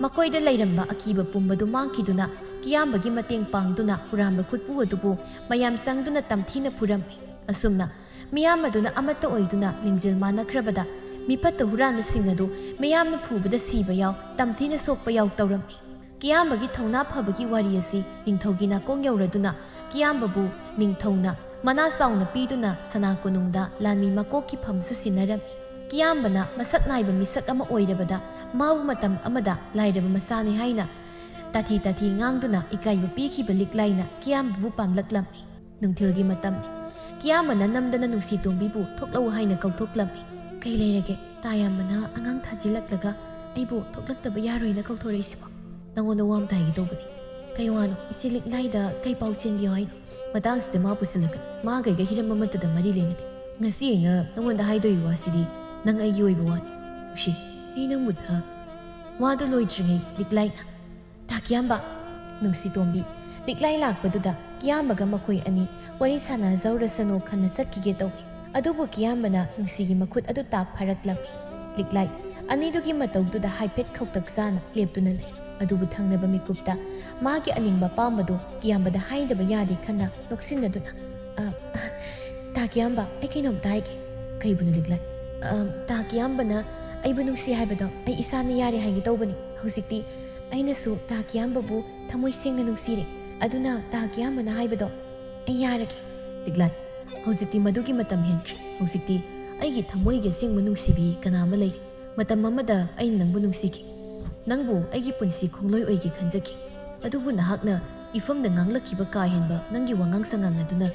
ꯃꯈꯣꯏꯗ ꯂꯩꯔꯝꯕ ꯑꯀꯤꯕ ꯄꯨꯝꯕꯗꯨ ꯃꯥꯡꯈꯤꯗꯨꯅ ꯀꯤꯌꯥꯝꯕꯒꯤ ꯃꯇꯦꯡ ꯄꯥꯡꯗꯨꯅ ꯍꯨꯔꯥꯟꯕ ꯈꯨꯠꯄꯨ ꯑꯗꯨꯕꯨ ꯃꯌꯥꯝ ꯆꯪꯗꯨꯅ ꯇꯝꯊꯤꯅ ꯐꯨꯔꯝꯃꯤ꯫ ꯑꯁꯨꯝꯅ ꯃꯤꯌꯥꯝ ꯑꯗꯨꯅ ꯑꯃꯠꯇ ꯑꯣꯏꯗꯨꯅ ꯂꯤꯡꯖꯦꯜ ꯃꯥꯟꯅꯈ꯭ꯔꯕꯗ ꯃꯤꯐꯠꯇ ꯍꯨꯔꯥꯟꯕꯁꯤꯡ ꯑꯗꯨ ꯃꯤꯌꯥꯝꯅ ꯐꯨꯕꯗ ꯁꯤꯕ ꯌꯥꯎ, ꯇꯝꯊꯤꯅ ꯁꯣꯛꯄ ꯌꯥꯎ ꯇꯧꯔꯝꯃꯤ꯫ ꯀꯤꯌꯥꯝꯕꯒꯤ ꯊꯧꯅꯥ ꯐꯕꯒꯤ ꯋꯥꯔꯤ ꯑꯁꯤ ꯅꯤꯡꯊꯧꯒꯤ ꯅꯥꯀꯣꯡ ꯌꯧꯔꯗꯨꯅ ꯀꯤꯌꯥꯝꯕꯕꯨ ꯅꯤꯡꯊꯧꯅ ꯃꯅꯥ ꯆꯥꯎꯅ ꯄꯤꯗꯨꯅ ꯁꯅꯥ ꯀꯣꯅꯨꯡꯗ ꯂꯥꯟꯃꯤ ꯃꯀꯣꯛꯀꯤ ꯐꯝꯁꯨ ꯁꯤꯟꯅꯔꯝꯃꯤ꯫ ꯀꯤꯌꯥꯝꯕꯅ ꯃꯁꯛ ꯅꯥꯏꯕ ꯃꯤꯁꯛ ꯑꯃ ꯑꯣꯏꯔꯕꯗ ꯃꯥꯕꯨ ꯃꯇꯝ ꯑꯃꯗ ꯂꯥꯏꯔꯕ ꯃꯆꯥꯅꯤ ꯍꯥꯏꯅ ꯇꯥꯊꯤ ꯇꯥꯊꯤ ꯉꯥꯡꯗꯨꯅ ꯏꯀꯥꯏꯕ ꯄꯤꯈꯤꯕ ꯂꯤꯛꯂꯥꯏꯅ ꯀꯤꯌꯥꯝꯕꯕꯨ ꯄꯥꯝꯂꯛꯂꯝꯃꯤ꯫ ꯅꯨꯡꯊꯤꯜꯒꯤ ꯃꯇꯝꯅꯤ꯫ ꯀꯤꯌꯥꯝꯕꯅ ꯅꯝꯗꯅ ꯅꯨꯡꯁꯤ ꯇꯣꯝꯕꯤꯕꯨ ꯊꯣꯛꯂꯛꯎ ꯍꯥꯏꯅ ꯀꯧꯊꯣꯛꯂꯝꯃꯤ꯫ "ꯀꯩ ꯂꯩꯔꯒꯦ? ꯇꯥꯌꯥꯝꯕꯅ ꯑꯉꯥꯡ ꯊꯥꯖꯤꯜꯂꯛꯂꯒ ꯑꯩꯕꯨ ꯊꯣꯛꯂꯛꯇꯕ ꯌꯥꯔꯣꯏꯅ ꯀꯧꯊꯣꯔꯛꯏꯁꯤꯕꯣ?" "ꯅꯉꯣꯟꯗ ꯋꯥ ꯑꯝꯇ ꯍꯥꯏꯒꯦ ꯇꯧꯕꯅꯤ꯫" "ꯀꯩ ꯋꯥꯅꯣ? ꯏꯆꯦ ꯂꯤꯛꯂꯥꯏꯗ ꯀꯩ ꯄꯥꯎ ꯆꯦꯟꯕꯤꯌꯣ ꯍꯥꯏꯅꯣ?" "ꯃꯇꯥꯡꯁꯤꯗ ꯃꯥ ꯄꯨꯁꯤꯜꯂꯒ ꯃꯥꯒ ꯑꯩꯒ ꯍꯤꯔꯝ ꯑꯃꯠꯇꯗ ꯃꯔꯤ ꯂꯩꯅꯗꯦ꯫ ꯉꯁꯤ ꯑꯩꯅ ꯅꯉꯣꯟꯗ ꯍꯥꯏꯗꯣꯏ ꯋꯥꯁꯤꯗꯤ ꯅꯪ ꯑꯩꯒꯤ ꯑꯣꯏꯕ ꯋꯥꯅꯤ꯫ ꯅꯨꯡꯁꯤ, ꯑꯩ ꯅꯪꯕꯨ ꯊ-" ꯋꯥꯗꯨ ꯂꯣꯏꯗ꯭ꯔꯤꯉꯩ ꯂꯤꯛꯂꯥꯏꯅ, "ꯇꯥ ꯀꯤꯌꯥꯝꯕ, ꯅꯨꯡꯁꯤ ꯇꯣꯝꯕꯤ꯫" ꯂꯤꯛꯂꯥꯏ ꯂꯥꯛꯄꯗꯨꯗ ꯀꯤꯌꯥꯝꯕꯒ ꯃꯈꯣꯏ ꯑꯅꯤ ꯋꯥꯔꯤ ꯁꯥꯟꯅꯖꯧꯔꯁꯅꯨ ꯈꯟꯅ ꯆꯠꯈꯤꯒꯦ ꯇꯧꯏ꯫ ꯑꯗꯨꯕꯨ ꯀꯤꯌꯥꯝꯕꯅ ꯅꯨꯡꯁꯤꯒꯤ ꯃꯈꯨꯠ ꯑꯗꯨ ꯇꯥꯞ ꯐꯥꯔꯛꯂꯝꯃꯤ꯫ ꯂꯤꯛꯂꯥꯏ ꯑꯅꯤꯗꯨꯒꯤ ꯃꯇꯧꯗꯨꯗ ꯍꯥꯏꯐꯦꯠ ꯈꯧꯇꯛ ꯆꯥꯅ ꯂꯦꯞꯇꯨꯅ ꯂꯩ꯫ ꯑꯗꯨꯕꯨ ꯊꯪꯅꯕ ꯃꯤꯀꯨꯞꯇ ꯃꯥꯒꯤ ꯑꯅꯤꯡꯕ ꯑꯄꯥꯝꯕꯗꯨ ꯀꯤꯌꯥꯝꯕꯗ ꯍꯥꯏꯗꯕ ꯌꯥꯗꯦ ꯈꯟꯅ ꯅꯣꯛꯁꯤꯟꯅꯗꯨꯅ, "ꯑ, ꯇꯥ ꯀꯤꯌꯥꯝꯕ, ꯑꯩ ꯀꯩꯅꯣꯝꯇ ꯍꯥꯏꯒꯦ꯫" "ꯀꯩꯕꯨꯅꯣ ꯂꯤꯛꯂꯥꯏ?" "ꯑ, ꯇꯥ ꯀꯤꯌꯥꯝꯕꯅ ꯑꯩꯕꯨ ꯅꯨꯡꯁꯤ ꯍꯥꯏꯕꯗꯣ ꯑꯩ ꯏꯁꯥꯅ ꯌꯥꯔꯦ ꯍꯥꯏꯒꯦ ꯇꯧꯕꯅꯤ꯫ ꯍꯧꯖꯤꯛꯇꯤ ꯑꯩꯅꯁꯨ ꯇꯥ ꯀꯤꯌꯥꯝꯕꯕꯨ ꯊꯃꯣꯏ ꯁꯦꯡꯅ ꯅꯨꯡꯁꯤꯔꯦ꯫ ꯑꯗꯨꯅ ꯇꯥ ꯀꯤꯌꯥꯝꯕꯅ ꯍꯥꯏꯕꯗꯣ ꯑꯩ ꯌꯥꯔꯒꯦ꯫" "ꯂꯤꯛꯂꯥꯏ, ꯍꯧꯖꯤꯛꯇꯤ ꯃꯗꯨꯒꯤ ꯃꯇꯝ ꯍꯦꯟꯈ꯭ꯔꯦ꯫ ꯍꯧꯖꯤꯛꯇꯤ ꯑꯩꯒꯤ ꯊꯃꯣꯏꯒꯤ ꯑꯁꯦꯡꯕ ꯅꯨꯡꯁꯤꯕꯤ ꯀꯅꯥ ꯑꯃ ꯂꯩꯔꯤ? ꯃꯇꯝ ꯑꯃꯗ ꯑꯩꯅ ꯅꯪꯕꯨ ꯅꯨꯡꯁꯤꯈꯤ꯫ ꯅꯪꯕꯨ ꯑꯩꯒꯤ ꯄꯨꯟꯁꯤ ꯈꯣꯡꯂꯣꯏ ꯑꯣꯏꯒꯦ ꯈꯟꯖꯈꯤ꯫ ꯑꯗꯨꯕꯨ ꯅꯍꯥꯛꯅ ꯏꯐꯝꯗ ꯉꯥꯡꯂꯛꯈꯤꯕ ꯀꯥ ꯍꯦꯟꯕ ꯅꯪꯒꯤ ꯋꯥꯉꯥꯡ ꯁꯉꯥꯡ ꯑꯗꯨꯅ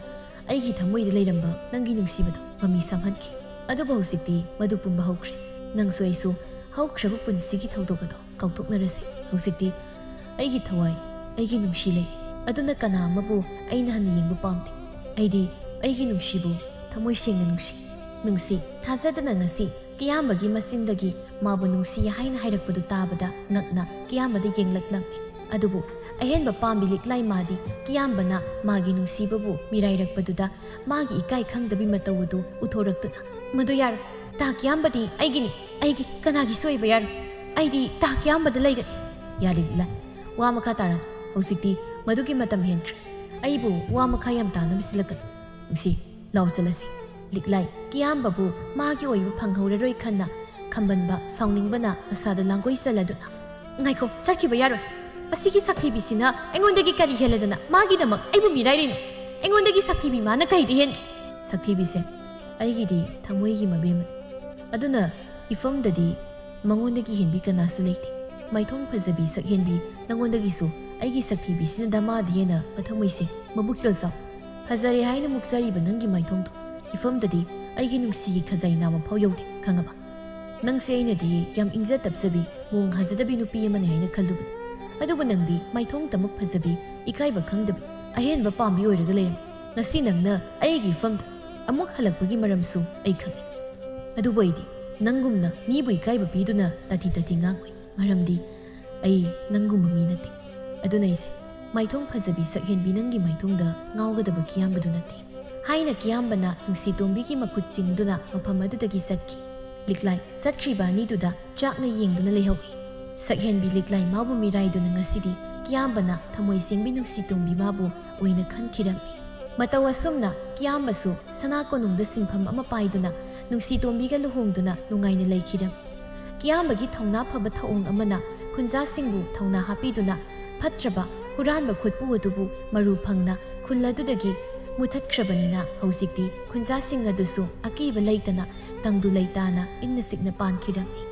ꯑꯩꯒꯤ ꯊꯃꯣꯏꯗ ꯂꯩꯔꯝꯕ ꯅꯪꯒꯤ ꯅꯨꯡꯁꯤꯕꯗꯣ ꯃꯃꯤ ꯁꯥꯝꯍꯟꯈꯤ꯫ ꯑꯗꯨꯕꯨ ꯍꯧꯖꯤꯛꯇꯤ ꯃꯗꯨ ꯄꯨꯝꯕ ꯍꯧꯈ꯭ꯔꯦ꯫ ꯅꯪꯁꯨ ꯑꯩꯁꯨ ꯍꯧꯈ꯭ꯔꯕ ꯄꯨꯟꯁꯤꯒꯤ ꯊꯧꯗꯣꯛ ꯑꯗꯣ ꯀꯥꯎꯊꯣꯛꯅꯔꯁꯤ꯫ ꯍꯧꯖꯤꯛꯇꯤ ꯑꯩꯒꯤ ꯊꯋꯥꯏ, ꯑꯩꯒꯤ ꯅꯨꯡꯁꯤ ꯂꯩ꯫ ꯑꯗꯨꯅ ꯀꯅꯥ ꯑꯃꯕꯨ ꯑꯩꯅ ꯍꯟꯅ ꯌꯦꯡꯕ ꯄꯥꯝꯗꯦ꯫ ꯑꯩꯗꯤ ꯑꯩꯒꯤ ꯅꯨꯡꯁꯤꯕꯨ ꯊꯃꯣꯏ ꯁꯦꯡꯅ ꯅꯨꯡꯁꯤ꯫ ꯅꯨꯡꯁꯤ, ꯊꯥꯖꯗꯅ ꯉꯁꯤ ꯀꯤꯌꯥꯝꯕꯒꯤ ꯃꯆꯤꯟꯗꯒꯤ ꯃꯥꯕꯨ ꯅꯨꯡꯁꯤ ꯍꯥꯏꯅ ꯍꯥꯏꯔꯛꯄꯗꯨ ꯇꯥꯕꯗ ꯉꯛꯅ ꯀꯤꯌꯥꯝꯕꯗ ꯌꯦꯡꯂꯛꯂꯝꯃꯤ꯫ ꯑꯗꯨꯕꯨ ꯑꯍꯦꯟꯕ ꯄꯥꯝꯕꯤ ꯂꯤꯛꯂꯥꯏ ꯃꯥꯗꯤ ꯀꯤꯌꯥꯝꯕꯅ ꯃꯥꯒꯤ ꯅꯨꯡꯁꯤꯕꯕꯨ ꯃꯤꯔꯥꯏꯔꯛꯄꯗꯨꯗ ꯃꯥꯒꯤ ꯏꯀꯥꯏ ꯈꯪꯗꯕꯤ ꯃꯇꯧ ꯑꯗꯨ ꯎꯊꯣꯔꯛꯇꯨꯅ, "ꯃꯗꯨ ꯌꯥꯔꯣꯏ, ꯇꯥ ꯀꯤꯌꯥꯝꯕꯗꯤ ꯑꯩꯒꯤꯅꯤ, ꯑꯩꯒꯤ, ꯀꯅꯥꯒꯤꯁꯨ ꯑꯣꯏꯕ ꯌꯥꯔꯣꯏ꯫ ꯑꯩꯗꯤ ꯇꯥ ꯀꯤꯌꯥꯝꯕꯗ ꯂꯩꯒꯅꯤ꯫" "ꯌꯥꯔꯦ ꯂꯤꯛꯂꯥꯏ, ꯋꯥ ꯃꯈꯥ ꯇꯥꯔꯅꯨ꯫ ꯍꯧꯖꯤꯛꯇꯤ ꯃꯗꯨꯒꯤ ꯃꯇꯝ ꯍꯦꯟꯈ꯭ꯔꯦ꯫ ꯑꯩꯕꯨ ꯋꯥ ꯃꯈꯥ ꯌꯥꯝ ꯇꯥꯅꯕ ꯁꯤꯜꯂꯛꯀꯅꯨ꯫ ꯅꯨꯡꯁꯤ, ꯂꯥꯎ ꯆꯠꯂꯁꯤ꯫" ꯂꯤꯛꯂꯥꯏ ꯀꯤꯌꯥꯝꯕꯕꯨ ꯃꯥꯒꯤ ꯑꯣꯏꯕ ꯐꯪꯍꯧꯔꯔꯣꯏ ꯈꯟꯅ ꯈꯝꯕꯟꯕ ꯁꯥꯎꯅꯤꯡꯕꯅ ꯃꯁꯥꯗ ꯂꯥꯡꯒꯣꯏ ꯆꯜꯂꯗꯨꯅ, "ꯉꯥꯏꯈꯣ, ꯆꯠꯈꯤꯕ ꯌꯥꯔꯣꯏ꯫ ꯑꯁꯤꯒꯤ ꯁꯛꯊꯤꯕꯤꯁꯤꯅ ꯑꯩꯉꯣꯟꯗꯒꯤ ꯀꯔꯤ ꯍꯦꯜꯂꯗꯅ ꯃꯥꯒꯤꯗꯃꯛ ꯑꯩꯕꯨ ꯃꯤꯔꯥꯏꯔꯤꯅꯣ? ꯑꯩꯉꯣꯟꯗꯒꯤ ꯁꯛꯊꯤꯕꯤ ꯃꯥꯅ ꯀꯩꯗ ꯍꯦꯟꯒꯦ?" "ꯁꯛꯊꯤꯕꯤꯁꯦ ꯑꯩꯒꯤꯗꯤ ꯊꯃꯣꯏꯒꯤ ꯃꯕꯦꯝꯃꯅꯤ꯫ ꯑꯗꯨꯅ ꯏꯐꯝꯗꯗꯤ ꯃꯉꯣꯟꯗꯒꯤ ꯍꯦꯟꯕꯤ ꯀꯅꯥꯁꯨ ꯂꯩꯇꯦ꯫ ꯃꯥꯏꯊꯣꯡ ꯐꯖꯕꯤ ꯁꯛꯍꯦꯟꯕꯤ, ꯅꯉꯣꯟꯗꯒꯤꯁꯨ ꯑꯩꯒꯤ ꯁꯛꯊꯤꯕꯤꯁꯤꯅ ꯗꯃꯥꯗ ꯍꯦꯟꯅ ꯃꯊꯃꯣꯏ ꯁꯦꯡ, ꯃꯕꯨꯛꯆꯦꯜ ꯆꯥꯎ꯫ ꯐꯖꯔꯦ ꯍꯥꯏꯅ ꯃꯨꯛꯆꯔꯤꯕ ꯅꯪꯒꯤ ꯃꯥꯏꯊꯣꯡꯗꯣ ꯏꯐꯝꯗꯗꯤ ꯑꯩꯒꯤ ꯅꯨꯡꯁꯤꯒꯤ ꯈꯖꯥꯏ ꯅꯥꯝ ꯑꯃ ꯐꯥꯎ ꯌꯧꯗꯦ, ꯈꯪꯉꯕ? ꯅꯪꯁꯦ ꯑꯩꯅꯗꯤ ꯌꯥꯝ ꯏꯪꯖ ꯇꯞꯆꯕꯤ, ꯃꯣꯡ ꯍꯥꯖꯗꯕꯤ ꯅꯨꯄꯤ ꯑꯃꯅꯤ ꯍꯥꯏꯅ ꯈꯜꯂꯨꯕꯅꯤ꯫ ꯑꯗꯨꯕꯨ ꯅꯪꯗꯤ ꯃꯥꯏꯊꯣꯡꯇꯃꯛ ꯐꯖꯕꯤ, ꯏꯀꯥꯏꯕ ꯈꯪꯗꯕꯤ, ꯑꯍꯦꯟꯕ ꯄꯥꯝꯕꯤ ꯑꯣꯏꯔꯒ ꯂꯩꯔꯝꯃꯤ꯫ ꯉꯁꯤ ꯅꯪꯅ ꯑꯩꯒꯤ ꯏꯐꯝꯗ ꯑꯃꯨꯛ ꯍꯜꯂꯛꯄꯒꯤ ꯃꯔꯝꯁꯨ ꯑꯩ ꯈꯪꯏ꯫ ꯑꯗꯨꯕꯨ ꯑꯩꯗꯤ ꯅꯪꯒꯨꯝꯅ ꯃꯤꯕꯨ ꯏꯀꯥꯏꯕ ꯄꯤꯗꯨꯅ ꯇꯥꯊꯤ ꯇꯥꯊꯤ ꯉꯥꯡꯉꯣꯏ, ꯃꯔꯝꯗꯤ ꯑꯩ ꯅꯪꯒꯨꯝꯕ ꯃꯤ ꯅꯠꯇꯦ꯫ ꯑꯗꯨꯅ ꯑꯩꯁꯦ ꯃꯥꯏꯊꯣꯡ ꯐꯖꯕꯤ ꯁꯛꯍꯦꯟꯕꯤ ꯅꯪꯒꯤ ꯃꯥꯏꯊꯣꯡꯗ ꯉꯥꯎꯒꯗꯕ ꯀꯤꯌꯥꯝꯕꯗꯨ ꯅꯠꯇꯦ" ꯍꯥꯏꯅ ꯀꯤꯌꯥꯝꯕꯅ ꯅꯨꯡꯁꯤ ꯇꯣꯝꯕꯤꯒꯤ ꯃꯈꯨꯠ ꯆꯤꯡꯗꯨꯅ ꯃꯐꯝ ꯑꯗꯨꯗꯒꯤ ꯆꯠꯈꯤ꯫ ꯂꯤꯛꯂꯥꯏ ꯆꯠꯈ꯭ꯔꯤꯕ ꯑꯅꯤꯗꯨꯗ ꯆꯥꯛꯅ ꯌꯦꯡꯗꯨꯅ ꯂꯩꯍꯧꯏ꯫ ꯁꯛꯍꯦꯟꯕꯤ ꯂꯤꯛꯂꯥꯏ ꯃꯥꯕꯨ ꯃꯤꯔꯥꯏꯗꯨꯅ ꯉꯁꯤꯗꯤ ꯀꯤꯌꯥꯝꯕꯅ ꯊꯃꯣꯏ ꯁꯦꯡꯕꯤ ꯅꯨꯡꯁꯤ ꯇꯣꯝꯕꯤ ꯃꯥꯕꯨ ꯑꯣꯏꯅ ꯈꯟꯈꯤꯔꯝꯃꯤ꯫ ꯃꯇꯧ ꯑꯁꯨꯝꯅ ꯀꯤꯌꯥꯝꯕꯁꯨ ꯁꯅꯥ ꯀꯣꯅꯨꯡꯗ ꯁꯤꯟꯐꯝ ꯑꯃ ꯄꯥꯏꯗꯨꯅ ꯅꯨꯡꯁꯤ ꯇꯣꯝꯕꯤꯒ ꯂꯨꯍꯣꯡꯗꯨꯅ ꯅꯨꯡꯉꯥꯏꯅ ꯂꯩꯈꯤꯔꯝꯃꯤ꯫ ꯀꯤꯌꯥꯝꯕꯒꯤ ꯊꯧꯅꯥ ꯐꯕ ꯊꯧꯑꯣꯡ ꯑꯃꯅ ꯈꯨꯟꯖꯥꯁꯤꯡꯕꯨ ꯊꯧꯅꯥ ꯍꯥꯞꯄꯤꯗꯨꯅ ꯐꯠꯇ꯭ꯔꯕ ꯍꯨꯔꯥꯟꯕ ꯈꯨꯠꯄꯨ ꯑꯗꯨꯕꯨ ꯃꯔꯨ ꯐꯪꯅ ꯈꯨꯜ ꯑꯗꯨꯗꯒꯤ ꯃꯨꯊꯠꯈ꯭ꯔꯕꯅꯤꯅ ꯍꯧꯖꯤꯛꯇꯤ ꯈꯨꯟꯖꯥꯁꯤꯡ ꯑꯗꯨꯁꯨ ꯑꯀꯤꯕ ꯂꯩꯇꯅ ꯇꯪꯗꯨ ꯂꯩꯇꯥꯅ ꯏꯪꯅ ꯆꯤꯛꯅ ꯄꯥꯟꯈꯤꯔꯝꯃꯤ꯫